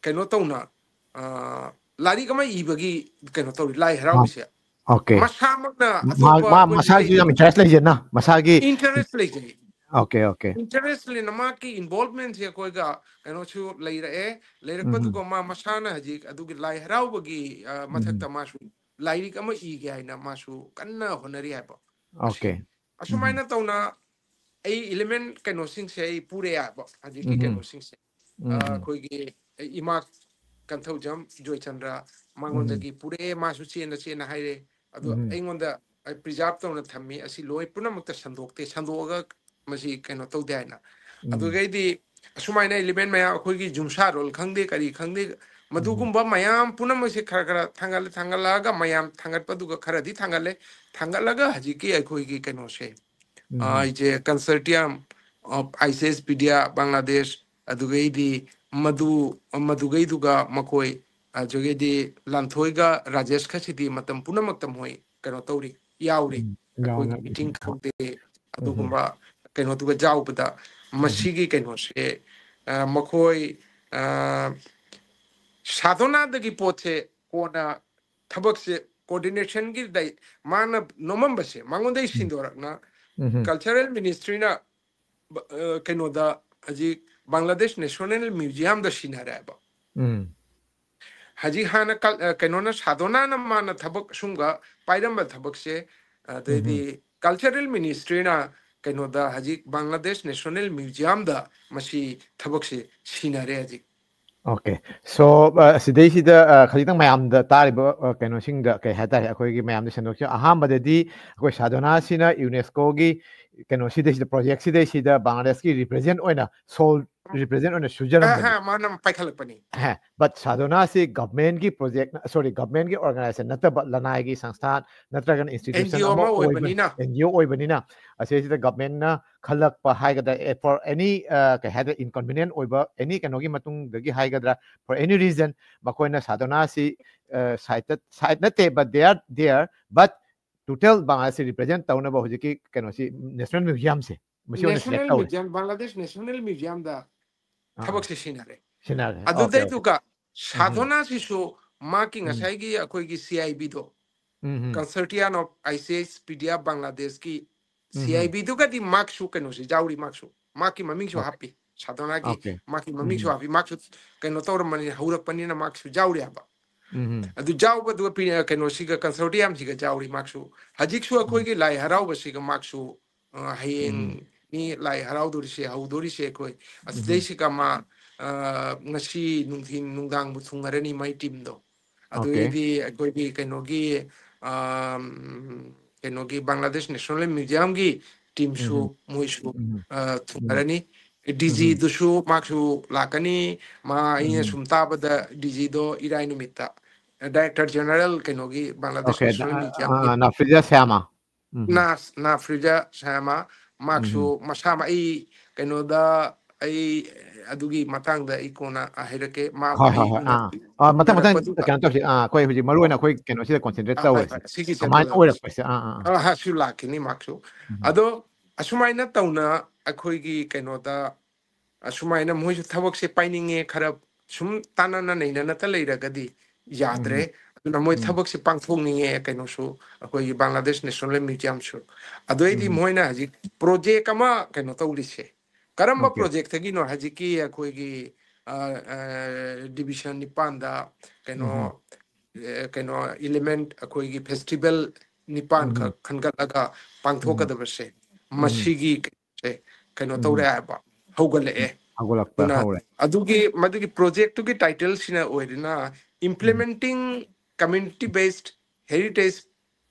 ꯀꯩꯅꯣ ꯇꯧꯅ, ꯑ, ꯂꯥꯏꯔꯤꯛ ꯑꯃ ꯏꯕꯒꯤ ꯀꯩꯅꯣ ꯇꯧꯔꯤ, ꯂꯥꯏ ꯍꯔꯥꯎꯕꯁꯦ꯫ ꯑꯣꯀꯦ꯫ ꯃꯁꯥꯃꯛꯅ ꯃꯥ ꯑꯇꯣꯞꯄ ꯃꯥ ꯑꯩꯈꯣꯏ ꯃꯁꯥꯒꯤ ꯃꯤꯇꯩ ꯌꯥꯝ ꯏꯟꯇꯔꯦꯁ ꯂꯩꯖꯅ ꯃꯁꯥꯒꯤ ꯏꯟꯇꯔꯦꯁ ꯂꯩꯖꯩ꯫ Okay okay. ꯏꯟꯇꯔꯦꯁ ꯂꯩꯅ ꯃꯥꯒꯤ ꯏꯟꯚꯣꯜꯚꯃꯦꯟꯁꯦ ꯑꯩꯈꯣꯏꯒ ꯀꯩꯅꯣꯁꯨ ꯂꯩꯔꯛꯑꯦ꯫ ꯂꯩꯔꯛꯄꯗꯨꯒ ꯃꯥ ꯃꯁꯥꯅ ꯍꯧꯖꯤꯛ ꯑꯗꯨꯒꯤ ꯂꯥꯏ ꯍꯔꯥꯎꯕꯒꯤ, ꯑ, ꯃꯊꯛꯇ ꯃꯥꯁꯨ ꯂꯥꯏꯔꯤꯛ ꯑꯃ ꯏꯒꯦ ꯍꯥꯏꯅ ꯃꯥꯁꯨ ꯀꯟꯅ ꯍꯣꯠꯅꯔꯤ ꯍꯥꯏꯕ꯫ ꯑꯁꯤ ꯑꯣꯀꯦ꯫ ꯑꯁꯨꯃꯥꯏꯅ ꯇꯧꯅ ꯑꯩ ꯏꯂꯤꯃꯦꯟ ꯀꯩꯅꯣꯁꯤꯡꯁꯦ ꯑꯩ ꯄꯨꯔꯦ ꯍꯥꯏꯕ, ꯍꯧꯖꯤꯛꯀꯤ ꯀꯩꯅꯣꯁꯤꯡꯁꯦ꯫ ꯑ, ꯑꯩꯈꯣꯏꯒꯤ ꯏꯃꯥ ꯀꯟꯊꯧꯖꯝ ꯖꯣꯏꯆꯟꯗ꯭ꯔ ꯃꯉꯣꯟꯗꯒꯤ ꯄꯨꯔꯛꯑꯦ, ꯃꯥꯁꯨ ꯆꯦꯟꯅ ꯆꯦꯟꯅ ꯍꯥꯏꯔꯦ꯫ ꯑꯗꯣ ꯑꯩꯉꯣꯟꯗ ꯑꯩ ꯄ꯭ꯔꯤꯖꯥꯔꯚ ꯇꯧꯅ ꯊꯝꯃꯤ, ꯑꯁꯤ ꯂꯣꯏ ꯄꯨꯝꯅꯃꯛꯇ ꯁꯟꯗꯣꯛꯇꯦ, ꯁꯟꯗꯣꯛꯑꯒ ꯃꯁꯤ ꯀꯩꯅꯣ ꯇꯧꯗꯦ ꯍꯥꯏꯅ꯫ ꯑꯗꯨꯗꯒꯤꯗꯤ ꯑꯁꯨꯃꯥꯏꯅ ꯏꯂꯤꯃꯦꯟ ꯃꯌꯥꯝ ꯑꯩꯈꯣꯏꯒꯤ ꯖꯨꯝꯁꯥꯔꯣꯜ ꯈꯪꯗꯦ, ꯀꯔꯤ ꯈꯪꯗꯦ, ꯃꯗꯨꯒꯨꯝꯕ ꯃꯌꯥꯝ ꯄꯨꯝꯅꯃꯛꯁꯦ ꯈꯔ ꯈꯔ ꯊꯥꯡꯒꯠꯂꯦ, ꯊꯥꯡꯒꯠꯂꯛꯑꯒ ꯃꯌꯥꯝ ꯊꯥꯡꯒꯠꯄꯗꯨꯒ ꯈꯔꯗꯤ ꯊꯥꯡꯒꯠꯂꯦ꯫ ꯊꯥꯡꯒꯠꯂꯒ ꯍꯧꯖꯤꯛꯀꯤ ꯑꯩꯈꯣꯏꯒꯤ ꯀꯩꯅꯣꯁꯦ, ꯑ, ꯑꯩꯁꯦ consortium of ICS Pedia Bangladesh, ꯑꯗꯨꯒꯩꯗꯤ ꯃꯗꯨ, ꯃꯗꯨꯒꯩꯗꯨꯒ ꯃꯈꯣꯏ, ꯑꯗꯨꯒꯩꯗꯤ ꯂꯥꯟꯊꯣꯏꯒ ꯔꯥꯖꯦꯁꯀꯁꯤꯗꯤ ꯃꯇꯝ ꯄꯨꯝꯅꯃꯛꯇ ꯃꯣꯏ ꯀꯩꯅꯣ ꯇꯧꯔꯤ, ꯌꯥꯎꯔꯤ꯫ ꯑꯩꯈꯣꯏꯒꯤ ꯃꯤꯇꯤꯡ ꯈꯪꯗꯦ, ꯑꯗꯨꯒꯨꯝꯕ ꯀꯩꯅꯣꯗꯨꯒ ꯌꯥꯎꯕꯗ ꯃꯁꯤꯒꯤ ꯀꯩꯅꯣꯁꯦ, ꯑ, ꯃꯈꯣꯏ, ꯑ, ꯁꯥꯗꯣꯅꯥꯗꯒꯤ ꯄꯣꯠꯁꯦ ꯀꯣꯟꯅ ꯊꯕꯛꯁꯦ ꯀꯣꯑꯣꯔꯗꯤꯅꯦꯁꯟꯒꯤ ꯗꯥꯏ-, ꯃꯥꯅ ꯅꯣꯝꯃꯝꯕꯁꯦ ꯃꯉꯣꯟꯗꯒꯤ ꯁꯤꯟꯗꯣꯔꯛꯅ ꯀꯜꯆꯔꯦꯜ ꯃꯤꯅꯤꯁꯇ꯭ꯔꯤꯅ ꯕ-, ꯑ, ꯀꯩꯅꯣꯗ ꯍꯧꯖꯤꯛ ꯕꯪꯒ꯭ꯂꯥꯗꯦꯁ ꯅꯦꯁꯅꯦꯜ ꯃ꯭ꯌꯨꯖꯤꯌꯝꯗ ꯁꯤꯟꯅꯔꯦꯕ꯫ ꯍꯧꯖꯤꯛ ꯍꯥꯟꯅ ꯀꯜ-, ꯑ, ꯀꯩꯅꯣꯅ, ꯁꯥꯗꯣꯅꯥꯅ ꯃꯥꯅ ꯊꯕꯛ ꯁꯨꯝꯒ ꯄꯥꯏꯔꯝꯕ ꯊꯕꯛꯁꯦ, ꯑꯗꯩꯗꯤ ꯀꯜꯆꯔꯦꯜ ꯃꯤꯅꯤꯁꯇ꯭ꯔꯤꯅ ꯀꯩꯅꯣꯗ ꯍꯧꯖꯤꯛ ꯕꯪꯒ꯭ꯂꯥꯗꯦꯁ ꯅꯦꯁꯅꯦꯜ ꯃ꯭ꯌꯨꯖꯤꯌꯝꯗ ꯃꯁꯤ ꯊꯕꯛꯁꯦ ꯁꯤꯟꯅꯔꯦ ꯍꯧꯖꯤꯛ꯫ ꯑꯣꯀꯦ꯫ ꯁꯣ, ꯑ, ꯁꯤꯗꯩꯁꯤꯗ, ꯑ, ꯈꯖꯤꯛꯇꯪ ꯃꯌꯥꯝꯗ ꯇꯥꯔꯤꯕ, ꯑ, ꯀꯩꯅꯣꯁꯤꯡꯗ ꯀꯩ ꯍꯥꯏꯇꯥꯔꯦ, ꯑꯩꯈꯣꯏꯒꯤ ꯃꯌꯥꯝꯗ ꯁꯟꯗꯣꯛꯁꯤ꯫ ꯑꯍꯥꯟꯕꯗꯗꯤ ꯑꯩꯈꯣꯏ ꯁꯥꯗꯣꯅꯥꯁꯤꯅ ꯌꯨꯅꯦꯁꯀꯣꯒꯤ ꯀꯩꯅꯣ ꯁꯤꯗꯩꯁꯤꯗ, ꯄ꯭ꯔꯣꯖꯦꯛ ꯁꯤꯗꯩꯁꯤꯗ ꯕꯪꯒ꯭ꯂꯥꯗꯦꯁꯀꯤ ꯔꯤꯄ꯭ꯔꯦꯖꯦꯟ ꯑꯣꯏꯅ ꯁꯣꯜ represent ꯑꯣꯏꯅ ꯁꯨꯖꯔꯝꯕꯅꯤ꯫ ꯑꯍ, ꯃꯥꯅ ꯄꯥꯏꯈꯠꯂꯛꯄꯅꯤ꯫ But ꯁꯥꯗꯣꯅꯥꯁꯤ government ꯀꯤ project, sorry, government ꯀꯤ organization ꯅꯠꯇꯕ, ꯂꯅꯥꯏꯒꯤ ꯁꯪꯁꯊꯥꯟ ꯅꯠꯇ꯭ꯔꯒꯅ institution NGO ꯑꯃ ꯑꯃ ꯑꯣꯏꯕ- ꯑꯣꯏꯕꯅꯤꯅ꯫ NGO ꯑꯣꯏꯕꯅꯤꯅ, ꯑꯁꯤꯁꯤꯗ government ꯅ ꯈꯜꯂꯛꯄ ꯍꯥꯏꯒꯗ꯭ꯔꯥ, eh, for any, uh, ꯀꯩ ꯍꯥꯏꯗ꯭ꯔꯥ, inconvenient ꯑꯣꯏꯕ any ꯀꯩꯅꯣꯒꯤ ꯃꯇꯨꯡꯗꯒꯤ ꯍꯥꯏꯒꯗ꯭ꯔꯥ, for any reason ꯃꯈꯣꯏꯅ ꯁꯥꯗꯣꯅꯥꯁꯤ, uh, site site ꯅꯠꯇꯦ, but they are there, but total ꯕꯪꯒ꯭ꯂꯥꯗꯦꯁꯁꯤ represent ꯇꯧꯅꯕ ꯍꯧꯖꯤꯛꯀꯤ ꯀꯩꯅꯣꯁꯤ, National Museum ꯁꯦ, ꯃꯁꯤ ꯑꯣꯏꯅ select National ꯇꯧꯔꯦ꯫ Museum, Bangladesh National Museum ꯗ ꯑꯥ, ꯊꯕꯛꯁꯦ ꯁꯤꯟꯅꯔꯦ꯫ ꯁꯤꯟꯅꯔꯦ꯫ Okay, okay. ꯑꯗꯨꯗꯩꯗꯨꯒ ꯁꯥꯗꯣꯅꯥꯁꯤꯁꯨ ꯃꯥꯒꯤ ꯎꯝ꯫ ꯉꯁꯥꯏꯒꯤ ꯑꯩꯈꯣꯏꯒꯤ C I B ꯗꯣ, ꯎꯝ, ꯎꯝ. Consortium of ICISpedia Bangladesh ꯀꯤ ꯎꯝ, ꯎꯝ. C I B ꯗꯨꯒꯗꯤ ꯃꯥꯛꯁꯨ ꯀꯩꯅꯣꯁꯤ ꯌꯥꯎꯔꯤ, ꯃꯥꯛꯁꯨ ꯃꯥꯛꯀꯤ ꯃꯃꯤꯡꯁꯨ Okay. ꯍꯥꯞꯄꯤ, ꯁꯥꯗꯣꯅꯥꯒꯤ Okay. ꯃꯥꯛꯀꯤ ꯃꯃꯤꯡꯁꯨ ꯎꯝ. ꯍꯥꯞꯄꯤ, ꯃꯥꯛꯁꯨ ꯀꯩꯅꯣ ꯇꯧꯔꯝꯕꯅꯤ, ꯍꯧꯔꯛꯄꯅꯤꯅ ꯃꯥꯛꯁꯨ ꯌꯥꯎꯔꯤ ꯍꯥꯏꯕ꯫ ꯎꯝ, ꯎꯝ. ꯑꯗꯨ ꯌꯥꯎꯕꯗꯨꯒ ꯄꯤ-, ꯀꯩꯅꯣꯁꯤꯒ, consortium ꯁꯤꯒ ꯌꯥꯎꯔꯤ ꯃꯥꯛꯁꯨ꯫ ꯍꯧꯖꯤꯛꯁꯨ ꯑꯩꯈꯣꯏꯒꯤ ꯂꯥꯏ ꯍꯔꯥꯎꯕꯁꯤꯒ ꯃꯥꯛꯁꯨ, ꯑ, ꯍꯌꯦꯡ ꯎꯝ. ꯃꯤ ꯂꯥꯏ ꯍꯔꯥꯎꯗꯣꯔꯤꯁꯦ, ꯍꯧꯗꯣꯔꯤꯁꯦ ꯑꯩꯈꯣꯏ꯫ ꯎꯝ. ꯑꯁꯤꯗꯩꯁꯤꯒ ꯃꯥ, ꯑ, ꯉꯁꯤ ꯅꯨꯡꯊꯤꯟ ꯅꯨꯡꯗꯥꯡꯕꯨ ꯊꯨꯡꯉꯔꯅꯤ ꯃꯥꯏ team ꯗꯣ꯫ Okay. ꯑꯗꯨꯗꯩꯗꯤ ꯑꯩꯈꯣꯏꯒꯤ ꯀꯩꯅꯣꯒꯤ, ꯑꯝ, ꯀꯩꯅꯣꯒꯤ Bangladesh National Museum ꯒꯤ team ꯁꯨ ꯎꯝ. ꯃꯣꯏꯁꯨ, ꯎꯝ. ꯑ, ꯎꯝ. ꯊꯨꯡꯉꯔꯅꯤ꯫ ꯎꯝ. D G ꯗꯨꯁꯨ ꯃꯥꯛꯁꯨ ꯂꯥꯛꯀꯅꯤ꯫ ꯃꯥ, ꯑꯩꯅ ꯎꯝ. ꯁꯨꯝ ꯇꯥꯕꯗ D G ꯗꯣ ꯏꯔꯥꯏ ꯅꯨꯃꯤꯠꯇ, Director General ꯀꯩꯅꯣꯒꯤ Bangladesh Okay, National ꯅ-, Museum ꯒꯤ ꯑ, ꯅꯥꯐ꯭ꯔꯤꯖꯥ ꯁ꯭ꯌꯥꯃ꯫ ꯎꯝ. ꯅꯥꯁ-, ꯅꯥꯐ꯭ꯔꯤꯖꯥ ꯁ꯭ꯌꯥꯃ, ꯃꯥꯛꯁꯨ ꯎꯝ. ꯃꯁꯥꯃꯛ ꯑꯩ ꯀꯩꯅꯣꯗ, ꯑꯩ ꯑꯗꯨꯒꯤ ꯃꯇꯥꯡꯗ ꯑꯩ ꯀꯣꯟꯅ ꯍꯥꯏꯔꯛꯀꯦ꯫ ꯃꯥ ꯍꯣꯏ, ꯍꯣꯏ, ꯑꯩ ꯍꯣꯏ. ꯎꯅ-, ꯑꯥ. ꯑꯥ, ꯃꯊꯪ, ꯃꯊꯪ ꯎꯅꯔꯛꯄꯗꯨꯗ꯫ ꯀꯩꯅꯣ ꯇꯧꯁꯤ꯫ ꯑꯥ, ꯑꯩꯈꯣꯏ ꯍꯧꯖꯤꯛ ꯃꯔꯨ ꯑꯣꯏꯅ ꯑꯩꯈꯣꯏ ꯀꯩꯅꯣꯁꯤꯗ concentrate ꯑꯥ, ꯍꯣꯏ, ꯇꯧꯔꯁꯤ꯫ ꯍꯣꯏ. ꯁꯤꯒꯤ ꯀꯃꯥꯏꯅ ꯆꯠꯄꯗ ꯑꯣꯏꯔꯛꯄꯁꯦ? ꯑꯥ, ꯑꯥ, ꯑꯥ. ꯑꯥ, ꯍꯥꯁꯨ ꯂꯥꯛꯈꯤꯅꯤ ꯃꯥꯛꯁꯨ꯫ ꯎꯝ. ꯑꯗꯣ ꯑꯁꯨꯃꯥꯏꯅ ꯇꯧꯅ ꯑꯩꯈꯣꯏꯒꯤ ꯀꯩꯅꯣꯗ, ꯑꯁꯨꯃꯥꯏꯅ ꯃꯣꯏꯁꯨ ꯊꯕꯛꯁꯦ ꯄꯥꯏꯅꯤꯡꯉꯦ, ꯈꯔ ꯁꯨꯝ ꯇꯥꯟꯅꯅ ꯅꯩꯅꯅꯇ ꯂꯩꯔꯒꯗꯤ ꯌꯥꯗ꯭ꯔꯦ꯫ ꯎꯝ. ꯑꯗꯨꯅ ꯃꯣꯏ ꯎꯝ. ꯊꯕꯛꯁꯦ ꯄꯥꯡꯊꯣꯛꯅꯤꯡꯉꯦ, ꯀꯩꯅꯣꯁꯨ, ꯑꯩꯈꯣꯏꯒꯤ Bangladesh National Museum ꯁꯨ꯫ ꯑꯗꯨ ꯑꯩꯗꯤ ꯎꯝ. ꯃꯣꯏꯅ ꯍꯧꯖꯤꯛ project ꯑꯃ ꯀꯩꯅꯣ ꯇꯧꯔꯤꯁꯦ, ꯀꯔꯝꯕ Okay. project ꯇꯒꯤꯅꯣ? ꯍꯧꯖꯤꯛꯀꯤ ꯑꯩꯈꯣꯏꯒꯤ, ꯑ, ꯑ, division ꯅꯤꯄꯥꯟꯗ ꯀꯩꯅꯣ, ꯎꯝ. ꯑ, ꯀꯩꯅꯣ element, ꯑꯩꯈꯣꯏꯒꯤ festival ꯅꯤꯄꯥꯟ ꯎꯝ. ꯈꯛ ꯈꯟꯒꯠꯂꯒ ꯎꯝ. ꯄꯥꯡꯊꯣꯛꯀꯗꯕꯁꯦ, ꯎꯝ. ꯃꯁꯤꯒꯤ ꯀꯩꯅꯣꯁꯦ ꯀꯩꯅꯣ ꯎꯝ. ꯇꯧꯔꯦ ꯍꯥꯏꯕ, ꯍꯧꯒꯠꯂꯛꯑꯦ꯫ ꯍꯧꯒꯠꯂꯛꯄ ꯑꯗꯨꯅ ꯍꯧꯔꯦ꯫ ꯑꯗꯨꯒꯤ, ꯃꯗꯨꯒꯤ project ꯇꯨꯒꯤ title ꯁꯤꯅ ꯑꯣꯏꯔꯤꯅ ꯎꯝ. Implementing Community Based Heritage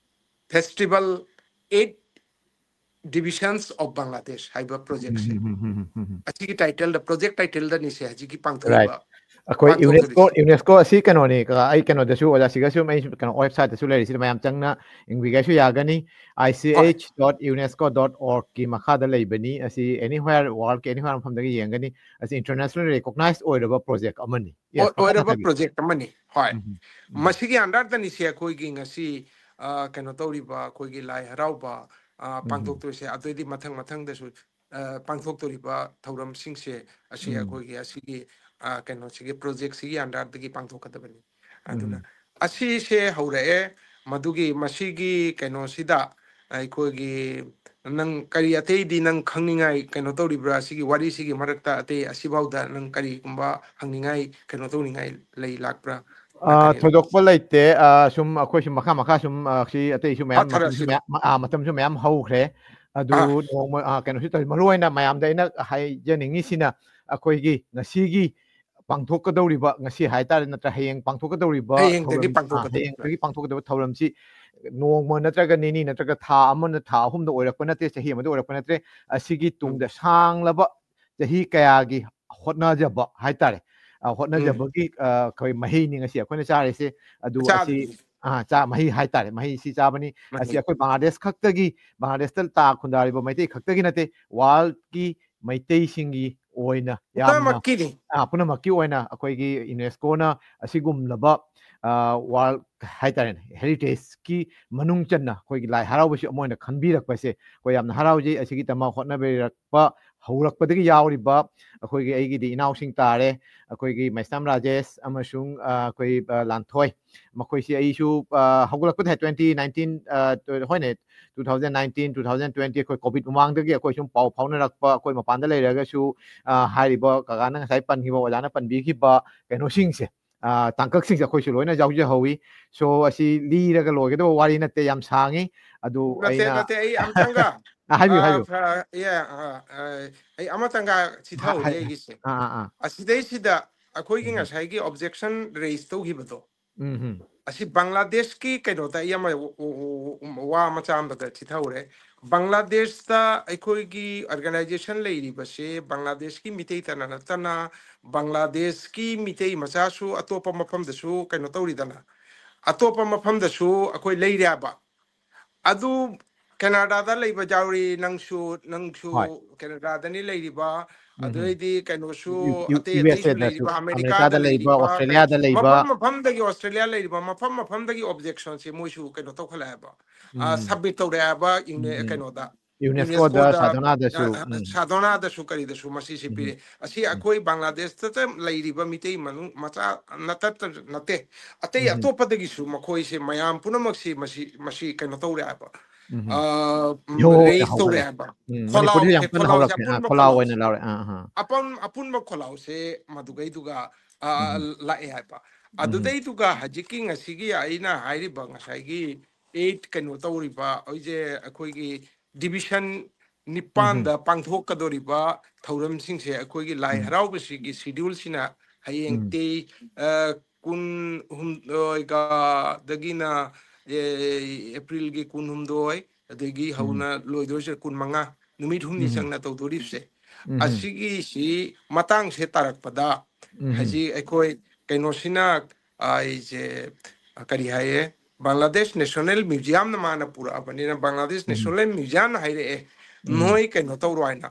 Festival at Divisions of Bangladesh ꯍꯥꯏꯕ project ꯁꯦ꯫ ꯎꯝ, ꯎꯝ, ꯎꯝ, ꯎꯝ, ꯎꯝ. ꯑꯁꯤꯒꯤ title ꯗ, project title ꯗꯅꯤꯁꯦ ꯍꯧꯖꯤꯛꯀꯤ Right. ꯄꯥꯡꯊꯣꯛꯏꯕ꯫ ꯑꯩꯈꯣꯏ ꯄꯥꯡꯊꯣꯛꯇꯣꯔꯤꯁꯦ꯫ ꯌꯨꯅꯦꯁꯀꯣ, ꯌꯨꯅꯦꯁꯀꯣ ꯑꯁꯤ ꯀꯩꯅꯣꯅꯤ, ꯑꯩ ꯀꯩꯅꯣꯗꯁꯨ, ꯑꯣꯖꯥꯁꯤꯒꯁꯨ ꯑꯩ ꯀꯩꯅꯣ website ꯇꯁꯨ ꯂꯩꯔꯤꯁꯤꯗ ꯃꯌꯥꯝ ꯆꯪꯅ ꯌꯦꯡꯕꯤꯒꯦꯁꯨ ꯌꯥꯒꯅꯤ꯫ ꯍꯣꯏ꯫ I C H dot unesco dot org ꯀꯤ ꯃꯈꯥꯗ ꯂꯩꯕꯅꯤ꯫ ꯑꯁꯤ anywhere, world ꯀꯤ anywhere ꯃꯐꯝꯗꯒꯤ ꯌꯦꯡꯒꯅꯤ꯫ ꯑꯁꯤ international recognized ꯑꯣꯏꯔꯕ project ꯑꯃꯅꯤ꯫ Yes, ꯑꯣ-, ꯃꯈꯥ ꯑꯣꯏꯔꯕ ꯇꯥꯕꯤꯌꯨ꯫ project ꯑꯃꯅꯤ꯫ ꯍꯣꯏ꯫ ꯎꯝ, ꯎꯝ, ꯎꯝ. ꯃꯁꯤꯒꯤ under ꯗꯅꯤꯁꯦ ꯑꯩꯈꯣꯏꯒꯤ ꯉꯁꯤ, ꯑ, ꯀꯩꯅꯣ ꯇꯧꯔꯤꯕ, ꯑꯩꯈꯣꯏꯒꯤ ꯂꯥꯏ ꯍꯔꯥꯎꯕ, ꯑ, ꯎꯝ. ꯄꯥꯡꯊꯣꯛꯇꯣꯏꯁꯦ꯫ ꯑꯗꯨꯏꯗꯤ ꯃꯊꯪ ꯃꯊꯪꯗꯁꯨ, ꯑ, ꯄꯥꯡꯊꯣꯛꯇꯣꯔꯤꯕ ꯊꯧꯔꯝꯁꯤꯡꯁꯦ ꯑꯁꯤ ꯎꯝ. ꯑꯩꯈꯣꯏꯒꯤ ꯑꯁꯤꯒꯤ, ꯑ, ꯀꯩꯅꯣꯁꯤꯒꯤ project ꯁꯤꯒꯤ under ꯗꯒꯤ ꯄꯥꯡꯊꯣꯛꯀꯗꯕꯅꯤ꯫ ꯑꯗꯨꯅ ꯎꯝ. ꯑꯁꯤꯁꯦ ꯍꯧꯔꯛꯑꯦ꯫ ꯃꯗꯨꯒꯤ ꯃꯁꯤꯒꯤ ꯀꯩꯅꯣꯁꯤꯗ ꯑꯩꯈꯣꯏꯒꯤ ꯅꯪ ꯀꯔꯤ ꯑꯇꯩꯗꯤ ꯅꯪ ꯈꯪꯅꯤꯡꯉꯥꯏ ꯀꯩꯅꯣ ꯇꯧꯔꯤꯕ꯭ꯔꯥ? ꯑꯁꯤꯒꯤ ꯋꯥꯔꯤꯁꯤꯒꯤ ꯃꯔꯛꯇ ꯑꯇꯩ ꯑꯁꯤꯐꯥꯎꯗ ꯅꯪ ꯀꯔꯤꯒꯨꯝꯕ ꯍꯪꯅꯤꯡꯉꯥꯏ, ꯀꯩꯅꯣ ꯇꯧꯅꯤꯡꯉꯥꯏ ꯂꯩ ꯂꯥꯛꯄ꯭ꯔꯥ? ꯑ, ꯅꯠꯇ꯭ꯔꯒ ꯊꯣꯏꯗꯣꯛꯄ ꯂꯩꯇꯦ꯫ ꯑ, ꯁꯨꯝ ꯑꯩꯈꯣꯏ ꯁꯨꯝ ꯃꯈꯥ ꯃꯈꯥ ꯁꯨꯝ, ꯑ, ꯁꯤ ꯑꯇꯩꯁꯨ ꯃꯌꯥꯝ, ꯃꯇꯝꯁꯨ ꯐꯥꯊꯔꯁꯤꯔꯣ? ꯃꯌꯥꯝ, ꯑ, ꯃꯇꯝꯁꯨ ꯃꯌꯥꯝ ꯍꯧꯈ꯭ꯔꯦ꯫ ꯑꯗꯨ ꯑꯥ. ꯅꯣꯡꯃ, ꯑ, ꯀꯩꯅꯣꯁꯨ ꯇꯧꯔꯤ꯫ ꯃꯔꯨ ꯑꯣꯏꯅ ꯃꯌꯥꯝꯗ ꯑꯩꯅ ꯍꯥꯏꯖꯅꯤꯡꯉꯤꯁꯤꯅ ꯑꯩꯈꯣꯏꯒꯤ ꯉꯁꯤꯒꯤ ꯄꯥꯡꯊꯣꯛꯀꯗꯧꯔꯤꯕ, ꯉꯁꯤ ꯍꯥꯏꯇꯥꯔꯦ, ꯅꯠꯇ꯭ꯔ ꯍꯌꯦꯡ ꯄꯥꯡꯊꯣꯛꯀꯗꯧꯔꯤꯕ ꯍꯌꯦꯡꯗꯒꯤ ꯊꯧꯔꯝ, ꯑ, ꯄꯥꯡꯊꯣꯛꯀꯗꯧꯔꯤꯕ꯫ ꯍꯌꯦꯡꯗꯒꯤ ꯄꯥꯡꯊꯣꯛꯀꯗꯧꯕ ꯊꯧꯔꯝꯁꯤ ꯅꯣꯡꯃ ꯅꯠꯇ꯭ꯔꯒ ꯅꯤꯅꯤ ꯅꯠꯇ꯭ꯔꯒ ꯊꯥ ꯑꯃ, ꯊꯥ ꯑꯍꯨꯝꯗ ꯑꯣꯏꯔꯛꯄ ꯅꯠꯇꯦ, ꯆꯍꯤ ꯑꯃꯗ ꯑꯣꯏꯔꯛꯄ ꯅꯠꯇ꯭ꯔꯦ꯫ ꯑꯁꯤꯒꯤ ꯎꯝ. ꯇꯨꯡꯗ ꯁꯥꯡꯂꯕ ꯆꯍꯤ ꯀꯌꯥꯒꯤ ꯍꯣꯠꯅꯖꯕ ꯍꯥꯏꯇꯥꯔꯦ꯫ ꯑ, ꯎꯝ. ꯍꯣꯠꯅꯖꯕꯒꯤ, ꯑ, ꯑꯩꯈꯣꯏ ꯃꯍꯩꯅꯤ ꯉꯁꯤ ꯑꯩꯈꯣꯏꯅ ꯆꯥꯔꯤꯁꯦ꯫ ꯑꯗꯨ ꯑꯁꯤ, ꯆꯥꯗꯣꯏꯅꯤ꯫ ꯑ, ꯆꯥ-, ꯃꯍꯩ ꯍꯥꯏꯇꯥꯔꯦ꯫ ꯃꯍꯩꯁꯤ ꯆꯥꯕꯅꯤ꯫ ꯑꯁꯤ ꯃꯍꯩ꯫ ꯑꯩꯈꯣꯏ ꯕꯪꯒ꯭ꯂꯥꯗꯦꯁ ꯈꯛꯇꯒꯤ, ꯕꯪꯒ꯭ꯂꯥꯗꯦꯁꯇ ꯇꯥ ꯈꯨꯟꯗꯥꯔꯤꯕ ꯃꯩꯇꯩ ꯈꯛꯇꯒꯤ ꯅꯠꯇꯦ, world ꯀꯤ ꯃꯩꯇꯩꯁꯤꯡꯒꯤ ꯑꯣꯏꯅ ꯌꯥꯝꯅ, ꯄꯨꯝꯅꯃꯛꯀꯤꯅꯤ꯫ ꯑ, ꯄꯨꯝꯅꯃꯛꯀꯤ ꯑꯣꯏꯅ ꯑꯩꯈꯣꯏꯒꯤ ꯌꯨꯅꯦꯁꯀꯣꯅ ꯑꯁꯤꯒꯨꯝꯂꯕ, ꯑ, world ꯍꯥꯏꯇꯥꯔꯦꯅꯦ, heritage ꯀꯤ ꯃꯅꯨꯡ ꯆꯟꯅ ꯑꯩꯈꯣꯏꯒꯤ ꯂꯥꯏ ꯍꯔꯥꯎꯕꯁꯤ ꯑꯃ ꯑꯣꯏꯅ ꯈꯟꯕꯤꯔꯛꯄꯁꯦ ꯑꯩꯈꯣꯏ ꯌꯥꯝꯅ ꯍꯔꯥꯎꯖꯩ꯫ ꯑꯁꯤꯒꯤꯗꯃꯛ ꯍꯣꯠꯅꯕꯤꯔꯛꯄ ꯍꯧꯔꯛꯄꯗꯒꯤ ꯌꯥꯎꯔꯤꯕ ꯑꯩꯈꯣꯏꯒꯤ, ꯑꯩꯒꯤꯗꯤ ꯏꯅꯥꯎꯁꯤꯡ ꯇꯥꯔꯦ, ꯑꯩꯈꯣꯏꯒꯤ ꯃꯩꯁꯅꯥꯝ ꯔꯥꯖꯦꯁ ꯑꯃꯁꯨꯡ, ꯑ, ꯑꯩꯈꯣꯏ, ꯑ, ꯂꯥꯟꯊꯣꯏ꯫ ꯃꯈꯣꯏꯁꯤ ꯑꯩꯁꯨ, ꯑ, ꯍꯧꯒꯠꯂꯛꯄꯗ twenty nineteen, ꯑ, ꯇ-, ꯍꯣꯏꯅꯦ, two thousand nineteen, two thousand twenty ꯑꯩꯈꯣꯏ COVID ꯃꯃꯥꯡꯗꯒꯤ ꯑꯩꯈꯣꯏ ꯁꯨꯝ ꯄꯥꯎ ꯐꯥꯎꯅꯔꯛꯄ, ꯑꯩꯈꯣꯏ ꯃꯄꯥꯟꯗ ꯂꯩꯔꯒꯁꯨ, ꯑ, ꯍꯥꯏꯔꯤꯕ ꯀꯀꯥꯅ ꯉꯁꯥꯏ ꯄꯟꯈꯤꯕ, ꯑꯣꯖꯥꯅ ꯄꯟꯕꯤꯈꯤꯕ ꯀꯩꯅꯣꯁꯤꯡꯁꯦ, ꯑ, ꯇꯥꯡꯀꯛꯁꯤꯡꯁꯦ ꯑꯩꯈꯣꯏꯁꯨ ꯂꯣꯏꯅ ꯌꯥꯎꯖꯍꯧꯋꯤ꯫ So ꯑꯁꯤ ꯂꯤꯔꯒ ꯂꯣꯏꯒꯗꯕ ꯋꯥꯔꯤ ꯅꯠꯇꯦ, ꯌꯥꯝ ꯁꯥꯡꯉꯤ꯫ ꯑꯗꯨ ꯅꯠꯇꯦ, ꯑꯩꯅ ꯅꯠꯇꯦ, ꯑꯩ ꯑꯝꯇꯪꯒ, ꯑ, ꯍꯥꯏꯕꯤꯌꯨ, ꯑ, ꯍꯥꯏꯕꯤꯌꯨ꯫ ꯐ-, yeah, ꯑ, ꯑ, ꯑꯩ ꯑꯃꯇꯪꯒ ꯆꯤꯊꯍꯧꯔꯤ ꯍꯥꯏ-, ꯑꯩꯒꯤꯁꯦ꯫ ꯑꯥ, ꯑꯥ, ꯑꯥ. ꯑꯁꯤꯗꯩꯁꯤꯗ ꯑꯩꯈꯣꯏꯒꯤ ꯎꯝ. ꯉꯁꯥꯏꯒꯤ objection raise ꯇꯧꯈꯤꯕꯗꯣ, ꯎꯝ, ꯎꯝ. ꯑꯁꯤ ꯕꯪꯒ꯭ꯂꯥꯗꯦꯁꯀꯤ ꯀꯩꯅꯣꯗ ꯑꯩ ꯑꯃ ꯋꯥ ꯃꯆꯥ ꯑꯃꯗ ꯆꯤꯊꯍꯧꯔꯦ꯫ ꯕꯪꯒ꯭ꯂꯥꯗꯦꯁꯇ ꯑꯩꯈꯣꯏꯒꯤ ꯑꯣꯔꯒꯅꯥꯏꯖꯦꯁꯟ ꯂꯩꯔꯤꯕꯁꯦ ꯕꯪꯒ꯭ꯂꯥꯗꯦꯁꯀꯤ ꯃꯤꯇꯩꯇꯅ ꯅꯠꯇꯅ ꯕꯪꯒ꯭ꯂꯥꯗꯦꯁꯀꯤ ꯃꯤꯇꯩ ꯃꯆꯥꯁꯨ ꯑꯇꯣꯞꯄ ꯃꯐꯝꯗꯁꯨ ꯀꯩꯅꯣ ꯇꯧꯔꯤꯗꯅ, ꯑꯇꯣꯞꯄ ꯃꯐꯝꯗꯁꯨ ꯑꯩꯈꯣꯏ ꯂꯩꯔꯦꯕ꯫ ꯑꯗꯨ ꯀꯦꯅꯥꯗꯥꯗ ꯂꯩꯕ ꯌꯥꯎꯔꯤ, ꯅꯪꯁꯨ, ꯅꯪꯁꯨ ꯍꯣꯏ꯫ ꯀꯦꯅꯥꯗꯥꯗꯅꯤ ꯂꯩꯔꯤꯕ, ꯎꯝ, ꯎꯝ꯫ ꯑꯗꯨꯗꯩꯗꯤ ꯀꯩꯅꯣꯁꯨ, ꯌꯨ-, ꯌꯨ-, ꯑꯇꯩ ꯑꯇꯩꯁꯨ ꯌꯨ ꯑꯦꯁ ꯑꯦꯗꯁꯨ, ꯂꯩꯔꯤꯕ, ꯑꯃꯦꯔꯤꯀꯥꯗ ꯑꯃꯦꯔꯤꯀꯥꯗ ꯂꯩꯕ, ꯂꯩꯔꯤꯕ, ꯑꯣꯁꯇ꯭ꯔꯦꯂꯤꯌꯥꯗ ꯂꯩꯕ꯫ ꯃꯐꯝ ꯃꯐꯝꯗꯒꯤ ꯑꯣꯁꯇ꯭ꯔꯦꯂꯤꯌꯥ ꯂꯩꯔꯤꯕ, ꯃꯐꯝ ꯃꯐꯝꯗꯒꯤ ꯑꯣꯕꯖꯦꯛꯁꯟꯁꯦ ꯃꯣꯏꯁꯨ ꯀꯩꯅꯣ ꯇꯧꯈꯠꯂꯛꯑꯦꯕ, ꯑ, ꯎꯝ꯫ ꯁꯕꯃꯤꯠ ꯇꯧꯔꯛꯑꯦꯕ, ꯎꯝ, ꯏꯪꯅ-, ꯎꯝ꯫ ꯀꯩꯅꯣꯗ, ꯌꯨꯅꯦꯁꯀꯣꯗ, ꯌꯨꯅꯦꯁꯀꯣꯗ, ꯁꯥꯗꯣꯅꯥꯗꯁꯨ, ꯑ, ꯑ, ꯎꯝ꯫ ꯁꯥꯗꯣꯅꯥꯗꯁꯨ ꯀꯔꯤꯗꯁꯨ ꯃꯁꯤꯁꯦ ꯎꯝ꯫ ꯄꯤꯔꯦ꯫ ꯑꯁꯤ ꯎꯝ꯫ ꯑꯩꯈꯣꯏ ꯕꯪꯒ꯭ꯂꯥꯗꯦꯁꯇ ꯂꯩꯔꯤꯕ ꯃꯤꯇꯩ ꯃꯅꯨꯡ ꯃꯆꯥ ꯅꯠꯇ-, ꯅꯠꯇꯦ, ꯑꯇꯩ ꯎꯝ꯫ ꯑꯇꯣꯞꯄꯗꯒꯤꯁꯨ ꯃꯈꯣꯏꯁꯦ ꯃꯌꯥꯝ ꯄꯨꯝꯅꯃꯛꯁꯤ ꯃꯁꯤ, ꯃꯁꯤ ꯀꯩꯅꯣ ꯇꯧꯔꯦ ꯍꯥꯏꯕ, ꯎꯝ꯫ ꯑ, ꯎꯝ, ꯌꯣ, ꯔꯦꯖ ꯇꯧꯔꯦ ꯍꯧꯒꯠꯂꯦ꯫ ꯍꯥꯏꯕ꯫ ꯎꯝ, ꯃꯅꯤꯄꯨꯔꯗꯁꯨ ꯈꯣꯜꯂꯥꯎꯁꯦ, ꯌꯥꯝ ꯀꯟꯅ ꯈꯣꯜꯂꯥꯎꯁꯦ, ꯍꯧꯔꯛꯄꯅꯦ꯫ ꯑꯥ, ꯑꯄꯨꯟꯕ ꯈꯣꯜꯂꯥꯎ ꯑꯣꯏꯅ ꯈꯣꯜꯂꯥꯎꯁꯦ꯫ ꯂꯧꯔꯦ꯫ ꯑꯥ, ꯑꯥ꯫ ꯑꯄꯨꯟ-, ꯑꯄꯨꯟꯕ ꯈꯣꯜꯂꯥꯎꯁꯦ ꯃꯗꯨꯒꯩꯗꯨꯒ, ꯑ, ꯎꯝ꯫ ꯂꯥꯛꯑꯦ ꯍꯥꯏꯕ꯫ ꯎꯝ꯫ ꯑꯗꯨꯗꯩꯗꯨꯒ ꯍꯧꯖꯤꯛꯀꯤ ꯉꯁꯤꯒꯤ ꯑꯩꯅ ꯍꯥꯏꯔꯤꯕ ꯉꯁꯥꯏꯒꯤ eight ꯀꯩꯅꯣ ꯇꯧꯔꯤꯕ, ꯍꯧꯖꯤꯛ ꯑꯩꯈꯣꯏꯒꯤ division ꯎꯝ꯫ ꯅꯤꯄꯥꯟꯗ ꯄꯥꯡꯊꯣꯛꯀꯗꯧꯔꯤꯕ ꯊꯧꯔꯝꯁꯤꯡꯁꯦ ꯑꯩꯈꯣꯏꯒꯤ ꯂꯥꯏ ꯎꯝ꯫ ꯍꯔꯥꯎꯕꯁꯤꯒꯤ scheduleꯁꯤꯅ ꯍꯌꯦꯡ ꯎꯝ꯫ ꯇꯦ-, ꯑ, ꯀꯨꯟꯍꯨꯝꯗꯣꯏꯒ ꯗꯒꯤꯅ, ꯑꯦ, ꯑꯦꯄ꯭ꯔꯤꯜꯒꯤ ꯀꯨꯟꯍꯨꯝꯗꯣꯏ, ꯑꯗꯒꯤ ꯎꯝ꯫ ꯍꯧꯅ ꯂꯣꯏꯗꯣꯏꯁꯦ ꯀꯨꯟꯃꯉꯥ, ꯅꯨꯃꯤꯠ ꯍꯨꯝꯅꯤ ꯎꯝ꯫ ꯆꯪꯅ ꯇꯧꯗꯣꯔꯤꯕꯁꯦ꯫ ꯎꯝ꯫ ꯑꯁꯤꯒꯤꯁꯤ ꯃꯇꯥꯡꯁꯦ ꯇꯥꯔꯛꯄꯗ ꯎꯝ꯫ ꯍꯧꯖꯤꯛ ꯑꯩꯈꯣꯏ ꯀꯩꯅꯣꯁꯤꯅ, ꯑ, ꯑꯩꯁꯦ, ꯑ, ꯀꯔꯤ ꯍꯥꯏꯌꯦ, ꯕꯪꯒ꯭ꯂꯥꯗꯦꯁ ꯅꯦꯁꯅꯦꯜ ꯃ꯭ꯌꯨꯖꯤꯌꯝꯅ ꯃꯥꯅ ꯄꯨꯔꯛꯑꯕꯅꯤꯅ ꯕꯪꯒ꯭ꯂꯥꯗꯦꯁ ꯎꯝ꯫ ꯅꯦꯁꯅꯦꯜ ꯃ꯭ꯌꯨꯖꯤꯌꯝꯅ ꯍꯥꯏꯔꯛꯑꯦ, ꯎꯝ꯫ ꯅꯣꯏ ꯀꯩꯅꯣ ꯇꯧꯔꯣ ꯍꯥꯏꯅ꯫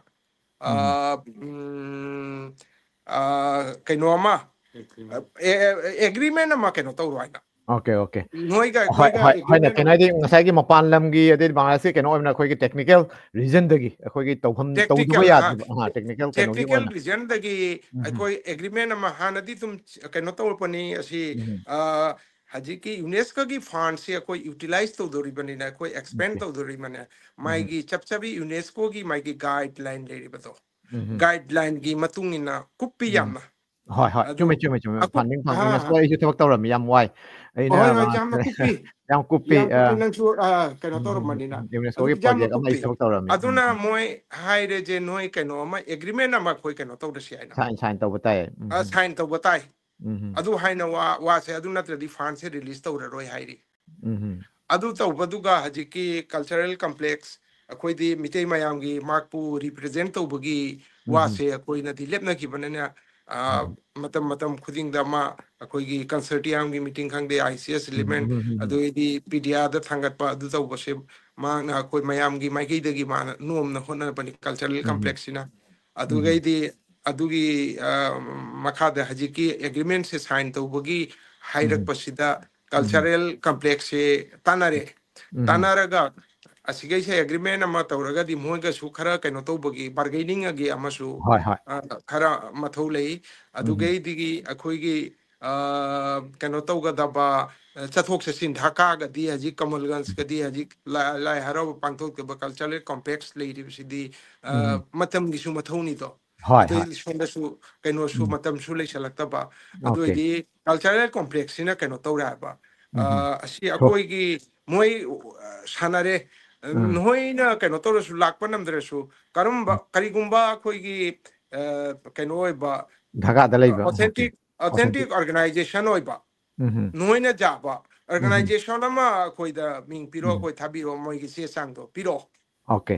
ꯎꯝ꯫ ꯑ, ꯎꯝ, ꯑ, ꯀꯩꯅꯣ ꯑꯃ, ꯑꯦ-, ꯑꯦ-, ꯑꯦꯒ꯭ꯔꯤꯃꯦꯟ ꯑꯃ ꯀꯩꯅꯣ ꯇꯧꯔꯣ ꯍꯥꯏꯅ꯫ Okay, okay. ꯅꯣꯏꯒ ꯍꯣꯏ, ꯑꯩꯈꯣꯏꯒ ꯍꯣꯏ, ꯍꯣꯏꯅꯦ, ꯑꯦꯒ꯭ꯔꯤꯃꯦꯟ ꯀꯩꯅꯣ ꯑꯃ ꯍꯥꯏꯗꯤ ꯉꯁꯥꯏꯒꯤ ꯃꯄꯥꯟ ꯂꯝꯒꯤ, ꯑꯗꯩ ꯕꯪꯒ꯭ꯂꯥꯗꯦꯁꯀꯤ ꯀꯩꯅꯣ ꯑꯣꯏꯕꯅ ꯑꯩꯈꯣꯏꯒꯤ technical reasonꯗꯒꯤ ꯑꯩꯈꯣꯏꯒꯤ ꯇꯧꯐꯝ, ꯇꯧꯗꯕ technical, ꯑ, ꯌꯥꯗꯕ, ꯑꯍꯥ, technical ꯀꯩꯅꯣꯒꯤ technical ꯑꯣꯏꯅ꯫ Reasonꯗꯒꯤ ꯎꯝ꯫ ꯑꯩꯈꯣꯏ ꯑꯦꯒ꯭ꯔꯤꯃꯦꯟ ꯑꯃ ꯍꯥꯟꯅꯗꯤ ꯑꯗꯨꯝ ꯀꯩꯅꯣ ꯇꯧꯔꯛꯄꯅꯤ꯫ ꯑꯁꯤ, ꯎꯝ꯫ ꯑ, ꯍꯧꯖꯤꯛꯀꯤ ꯌꯨꯅꯦꯁꯀꯣꯒꯤ ꯐꯟꯁꯤ ꯑꯩꯈꯣꯏ ꯌꯨꯇꯤꯂꯥꯏꯖ ꯇꯧꯗꯣꯔꯤꯕꯅꯤꯅ, ꯑꯩꯈꯣꯏ ꯑꯦꯛꯁꯄꯦꯟ ꯑꯣꯀꯦ꯫ ꯇꯧꯗꯣꯔꯤꯕꯅꯦ꯫ ꯎꯝ꯫ ꯃꯥꯒꯤ ꯆꯞ ꯆꯥꯕꯤ ꯌꯨꯅꯦꯁꯀꯣꯒꯤ ꯃꯥꯒꯤ ꯒꯥꯏꯗꯂꯥꯏꯟ ꯂꯩꯔꯤꯕꯗꯣ, ꯎꯝ꯫ ꯒꯥꯏꯗꯂꯥꯏꯟꯒꯤ ꯃꯇꯨꯡ ꯏꯟꯅ ꯀꯨꯞꯄꯤ ꯎꯝ꯫ ꯌꯥꯝꯅ꯫ ꯍꯣꯏ, ꯍꯣꯏ꯫ ꯑꯗꯨ ꯆꯨꯝꯃꯦ, ꯆꯨꯝꯃꯦ, ꯆꯨꯝꯃꯦ꯫ ꯑꯀꯨꯞ-, ꯐꯟꯗꯤꯡ ꯐꯪ-, ꯑꯥ, ꯌꯨꯅꯦꯁꯀꯣ ꯑꯩꯁꯨ ꯊꯕꯛ ꯇꯧꯔꯝꯃꯤ, ꯌꯥꯝ ꯋꯥꯏ꯫ ꯑꯩꯅ ꯍꯣꯏ, ꯍꯣꯏ, ꯃꯥ-, ꯌꯥꯝꯅ ꯀꯨꯞꯄꯤ꯫ ꯌꯥꯝ ꯀꯨꯞꯄꯤ, ꯌꯥꯝ ꯀꯨꯞꯄꯤ, ꯑ, ꯅꯪꯁꯨ, ꯑ, ꯀꯩꯅꯣ ꯎꯝ, ꯎꯝ, ꯇꯧꯔꯝꯕꯅꯤꯅ꯫ ꯎꯝ, ꯌꯨꯅꯦꯁꯀꯣꯒꯤ ꯑꯗꯨ ꯌꯥꯝꯅ ꯄ꯭ꯔꯣꯖꯦꯛ ꯑꯃ ꯑꯩ ꯀꯨꯞꯄꯤ꯫ ꯊꯕꯛ ꯇꯧꯔꯝꯃꯤ꯫ ꯎꯝ, ꯑꯗꯨꯅ ꯎꯝ꯫ ꯃꯣꯏ ꯍꯥꯏꯔꯦ ꯖꯦ, ꯅꯣꯏ ꯀꯩꯅꯣ ꯑꯃ, ꯑꯦꯒ꯭ꯔꯤꯃꯦꯟ ꯑꯃ ꯑꯩꯈꯣꯏ ꯀꯩꯅꯣ ꯇꯧꯗ꯭ꯔꯁꯨ ꯌꯥꯏꯅ꯫ ꯁꯥꯏꯟ, ꯁꯥꯏꯟ ꯇꯧꯕ ꯇꯥꯏ꯫ ꯎꯝ, ꯑ, ꯎꯝ꯫ ꯁꯥꯏꯟ ꯇꯧꯕ ꯇꯥꯏ꯫ ꯎꯝ ꯑꯗꯨ ꯍꯥꯏꯅ ꯋꯥ ꯋꯥꯁꯦ ꯑꯗꯨ ꯅꯠꯇ꯭ꯔꯗꯤ ꯐꯥꯟꯁꯦ ꯔꯤꯂꯤꯁ ꯇꯧꯔꯔꯣꯏ ꯍꯥꯏꯔꯤ꯫ ꯎꯝ ꯑꯗꯨ ꯇꯧꯕꯗꯨꯒ ꯍꯧꯖꯤꯛꯀꯤ ꯀꯜꯆꯔꯦꯜ ꯀꯝꯄ꯭ꯂꯦꯛꯁ, ꯑꯩꯈꯣꯏꯗꯤ ꯃꯤꯇꯩ ꯃꯌꯥꯝꯒꯤ ꯃꯥꯛꯄꯨ ꯔꯤꯄ꯭ꯔꯖꯦꯟ ꯇꯧꯕꯒꯤ ꯎꯝ ꯋꯥꯁꯦ ꯑꯩꯈꯣꯏꯅꯗꯤ ꯂꯦꯞꯅꯈꯤꯕꯅꯤꯅ, ꯑ, ꯎꯝ ꯃꯇꯝ ꯃꯇꯝ ꯈꯨꯗꯤꯡꯗ ꯑꯃ ꯑꯩꯈꯣꯏꯒꯤ ꯀꯟꯁꯔꯇꯤꯌꯝꯒꯤ ꯃꯤꯇꯤꯡ ꯈꯪꯗꯦ, I C S um element, ꯎꯝ ꯎꯝ ꯑꯗꯨꯗꯩꯗꯤ ꯄꯤꯗꯤꯌꯥꯗ ꯊꯥꯡꯒꯠꯄ ꯑꯗꯨ ꯇꯧꯕꯁꯦ ꯃꯍꯥꯛꯅ ꯑꯩꯈꯣꯏ ꯃꯌꯥꯝꯒꯤ ꯃꯥꯏꯀꯩꯗꯒꯤ ꯃꯥꯅ ꯅꯣꯝꯅ ꯍꯣꯠꯅꯔꯛꯄꯅꯤ ꯀꯜꯆꯔꯦꯜ ꯎꯝ ꯀꯝꯄ꯭ꯂꯦꯛꯁꯁꯤꯅ꯫ ꯎꯝ ꯑꯗꯨꯒꯩꯗꯤ ꯑꯗꯨꯒꯤ, ꯑ, ꯃꯈꯥꯗ ꯍꯧꯖꯤꯛꯀꯤ ꯑꯦꯒ꯭ꯔꯤꯃꯦꯟꯁꯦ ꯁꯥꯏꯟ ꯇꯧꯕꯒꯤ ꯎꯝ ꯍꯥꯏꯔꯛꯄꯁꯤꯗ ꯎꯝ ꯀꯜꯆꯔꯦꯜ ꯀꯝꯄ꯭ꯂꯦꯛꯁꯁꯦ ꯇꯥꯟꯅꯔꯦ꯫ ꯎꯝ ꯇꯥꯟꯅꯔꯒ ꯑꯁꯤꯒꯩꯁꯦ ꯑꯦꯒ꯭ꯔꯤꯃꯦꯟ ꯑꯃ ꯇꯧꯔꯒꯗꯤ ꯃꯣꯏꯒꯁꯨ ꯈꯔ ꯀꯩꯅꯣ ꯇꯧꯕꯒꯤ ꯕꯥꯔꯒꯦꯅꯤꯡꯒꯤ ꯑꯃꯁꯨ, ꯍꯣꯏ ꯍꯣꯏ ꯑ, ꯈꯔ ꯃꯊꯧ ꯂꯩ꯫ ꯎꯝ ꯑꯗꯨꯒꯩꯗꯒꯤ ꯑꯩꯈꯣꯏꯒꯤ, ꯑ, ꯀꯩꯅꯣ ꯇꯧꯒꯗꯕ, ꯑ, ꯆꯠꯊꯣꯛ ꯆꯠꯁꯤꯟ ꯙꯔꯀꯥꯔꯒꯗꯤ ꯍꯧꯖꯤꯛ ꯀꯃꯜꯒꯟꯖꯀꯗꯤ ꯍꯧꯖꯤꯛ ꯂꯥ- ꯂꯥꯏ ꯍꯔꯥꯎꯕ ꯄꯥꯡꯊꯣꯛꯇꯕ ꯀꯜꯆꯔꯦꯜ ꯀꯣꯝꯄ꯭ꯂꯦꯛꯁ ꯂꯩꯔꯤꯕꯁꯤꯗꯤ, ꯑ, ꯎꯝ ꯃꯇꯝꯒꯤꯁꯨ ꯃꯊꯧꯅꯤꯗꯣ꯫ ꯍꯣꯏ ꯍꯣꯏ ꯑꯗꯩ ꯁꯣꯝꯗꯁꯨ ꯀꯩꯅꯣꯁꯨ ꯎꯝ ꯃꯇꯝꯁꯨ ꯂꯩꯁꯜꯂꯛꯇꯕ꯫ ꯑꯣꯀꯦ ꯑꯗꯨꯑꯣꯏꯗꯤ ꯀꯜꯆꯔꯦꯜ ꯀꯣꯝꯄ꯭ꯂꯦꯛꯁꯁꯤꯅ ꯀꯩꯅꯣ ꯇꯧꯔꯦ ꯍꯥꯏꯕ꯫ ꯑ, ꯎꯝ ꯑꯁꯤ ꯑꯩꯈꯣꯏꯒꯤ ꯃꯣꯏ, ꯑ, ꯁꯥꯟꯅꯔꯦ꯫ ꯑ, ꯎꯝ ꯅꯈꯣꯏꯅ ꯀꯩꯅꯣ ꯇꯧꯔꯁꯨ, ꯂꯥꯛꯄ ꯅꯝꯗ꯭ꯔꯁꯨ, ꯀꯔꯝꯕ, ꯀꯔꯤꯒꯨꯝꯕ ꯑꯩꯈꯣꯏꯒꯤ, ꯑ, ꯀꯩꯅꯣ ꯑꯣꯏꯕ, ꯙꯒꯥꯗ ꯂꯩꯕ ꯑꯣꯀꯦ ꯑꯣꯊꯦꯟꯇꯤꯛ ꯑꯣꯊꯦꯟꯇꯤꯛ ꯑꯣꯔꯒꯅꯥꯏꯖꯦꯁꯟ ꯑꯣꯏꯕ, ꯎꯝ ꯅꯣꯏꯅ ꯖꯥꯕ ꯎꯝ ꯑꯣꯔꯒꯅꯥꯏꯖꯦꯁꯟ ꯑꯃ ꯑꯩꯈꯣꯏꯗ ꯃꯤꯡ ꯄꯤꯔꯣ, ꯎꯝ ꯑꯩꯈꯣꯏ ꯊꯥꯕꯤꯔꯣ, ꯃꯣꯏꯒꯤ ꯆꯦ ꯆꯥꯡꯗꯣ ꯄꯤꯔꯣ꯫ ꯑꯣꯀꯦ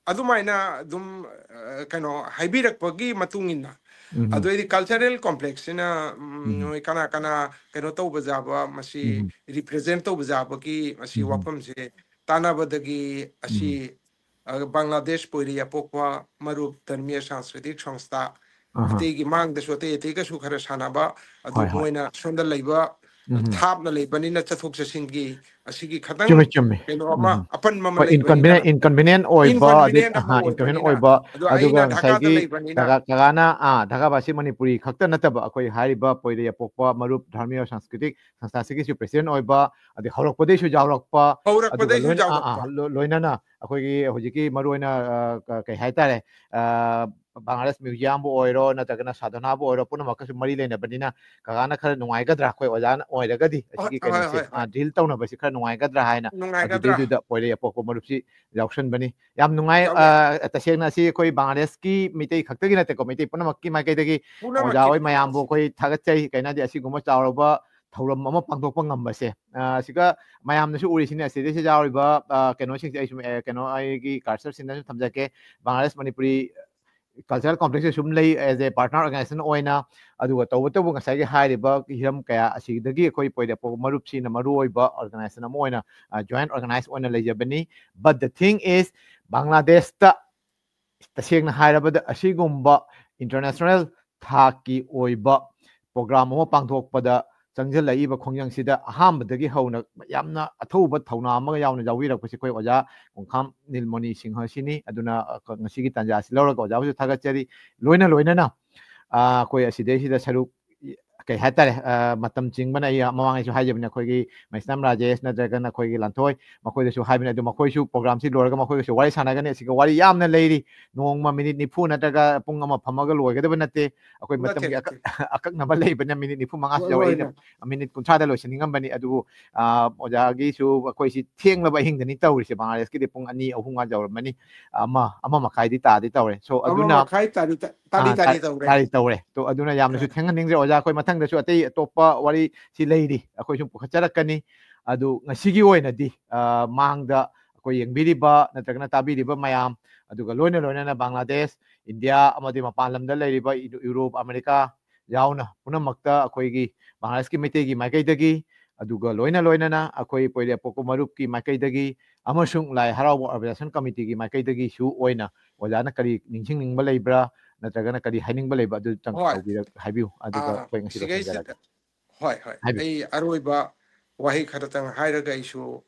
ꯑꯗꯨꯃꯥꯏꯅ ꯑꯗꯨꯝ, ꯑ, ꯀꯩꯅꯣ ꯍꯥꯏꯕꯤꯔꯛꯄꯒꯤ ꯃꯇꯨꯡ ꯏꯟꯅ, ꯎꯝ ꯑꯗꯨꯑꯣꯏꯗꯤ ꯀꯜꯆꯔꯦꯜ ꯀꯣꯝꯄ꯭ꯂꯦꯛꯁꯁꯤꯅ, ꯎꯝ, ꯎꯝ ꯅꯣꯏ ꯀꯅꯥ ꯀꯅꯥ ꯀꯩꯅꯣ ꯇꯧꯕ ꯖꯥꯕ, ꯃꯁꯤ ꯎꯝ ꯔꯤꯄ꯭ꯔꯖꯦꯟ ꯇꯧꯕ ꯖꯥꯕꯒꯤ ꯃꯁꯤ ꯎꯝ ꯋꯥꯐꯝꯁꯦ ꯇꯥꯟꯅꯕꯗꯒꯤ ꯑꯁꯤ, ꯎꯝ ꯑ, ꯕꯪꯒ꯭ꯂꯥꯗꯦꯁ ꯄꯣꯏꯔꯩ ꯑꯄꯣꯛꯄ ꯃꯔꯨꯞ ꯙꯔꯃꯤꯌ ꯁꯪꯁꯀ꯭ꯔꯤꯇꯤꯛ ꯁꯪꯁꯊꯥ, ꯑꯍꯥ ꯑꯇꯩꯒꯤ ꯃꯥꯡꯗꯁꯨ ꯑꯇꯩ ꯑꯇꯩꯒꯁꯨ ꯈꯔ ꯁꯥꯟꯅꯕ, ꯑꯗꯨ ꯍꯣꯏ ꯍꯣꯏ ꯃꯣꯏꯅ ꯁꯣꯝꯗ ꯂꯩꯕ ꯎꯝ ꯊꯥꯞꯅ ꯂꯩꯕꯅꯤꯅ ꯆꯠꯊꯣꯛ ꯆꯠꯁꯤꯟꯒꯤ ꯑꯁꯤꯒꯤ ꯈꯇꯪ ꯆꯨꯝꯃꯦ ꯆꯨꯝꯃꯦ ꯀꯩꯅꯣ ꯑꯃ ꯎꯝ ꯑꯄꯟꯕ ꯑꯃ ꯍꯣꯏ ꯂꯩꯕꯅꯤꯅ, ꯏꯟꯀꯟꯚꯤꯅꯦꯟ ꯏꯟꯀꯟꯚꯤꯅꯦꯟ ꯑꯣꯏꯕ ꯑꯗꯩ ꯏꯟꯀꯟꯚꯤꯅꯤꯌꯦꯟ ꯑꯃ ꯏꯟꯀꯟꯚꯤꯅꯦꯟ ꯑꯣꯏꯕꯅꯤꯅ, ꯑꯣꯏꯕ ꯑꯗꯣ ꯑꯩꯅ ꯙꯀꯥꯗ ꯉꯁꯥꯏꯒꯤ ꯂꯩꯕꯅꯤꯅ, ꯙꯒꯥ ꯙꯒꯥꯅ ꯑꯥ ꯙꯒꯥ ꯚꯥꯁꯤ ꯃꯅꯤꯄꯨꯔꯤ ꯈꯛꯇ ꯅꯠꯇꯕ ꯑꯩꯈꯣꯏ ꯍꯥꯏꯔꯤꯕ ꯄꯣꯏꯔꯩ ꯑꯄꯣꯛꯄ ꯃꯔꯨꯞ ꯙꯔꯃꯤꯌ ꯁꯪꯁꯀ꯭ꯔꯤꯇꯤꯛ ꯁꯪꯁꯊꯥꯁꯤꯒꯤꯁꯨ ꯄ꯭ꯔꯦꯁꯤꯗꯦꯟ ꯑꯣꯏꯕ, ꯑꯗꯩ ꯍꯧꯔꯛꯄꯗꯒꯤꯁꯨ ꯌꯥꯎꯔꯛꯄ, ꯑꯗꯨꯒ ꯍꯧꯔꯛꯄꯗꯒꯤꯁꯨ ꯂꯣꯏꯅ ꯑꯥ ꯑꯥ ꯌꯥꯎꯔꯛꯄ꯫ ꯂꯣ- ꯂꯣꯏꯅꯅ ꯑꯩꯈꯣꯏꯒꯤ ꯍꯧꯖꯤꯛꯀꯤ ꯃꯔꯨ ꯑꯣꯏꯅ ꯑ, ꯀ- ꯀꯩ ꯍꯥꯏꯇꯥꯔꯦ, ꯑ, ꯕꯪꯒ꯭ꯂꯥꯗꯦꯁ ꯃ꯭ꯌꯨꯖꯤꯌꯝꯕꯨ ꯑꯣꯏꯔꯣ, ꯅꯠꯇ꯭ꯔꯒꯅ ꯁꯥꯙꯅꯥꯕꯨ ꯑꯣꯏꯔꯣ, ꯄꯨꯝꯅꯃꯛꯀꯁꯨ ꯃꯔꯤ ꯂꯩꯅꯕꯅꯤꯅ ꯀꯀꯥꯅ ꯈꯔ ꯅꯨꯡꯉꯥꯏꯒꯗ꯭ꯔꯥ? ꯑꯩꯈꯣꯏ ꯑꯣꯖꯥꯅ ꯑꯣꯏꯔꯒꯗꯤ ꯑꯁꯤꯒꯤ ꯍꯣꯏ, ꯍꯣꯏ, ꯀꯩꯅꯣꯁꯦ, ꯍꯣꯏ, ꯍꯣꯏ꯫ ꯗꯤꯜ ꯇꯧꯅꯕꯁꯤ ꯈꯔ ꯅꯨꯡꯉꯥꯏꯒꯗ꯭ꯔꯥ ꯍꯥꯏꯅ ꯅꯨꯡꯉꯥꯏꯒꯗ꯭ꯔꯥ? ꯑꯗꯨꯗꯩꯗꯨꯗ ꯄꯣꯏꯔꯩ ꯑꯄꯣꯛꯄ ꯃꯔꯨꯞꯁꯤ ꯌꯥꯎꯁꯟꯕꯅꯤ꯫ ꯌꯥꯝ ꯅꯨꯡꯉꯥꯏ꯫ ꯌꯥꯎꯌꯥ- ꯑ, ꯇꯁꯦꯡꯅ ꯑꯁꯤ ꯑꯩꯈꯣꯏ ꯕꯪꯒ꯭ꯂꯥꯗꯦꯁꯀꯤ ꯃꯤꯇꯩ ꯈꯛꯇꯒꯤ ꯅꯠꯇꯦꯀꯣ, ꯃꯤꯇꯩ ꯄꯨꯝꯅꯃꯛꯀꯤ ꯃꯥꯏꯀꯩꯗꯒꯤ ꯑꯣꯖꯥ ꯄꯨꯝꯅꯃꯛꯀꯤ ꯍꯣꯏ ꯃꯌꯥꯝꯕꯨ ꯄꯨꯝꯅꯃꯛꯀꯤ ꯑꯩꯈꯣꯏ ꯊꯥꯒꯠꯆꯔꯤ꯫ ꯀꯩꯅꯣꯗꯤ ꯑꯁꯤꯒꯨꯝꯕ ꯆꯥꯎꯔꯕ ꯊꯧꯔꯝ ꯑꯃ ꯄꯥꯡꯊꯣꯛꯄ ꯉꯝꯕꯁꯦ, ꯑ, ꯁꯤꯒ ꯃꯌꯥꯝꯅꯁꯨ ꯎꯔꯤꯁꯤꯅꯦ, ꯑꯁꯤꯗꯩꯁꯤꯗ ꯌꯥꯎꯔꯤꯕ, ꯑ, ꯀꯩꯅꯣꯁꯤꯡꯁꯦ ꯑꯩꯁꯨ, ꯑ, ꯀꯩꯅꯣ ꯑꯩꯒꯤ ꯀꯥꯔꯁꯔ ꯁꯤꯟꯗꯁꯨ ꯊꯝꯖꯒꯦ꯫ ꯕꯪꯒ꯭ꯂꯥꯗꯦꯁ ꯃꯅꯤꯄꯨꯔꯤ ꯀꯜꯆꯔꯦꯜ ꯀꯣꯝꯄ꯭ꯂꯦꯛꯁꯁꯦ ꯁꯨꯝ ꯂꯩ as a partner organization ꯑꯣꯏꯅ꯫ ꯑꯗꯨꯒ ꯇꯧꯕꯇꯕꯨ ꯉꯁꯥꯏꯒꯤ ꯍꯥꯏꯔꯤꯕ ꯍꯤꯔꯝ ꯀꯌꯥ ꯑꯁꯤꯗꯒꯤ ꯑꯩꯈꯣꯏ ꯄꯣꯏꯔꯩ ꯑꯄꯣꯛꯄ ꯃꯔꯨꯞꯁꯤꯅ ꯃꯔꯨ ꯑꯣꯏꯕ organization ꯑꯃ ꯑꯣꯏꯅ, ꯑ, joint organize ꯑꯣꯏꯅ ꯂꯩꯖꯕꯅꯤ꯫ But the thing is, ꯕꯪꯒ꯭ꯂꯥꯗꯦꯁꯇ ꯇꯁꯦꯡꯅ ꯍꯥꯏꯔꯕꯗ ꯑꯁꯤꯒꯨꯝꯕ international ꯊꯥꯛꯀꯤ ꯑꯣꯏꯕ program ꯑꯃ ꯄꯥꯡꯊꯣꯛꯄꯗ ꯆꯪꯁꯤꯜꯂꯛꯏꯕ ꯈꯣꯡꯖꯪꯁꯤꯗ ꯑꯍꯥꯟꯕꯗꯒꯤ ꯍꯧꯅ ꯌꯥꯝꯅ ꯑꯊꯧꯕ ꯊꯧꯅꯥ ꯑꯃꯒ ꯌꯥꯎꯅ ꯌꯥꯎꯕꯤꯔꯛꯄꯁꯤ ꯑꯩꯈꯣꯏ ꯑꯣꯖꯥ ꯀꯣꯡꯈꯥꯝ ꯅꯤꯜꯃꯣꯅꯤ ꯁꯤꯡꯍꯁꯤꯅꯤ꯫ ꯑꯗꯨꯅ, ꯑ, ꯉꯁꯤꯒꯤ ꯇꯥꯟꯖꯥ ꯑꯁꯤ ꯂꯧꯔꯒ ꯑꯣꯖꯥꯕꯨꯁꯨ ꯊꯥꯒꯠꯆꯔꯤ꯫ ꯂꯣꯏꯅ ꯂꯣꯏꯅꯅ, ꯑ, ꯑꯩꯈꯣꯏ ꯑꯁꯤꯗꯩꯁꯤꯗ ꯁꯔꯨꯛ, ꯀꯩ ꯍꯥꯏꯇꯥꯔꯦ, ꯑ, ꯃꯇꯝ ꯆꯤꯡꯕꯅ ꯑꯩ ꯃꯃꯥꯡꯉꯩꯁꯨ ꯍꯥꯏꯖꯕꯅꯤ, ꯑꯩꯈꯣꯏꯒꯤ ꯃꯩꯁꯅꯥꯝ ꯔꯥꯖꯦꯁ ꯅꯠꯇ꯭ꯔꯒꯅ ꯑꯩꯈꯣꯏꯒꯤ ꯂꯥꯟꯊꯣꯏ, ꯃꯈꯣꯏꯗꯁꯨ ꯍꯥꯏꯕꯅꯤ꯫ ꯑꯗꯨ ꯃꯈꯣꯏꯁꯨ program ꯁꯤ ꯂꯣꯏꯔꯒ ꯃꯈꯣꯏꯒꯁꯨ ꯋꯥꯔꯤ ꯁꯥꯟꯅꯒꯅꯤ꯫ ꯑꯁꯤꯒ ꯋꯥꯔꯤ ꯌꯥꯝꯅ ꯂꯩꯔꯤ, ꯅꯣꯡꯃ ꯃꯤꯅꯤꯠ ꯅꯤꯐꯨ ꯅꯠꯇ꯭ꯔꯒ ꯄꯨꯡ ꯑꯃ ꯐꯝꯃꯒ ꯂꯣꯏꯒꯗꯕ ꯅꯠꯇꯦ꯫ ꯑꯩꯈꯣꯏ ꯅꯠꯇꯦ, ꯃꯇꯝꯒꯤ ꯅꯠꯇꯦ꯫ ꯑꯀꯛ-, ꯑꯀꯛꯅꯕ ꯂꯩꯕꯅ ꯃꯤꯅꯤꯠ ꯅꯤꯐꯨ ꯃꯉꯥꯁꯤ ꯍꯣꯏ, ꯂꯧꯔꯦ꯫ ꯍꯣꯏ, ꯑꯩꯅ ꯅꯠꯇꯦ꯫ ꯃꯤꯅꯤꯠ ꯀꯨꯟꯊ꯭ꯔꯥꯗ ꯂꯣꯏꯁꯤꯟꯅꯤꯡꯉꯝꯕꯅꯤ, ꯑꯗꯨꯕꯨ, ꯑ, ꯑꯣꯖꯥꯒꯤꯁꯨ ꯑꯩꯈꯣꯏꯁꯤ ꯊꯦꯡꯂꯕ ꯑꯍꯤꯡꯗꯅꯤ ꯇꯧꯔꯤꯁꯦ꯫ ꯕꯪꯒ꯭ꯂꯥꯗꯦꯁꯀꯤꯗꯤ ꯄꯨꯡ ꯑꯅꯤ ꯑꯍꯨꯝꯒ ꯌꯧꯔꯝꯃꯅꯤ, ꯑꯃ, ꯑꯃ ꯃꯈꯥꯏꯗꯤ ꯇꯥꯗꯤ ꯇꯧꯔꯦ꯫ So, ꯑꯃ ꯑꯗꯨꯅ ꯃꯈꯥꯏ ꯇꯥꯗꯤ ꯇꯥ-, ꯇꯥꯗꯤ ꯑꯥ, ꯇꯥꯗꯤ ꯇꯥ-, ꯇꯧꯔꯦ꯫ ꯇꯥꯗꯤ ꯇꯧꯔꯦ꯫ ꯇꯣ, ꯑꯗꯨꯅ ꯌꯥꯝꯅꯁꯨ ꯑ, ꯊꯦꯡꯍꯟꯅꯤꯡꯗ꯭ꯔꯦ ꯑꯣꯖꯥ꯫ ꯑꯩꯈꯣꯏ ꯃꯊꯪꯗꯁꯨ ꯑꯇꯩ ꯑꯇꯣꯞꯄ ꯋꯥꯔꯤꯁꯤ ꯂꯩꯔꯤ, ꯑꯩꯈꯣꯏ ꯁꯨꯝ ꯄꯨꯈꯠꯆꯔꯛꯀꯅꯤ꯫ ꯑꯗꯨ ꯉꯁꯤꯒꯤ ꯑꯣꯏꯅꯗꯤ, ꯑ, ꯃꯥꯡꯗ ꯑꯩꯈꯣꯏ ꯌꯦꯡꯕꯤꯔꯤꯕ ꯅꯠꯇ꯭ꯔꯒꯅ ꯇꯥꯕꯤꯔꯤꯕ ꯃꯌꯥꯝ, ꯑꯗꯨꯒ ꯂꯣꯏꯅ ꯂꯣꯏꯅꯅ ꯕꯪꯒ꯭ꯂꯥꯗꯦꯁ, ꯏꯟꯗꯤꯌꯥ ꯑꯃꯗꯤ ꯃꯄꯥꯟ ꯂꯝꯗ ꯂꯩꯔꯤꯕ ꯏ-, ꯌꯨꯔꯣꯞ, ꯑꯃꯦꯔꯤꯀꯥ ꯌꯥꯎꯅ ꯄꯨꯝꯅꯃꯛꯇ ꯑꯩꯈꯣꯏꯒꯤ ꯕꯪꯒ꯭ꯂꯥꯗꯦꯁꯀꯤ ꯃꯩꯇꯩꯒꯤ ꯃꯥꯏꯀꯩꯗꯒꯤ, ꯑꯗꯨꯒ ꯂꯣꯏꯅ ꯂꯣꯏꯅꯅ ꯑꯩꯈꯣꯏ ꯄꯣꯏꯔꯩ ꯑꯄꯣꯛꯄ ꯃꯔꯨꯞꯀꯤ ꯃꯥꯏꯀꯩꯗꯒꯤ, ꯑꯃꯁꯨꯡ ꯂꯥꯏ ꯍꯔꯥꯎꯕ organization committeeꯒꯤ ꯃꯥꯏꯀꯩꯗꯒꯤꯁꯨ ꯑꯣꯏꯅ ꯑꯣꯖꯥꯅ ꯀꯔꯤ ꯅꯤꯡꯁꯤꯡꯅꯤꯡꯕ ꯂꯩꯕ꯭ꯔꯥ, ꯅꯠꯇ꯭ꯔꯒꯅ ꯀꯔꯤ ꯍꯥꯏꯅꯤꯡꯕ ꯂꯩꯕ꯭꯭ꯔꯥ, ꯑꯗꯨꯇꯪ ꯍꯣꯏ꯫ ꯇꯧꯕꯤꯔ-, ꯍꯥꯏꯕꯤꯌꯨ, ꯑꯗꯨꯒ ꯑꯥ, ꯑꯩꯈꯣꯏ ꯉꯁꯤ ꯁꯤꯒꯩꯁꯤꯗ, ꯂꯣꯏꯁꯤꯟꯖꯔꯒꯦ꯫ ꯍꯣꯏ, ꯍꯣꯏ꯫ ꯍꯥꯏꯕꯤꯌꯨ꯫ ꯑꯩ ꯑꯔꯣꯏꯕ ꯋꯥꯍꯩ ꯈꯔꯇꯪ ꯍꯥꯏꯔꯒ ꯑꯩꯁꯨ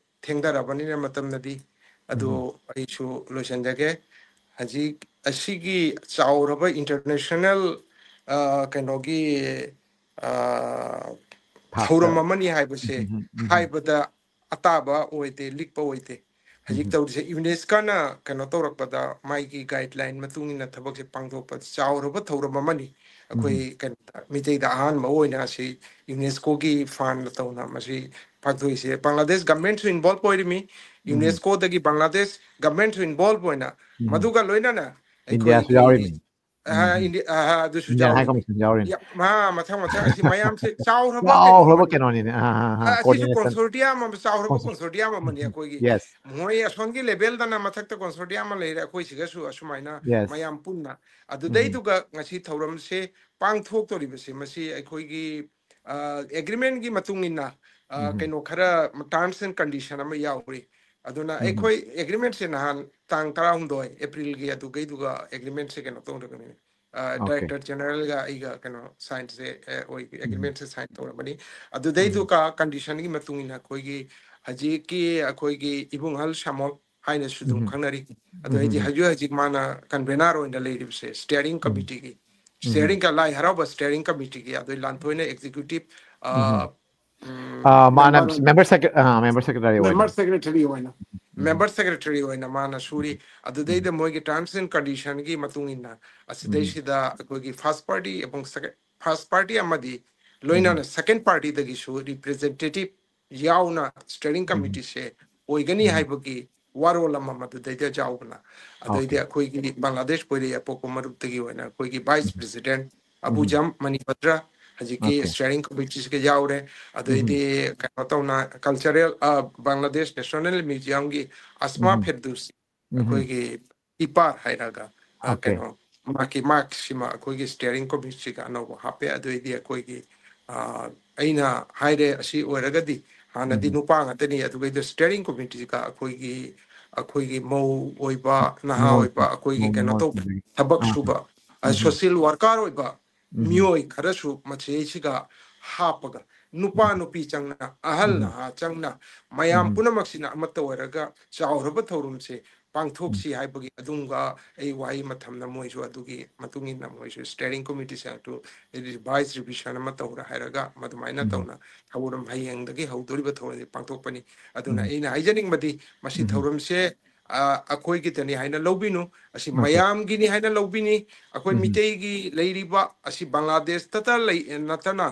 ꯊꯦꯡꯊꯔꯕꯅꯤꯅ ꯃꯇꯝꯅꯗꯤ, ꯑꯗꯨ ꯎꯝ꯫ ꯑꯩꯁꯨ ꯂꯣꯏꯁꯤꯟꯖꯒꯦ꯫ ꯍꯧꯖꯤꯛ ꯑꯁꯤꯒꯤ ꯆꯥꯎꯔꯕ international, ꯑ, ꯀꯩꯅꯣꯒꯤ, ꯑ, ꯊꯥꯛꯇ꯫ ꯊꯧꯔꯝ ꯑꯃꯅꯤ ꯍꯥꯏꯕꯁꯦ ꯎꯝ, ꯎꯝ, ꯎꯝ, ꯎꯝ꯫ ꯍꯥꯏꯕꯗ ꯑꯇꯥꯕ ꯑꯣꯏꯗꯦ, ꯂꯤꯛꯄ ꯑꯣꯏꯗꯦ꯫ ꯍꯧꯖꯤꯛ ꯎꯝ꯫ ꯇꯧꯔꯤꯁꯦ ꯌꯨꯅꯦꯁꯀꯣꯅ ꯀꯩꯅꯣ ꯇꯧꯔꯛꯄꯗ ꯃꯥꯒꯤ ꯒꯥꯏꯗꯂꯥꯏꯟ ꯃꯇꯨꯡ ꯏꯟꯅ ꯊꯕꯛꯁꯦ ꯄꯥꯡꯊꯣꯛꯄ ꯆꯥꯎꯔꯕ ꯊꯧꯔꯝ ꯑꯃꯅꯤ꯫ ꯑꯩꯈꯣꯏ ꯎꯝ꯫ ꯀꯩꯅꯣꯗ ꯃꯤꯇꯩꯗ ꯑꯍꯥꯟꯕ ꯑꯣꯏꯅ ꯑꯁꯤ ꯌꯨꯅꯦꯁꯀꯣꯒꯤ ꯐꯥꯟꯅ ꯇꯧꯅ ꯃꯁꯤ ꯄꯥꯡꯊꯣꯛꯏꯁꯦ꯫ ꯕꯪꯒ꯭ꯂꯥꯗꯦꯁ ꯒꯚꯔꯟꯃꯦꯟꯠꯁꯨ ꯏꯟꯚꯣꯜꯕ ꯑꯣꯏꯔꯤꯃꯤ, ꯎꯝ꯫ ꯌꯨꯅꯦꯁꯀꯣꯗꯒꯤ ꯕꯪꯒ꯭ꯂꯥꯗꯦꯁ ꯒꯚꯔꯟꯃꯦꯟꯠꯁꯨ ꯏꯟꯚꯣꯜꯕ ꯑꯣꯏꯅ, ꯎꯝ꯫ ꯃꯗꯨꯒ ꯂꯣꯏꯅꯅ ꯏꯟꯗꯤꯌꯥꯁꯨ ꯑꯩꯈꯣꯏꯒꯤ ꯌꯥꯎꯔꯤꯃꯤ꯫ ꯑ, ꯎꯝ, ꯎꯝ꯫ ꯏꯟꯗꯤ-, ꯑ, ꯑ, ꯑꯗꯨꯁꯨ ꯏꯟꯗꯤꯌꯥꯟ ꯍꯥꯏ ꯌꯥꯎꯔꯤꯃꯤ꯫ ꯀꯃꯤꯁꯟ ꯌꯥꯎꯔꯤꯃꯤ꯫ ꯌꯥ-, ꯃꯥ ꯃꯊꯪ ꯃꯊꯪ ꯑꯁꯤ ꯃꯌꯥꯝꯁꯦ ꯆꯥꯎꯔꯕ ꯆꯥꯎꯔꯕ ꯀꯩꯅꯣꯅꯤ꯫ ꯀꯩꯅꯣꯅꯤꯅꯦ꯫ ꯑ, ꯑ, ꯑ, ꯑ, ꯑꯁꯤꯁꯨ ꯀꯣꯑꯣꯔꯗꯤꯅꯦꯁꯟ꯫ ꯀꯣꯟꯁꯣꯔꯇꯤꯌꯝ ꯑꯃ, ꯆꯥꯎꯔꯕ ꯀꯣꯟꯁꯣ-, ꯀꯣꯟꯁꯣꯔꯇꯤꯌꯝ ꯑꯃꯅꯤ ꯎꯝ, ꯑꯩꯈꯣꯏꯒꯤ꯫ ꯌꯦꯁ꯫ ꯃꯣꯏ ꯑꯁꯣꯝꯒꯤ ꯂꯦꯚꯦꯜꯗꯅ ꯃꯊꯛꯇ ꯀꯣꯟꯁꯣꯔꯇꯤꯌꯝ ꯑꯃ ꯂꯩꯔꯦ, ꯑꯩꯈꯣꯏ ꯁꯤꯒꯁꯨ ꯑꯁꯨꯃꯥꯏꯅ ꯌꯦꯁ꯫ ꯃꯌꯥꯝ ꯄꯨꯟꯅ꯫ ꯎꯝ꯫ ꯑꯗꯨꯗꯩꯗꯨꯒ ꯉꯁꯤ ꯊꯧꯔꯝꯁꯦ ꯄꯥꯡꯊꯣꯛꯇꯣꯔꯤꯕꯁꯦ ꯃꯁꯤ ꯑꯩꯈꯣꯏꯒꯤ, ꯑ, ꯑꯦꯒ꯭ꯔꯤꯃꯦꯟꯒꯤ ꯃꯇꯨꯡ ꯏꯟꯅ, ꯑ, ꯎꯝ꯫ ꯀꯩꯅꯣ ꯈꯔ terms and condition ꯑꯃ ꯌꯥꯎꯔꯤ꯫ ꯑꯗꯨꯅ ꯎꯝ꯫ ꯑꯩꯈꯣꯏ ꯑꯦꯒ꯭ꯔꯤꯃꯦꯟꯁꯦ ꯅꯍꯥꯟ ꯇꯥꯡ ꯇꯔꯥꯍꯨꯝꯗꯣꯏ ꯑꯦꯄ꯭ꯔꯤꯜꯒꯤ ꯑꯗꯨꯒꯩꯗꯨꯒ ꯑꯦꯒ꯭ꯔꯤꯃꯦꯟꯁꯦ ꯀꯩꯅꯣ ꯇꯧꯔꯕꯅꯤ꯫ ꯑ, ꯑꯣꯀꯦ꯫ ꯗꯥꯏꯔꯦꯛꯇꯔ ꯖꯦꯅꯔꯦꯜꯒ ꯑꯩꯒ ꯀꯩꯅꯣ ꯁꯥꯏꯟꯁꯦ, ꯑ, ꯑꯣꯏ-, ꯎꯝ꯫ ꯑꯦꯒ꯭ꯔꯤꯃꯦꯟꯁꯦ ꯁꯥꯏꯟ ꯇꯧꯔꯕꯅꯤ꯫ ꯎꯝ꯫ ꯑꯗꯨꯗꯩꯗꯨꯒ ꯀꯟꯗꯤꯁꯟꯒꯤ ꯃꯇꯨꯡ ꯏꯟꯅ ꯑꯩꯈꯣꯏꯒꯤ ꯍꯧꯖꯤꯛꯀꯤ ꯑꯩꯈꯣꯏꯒꯤ ꯏꯕꯨꯡ ꯑꯍꯜ ꯁꯥꯃꯣꯜ ꯍꯥꯏꯅꯁꯨ ꯑꯗꯨꯝ ꯎꯝ꯫ ꯈꯪꯅꯔꯤ꯫ ꯑꯗꯣ ꯎꯝ꯫ ꯑꯩꯗꯤ ꯍꯧꯖꯤꯛ ꯍꯧꯖꯤꯛ ꯃꯥꯅ ꯀꯟꯚꯦꯅꯔ ꯑꯣꯏꯅ ꯂꯩꯔꯤꯕꯁꯦ ꯁ꯭ꯇꯤꯌꯔꯤꯡ ꯎꯝ꯫ ꯀꯃꯤꯇꯤꯒꯤ, ꯎꯝ꯫ ꯁ꯭ꯇꯤꯌꯔꯤꯡ ꯀ-, ꯂꯥꯏ ꯍꯔꯥꯎꯕ ꯁ꯭ꯇꯤꯌꯔꯤꯡ ꯀꯃꯤꯇꯤꯒꯤ, ꯑꯗꯩ ꯂꯥꯟꯊꯣꯏꯅ ꯑꯦꯛꯖꯤꯀ꯭ꯌꯨꯇꯤꯚ, ꯑ, ꯎꯝ꯫ ꯎꯝ, ꯑ, ꯃꯥꯅ ꯃꯦꯝꯕꯔ ꯑꯣꯏꯅ, ꯃꯦꯝꯕꯔ ꯁꯦꯀ꯭ꯔꯦ-, ꯑ, ꯃꯦꯝꯕꯔ ꯁꯦꯀ꯭ꯔꯦꯇꯔꯤ ꯃꯦꯝꯕꯔ ꯑꯣꯏꯅ꯫ ꯁꯦꯀ꯭ꯔꯦꯇꯔꯤ ꯑꯣꯏꯅ, ꯎꯝ꯫ ꯃꯦꯝꯕꯔ ꯁꯦꯀ꯭ꯔꯦꯇꯔꯤ ꯑꯣꯏꯅ ꯃꯥꯅ ꯁꯨꯔꯤ꯫ ꯎꯝ꯫ ꯑꯗꯨꯗꯩꯗ ꯃꯣꯏꯒꯤ terms and condition ꯒꯤ ꯃꯇꯨꯡ ꯏꯟꯅ ꯎꯝ꯫ ꯑꯁꯤꯗꯩꯁꯤꯗ ꯑꯩꯈꯣꯏꯒꯤ first party ꯑꯃꯁꯨꯡ second, first party ꯑꯃꯗꯤ ꯎꯝ꯫ ꯂꯣꯏꯅꯅ second party ꯗꯒꯤꯁꯨ ꯔꯤꯄ꯭ꯔꯖꯦꯟꯇꯦꯇꯤꯚ ꯌꯥꯎꯅ ꯁ꯭ꯇꯤꯌꯔꯤꯡ ꯎꯝ꯫ ꯀꯃꯤꯇꯤꯁꯦ ꯑꯣꯏꯒꯅꯤ ꯎꯝ꯫ ꯍꯥꯏꯕꯒꯤ ꯋꯥꯔꯣꯜ ꯑꯃ ꯃꯗꯨꯗꯩꯗ ꯌꯥꯎꯕꯅ꯫ ꯑꯗꯩꯗꯤ ꯑꯣꯀꯦ꯫ ꯑꯩꯈꯣꯏꯒꯤ ꯕꯪꯒ꯭ꯂꯥꯗꯦꯁ ꯄꯣꯏꯔꯩ ꯑꯄꯣꯛꯄ ꯃꯔꯨꯞꯇꯒꯤ ꯑꯣꯏꯅ ꯑꯩꯈꯣꯏꯒꯤ ꯚꯥꯏꯁ ꯎꯝ꯫ ꯄ꯭ꯔꯦꯁꯤꯗꯦꯟꯠ ꯎꯝ꯫ ꯑꯕꯨꯖꯝ ꯃꯅꯤꯚꯗ꯭ꯔ ꯍꯧꯖꯤꯛꯀꯤ ꯑꯣꯀꯦ꯫ ꯁ꯭ꯇꯤꯌꯔꯤꯡ ꯀꯃꯤꯇꯤꯁꯤꯒ ꯌꯥꯎꯔꯦ꯫ ꯎꯝ꯫ ꯑꯗꯩꯗꯤ ꯀꯩꯅꯣ ꯇꯧꯅ ꯀꯜꯆꯔꯦꯜ, ꯑ, ꯕꯪꯒ꯭ꯂꯥꯗꯦꯁ ꯅꯦꯁꯅꯦꯜ ꯃ꯭ꯌꯨꯖꯤꯌꯝꯒꯤ ꯑꯁꯃꯥ ꯎꯝ꯫ ꯐꯦꯔꯗꯨꯁ, ꯎꯝ꯫ ꯑꯩꯈꯣꯏꯒꯤ ꯏꯄꯥ ꯍꯥꯏꯔꯒ, ꯑ, ꯑꯣꯀꯦ꯫ ꯀꯩꯅꯣ, ꯃꯍꯥꯛꯀꯤ ꯃꯥꯛꯁꯤꯃ ꯑꯩꯈꯣꯏꯒꯤ ꯁ꯭ꯇꯤꯌꯔꯤꯡ ꯀꯃꯤꯇꯤꯁꯤꯒ ꯑꯅꯧꯕ ꯍꯥꯞꯄꯦ꯫ ꯑꯗꯨ ꯑꯣꯏꯗꯤ ꯑꯩꯈꯣꯏꯒꯤ, ꯑ, ꯑꯩꯅ ꯍꯥꯏꯔꯦ, ꯑꯁꯤ ꯑꯣꯏꯔꯒꯗꯤ ꯍꯥꯟꯅꯗꯤ ꯎꯝ꯫ ꯅꯨꯄꯥ ꯉꯥꯛꯇꯅꯤ, ꯑꯗꯨꯒꯩꯗꯣ ꯁ꯭ꯇꯤꯌꯔꯤꯡ ꯀꯃꯤꯇꯤꯒ ꯑꯩꯈꯣꯏꯒꯤ, ꯑꯩꯈꯣꯏꯒꯤ ꯃꯧ ꯑꯣꯏꯕ, ꯅꯍꯥ ꯃꯧ ꯑꯣꯏꯕ, ꯑꯣꯏꯕ, ꯑꯩꯈꯣꯏꯒꯤ ꯃꯧ ꯀꯩꯅꯣ ꯅꯍꯥ ꯇꯧꯕ, ꯑꯣꯏꯕꯒꯤ꯫ ꯊꯕꯛ ꯑꯥ꯫ ꯁꯨꯕ, ꯑ, ꯎꯝ꯫ ꯁꯣꯁꯤꯌꯦꯜ ꯋꯥꯔꯀꯔ ꯑꯣꯏꯕ ꯎꯝ꯫ ꯃꯤꯑꯣꯏ ꯈꯔꯁꯨ ꯃꯁꯤꯁꯤꯒ ꯍꯥꯞꯄꯒ, ꯅꯨꯄꯥ ꯎꯝ꯫ ꯅꯨꯄꯤ ꯆꯪꯅ, ꯑꯍꯜ ꯎꯝ꯫ ꯅꯍꯥ ꯆꯪꯅ, ꯃꯌꯥꯝ ꯎꯝ꯫ ꯄꯨꯝꯅꯃꯛꯁꯤꯅ ꯑꯃꯠꯇ ꯑꯣꯏꯔꯒ ꯆꯥꯎꯔꯕ ꯊꯧꯔꯝꯁꯦ ꯄꯥꯡꯊꯣꯛꯁꯤ ꯍꯥꯏꯕꯒꯤ ꯑꯗꯨꯝꯕ ꯑꯩ ꯋꯥꯍꯩ ꯑꯃ ꯊꯝꯅ ꯃꯣꯏꯁꯨ ꯑꯗꯨꯒꯤ ꯃꯇꯨꯡ ꯏꯟꯅ ꯃꯣꯏꯁꯨ steering committee ꯁꯦ ꯑꯗꯨ ꯔꯤꯚꯥꯏꯁ ꯔꯤꯚꯤꯖꯟ ꯑꯃ ꯇꯧꯔ ꯍꯥꯏꯔꯒ ꯃꯗꯨꯃꯥꯏꯅ ꯇꯧꯅ ꯊꯧꯔꯝ ꯍꯌꯦꯡꯗꯒꯤ ꯍꯧꯗꯣꯔꯤꯕ ꯊꯧꯔꯝꯁꯦ ꯄꯥꯡꯊꯣꯛꯄꯅꯤ꯫ ꯑꯗꯨꯅ ꯑꯩꯅ ꯍꯥꯏꯖꯅꯤꯡꯕꯗꯤ ꯃꯁꯤ ꯊꯧꯔꯝꯁꯦ ꯑꯩꯈꯣꯏꯒꯤꯗꯅꯤ ꯍꯥꯏꯅ ꯂꯧꯕꯤꯅꯨ, ꯑꯁꯤ ꯃꯌꯥꯝꯒꯤꯅꯤ ꯍꯥꯏꯅ ꯂꯧꯕꯤꯅꯤ꯫ ꯑꯩꯈꯣꯏ ꯃꯤꯇꯩꯒꯤ ꯂꯩꯔꯤꯕ ꯑꯁꯤ ꯕꯪꯒ꯭ꯂꯥꯗꯦꯁꯇꯇ ꯂꯩ ꯅꯠꯇꯅ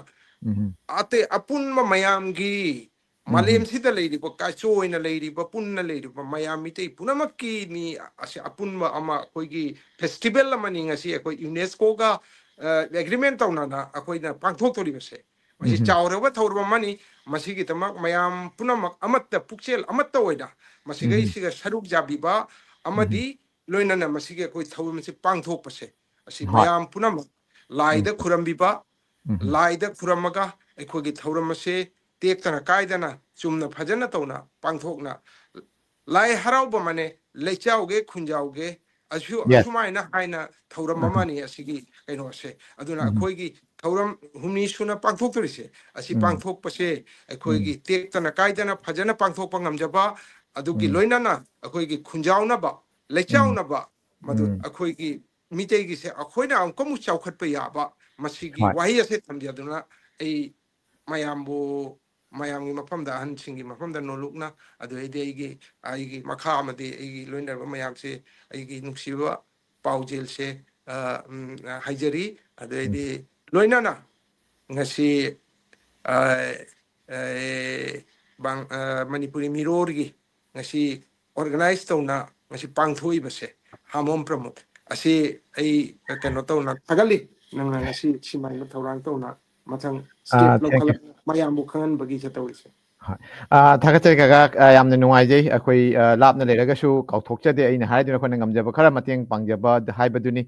ꯑꯇꯩ ꯑꯄꯨꯟꯕ ꯃꯌꯥꯝꯒꯤ ꯃꯥꯂꯦꯝꯁꯤꯗ ꯂꯩꯔꯤꯕ ꯀꯥꯏꯆꯣꯏꯅ ꯂꯩꯔꯤꯕ ꯄꯨꯟꯅ ꯂꯩꯔꯤꯕ ꯃꯌꯥꯝ ꯃꯤꯇꯩ ꯄꯨꯝꯅꯃꯛꯀꯤꯅꯤ꯫ ꯑꯁꯤ ꯑꯄꯨꯟꯕ ꯑꯃ ꯑꯩꯈꯣꯏꯒꯤ ꯐꯦꯁꯇꯤꯚꯦꯜ ꯑꯃꯅꯤ꯫ ꯉꯁꯤ ꯑꯩꯈꯣꯏ ꯌꯨꯅꯦꯁꯀꯣꯒ ꯑꯦꯒ꯭ꯔꯤꯃꯦꯟ ꯇꯧꯅꯅ ꯑꯩꯈꯣꯏꯅ ꯄꯥꯡꯊꯣꯛꯇꯣꯔꯤꯕꯁꯦ ꯃꯁꯤ ꯆꯥꯎꯔꯕ ꯊꯧꯔꯝ ꯑꯃꯅꯤ꯫ ꯃꯁꯤꯒꯤꯗꯃꯛ ꯃꯌꯥꯝ ꯄꯨꯝꯅꯃꯛ ꯑꯃꯠꯇ ꯄꯨꯛꯆꯦꯜ ꯑꯃꯠꯇ ꯑꯣꯏꯅ ꯃꯁꯤꯒꯩꯁꯤꯒ ꯁꯔꯨꯛ ꯌꯥꯕꯤꯕ ꯑꯃꯗꯤ ꯂꯣꯏꯅꯅ ꯃꯁꯤꯒꯤ ꯑꯩꯈꯣꯏ ꯊꯧꯔꯝ ꯑꯁꯤ ꯄꯥꯡꯊꯣꯛꯄꯁꯦ ꯑꯁꯤ ꯃꯌꯥꯝ ꯄꯨꯝꯅꯃꯛ ꯂꯥꯏꯗ ꯈꯨꯔꯝꯕꯤꯕ, ꯂꯥꯏꯗ ꯈꯨꯔꯝꯃꯒ ꯑꯩꯈꯣꯏꯒꯤ ꯊꯧꯔꯝ ꯑꯁꯦ ꯇꯦꯛꯇꯅ ꯀꯥꯏꯗꯅ ꯆꯨꯝꯅ ꯐꯖꯅ ꯇꯧꯅ ꯄꯥꯡꯊꯣꯛꯅ ꯂꯥꯏ ꯍꯔꯥꯎꯕ ꯑꯃꯅꯦ, ꯂꯩꯆꯥꯎꯒꯦ ꯈꯨꯟꯖꯥꯎꯒꯦ ꯑꯁꯨ-, ꯑꯁꯨꯃꯥꯏꯅ ꯍꯥꯏꯅ ꯊꯧꯔꯝ ꯑꯃꯅꯤ ꯑꯁꯤꯒꯤ ꯀꯩꯅꯣꯁꯦ꯫ ꯑꯗꯨꯅ ꯑꯩꯈꯣꯏꯒꯤ ꯊꯧꯔꯝ ꯍꯨꯝꯅꯤ ꯁꯨꯅ ꯄꯥꯡꯊꯣꯛꯇꯣꯔꯤꯁꯦ ꯑꯁꯤ ꯄꯥꯡꯊꯣꯛꯄꯁꯦ ꯑꯩꯈꯣꯏꯒꯤ ꯇꯦꯛꯇꯅ ꯀꯥꯏꯗꯅ ꯐꯖꯅ ꯄꯥꯡꯊꯣꯛꯄ ꯉꯝꯖꯕ ꯑꯗꯨꯒꯤ ꯂꯣꯏꯅꯅ ꯑꯩꯈꯣꯏꯒꯤ ꯈꯨꯟꯖꯥꯎꯅꯕ, ꯂꯩꯆꯥꯎꯅꯕ ꯃꯗꯨ ꯑꯩꯈꯣꯏꯒꯤ ꯃꯤꯇꯩꯒꯤꯁꯦ ꯑꯩꯈꯣꯏꯅ ꯑꯃꯨꯛꯀ ꯑꯃꯨꯛ ꯆꯥꯎꯈꯠꯄ ꯌꯥꯕ ꯃꯁꯤꯒꯤ ꯋꯥꯍꯩ ꯑꯁꯦ ꯊꯝꯖꯗꯨꯅ ꯑꯩ ꯃꯌꯥꯝꯕꯨ, ꯃꯌꯥꯝꯒꯤ ꯃꯐꯝꯗ, ꯑꯍꯟꯁꯤꯡꯒꯤ ꯃꯐꯝꯗ ꯅꯣꯂꯨꯛꯅ, ꯑꯗꯨꯗꯩꯗꯤ ꯑꯩꯒꯤ, ꯑꯩꯒꯤ ꯃꯈꯥ ꯑꯃꯗꯤ ꯑꯩꯒꯤ ꯂꯣꯏꯅꯔꯕ ꯃꯌꯥꯝꯁꯦ ꯑꯩꯒꯤ ꯅꯨꯡꯁꯤꯕ ꯄꯥꯎꯖꯦꯜꯁꯦ, ꯑ, ꯎꯝ, ꯍꯥꯏꯖꯔꯤ꯫ ꯑꯗꯨꯗꯩꯗꯤ ꯂꯣꯏꯅꯅ ꯉꯁꯤ, ꯑ, ꯑ, ꯕꯥꯡ-, ꯑ, ꯃꯅꯤꯄꯨꯔꯤ ꯃꯤꯔꯣꯜꯒꯤ ꯉꯁꯤ ꯑꯣꯔꯒꯅꯥꯏꯖ ꯇꯧꯅ ꯉꯁꯤ ꯄꯥꯡꯊꯣꯛꯏꯕꯁꯦ, ꯍꯥꯃꯣꯝ ꯄ꯭ꯔꯃꯣꯗ, ꯑꯁꯤ ꯑꯩ ꯀꯩꯅꯣ ꯇꯧꯅ ꯊꯥꯒꯠꯂꯤ꯫ ꯅꯪꯅ ꯉꯁꯤ ꯁꯤꯃꯥꯏꯅ ꯊꯧꯔꯥꯡ ꯇꯧꯅ ꯃꯊꯪ ꯑꯥ, ꯁ꯭ꯇꯦꯞ thank you. ꯂꯧꯈꯠꯂꯒ ꯃꯌꯥꯝꯕꯨ ꯈꯪꯍꯟꯕꯒꯤ ꯆꯠꯇꯧꯔꯤꯁꯦ꯫ ꯍꯣꯏ꯫ ꯑꯥ, ꯊꯥꯒꯠꯆꯔꯤ ꯀꯀꯥ, ꯑꯥ, ꯌꯥꯝꯅ ꯅꯨꯡꯉꯥꯏꯖꯩ꯫ ꯑꯩꯈꯣꯏ, ꯑꯥ, ꯂꯥꯞꯅ ꯂꯩꯔꯒꯁꯨ ꯀꯥꯎꯊꯣꯛꯆꯗꯦ꯫ ꯑꯩꯅ ꯍꯥꯏꯗꯨꯅ ꯑꯩꯈꯣꯏꯅ ꯉꯝꯖꯕ ꯈꯔ ꯃꯇꯦꯡ ꯄꯥꯡꯖꯕ ꯍꯥꯏꯕꯗꯨꯅꯤ꯫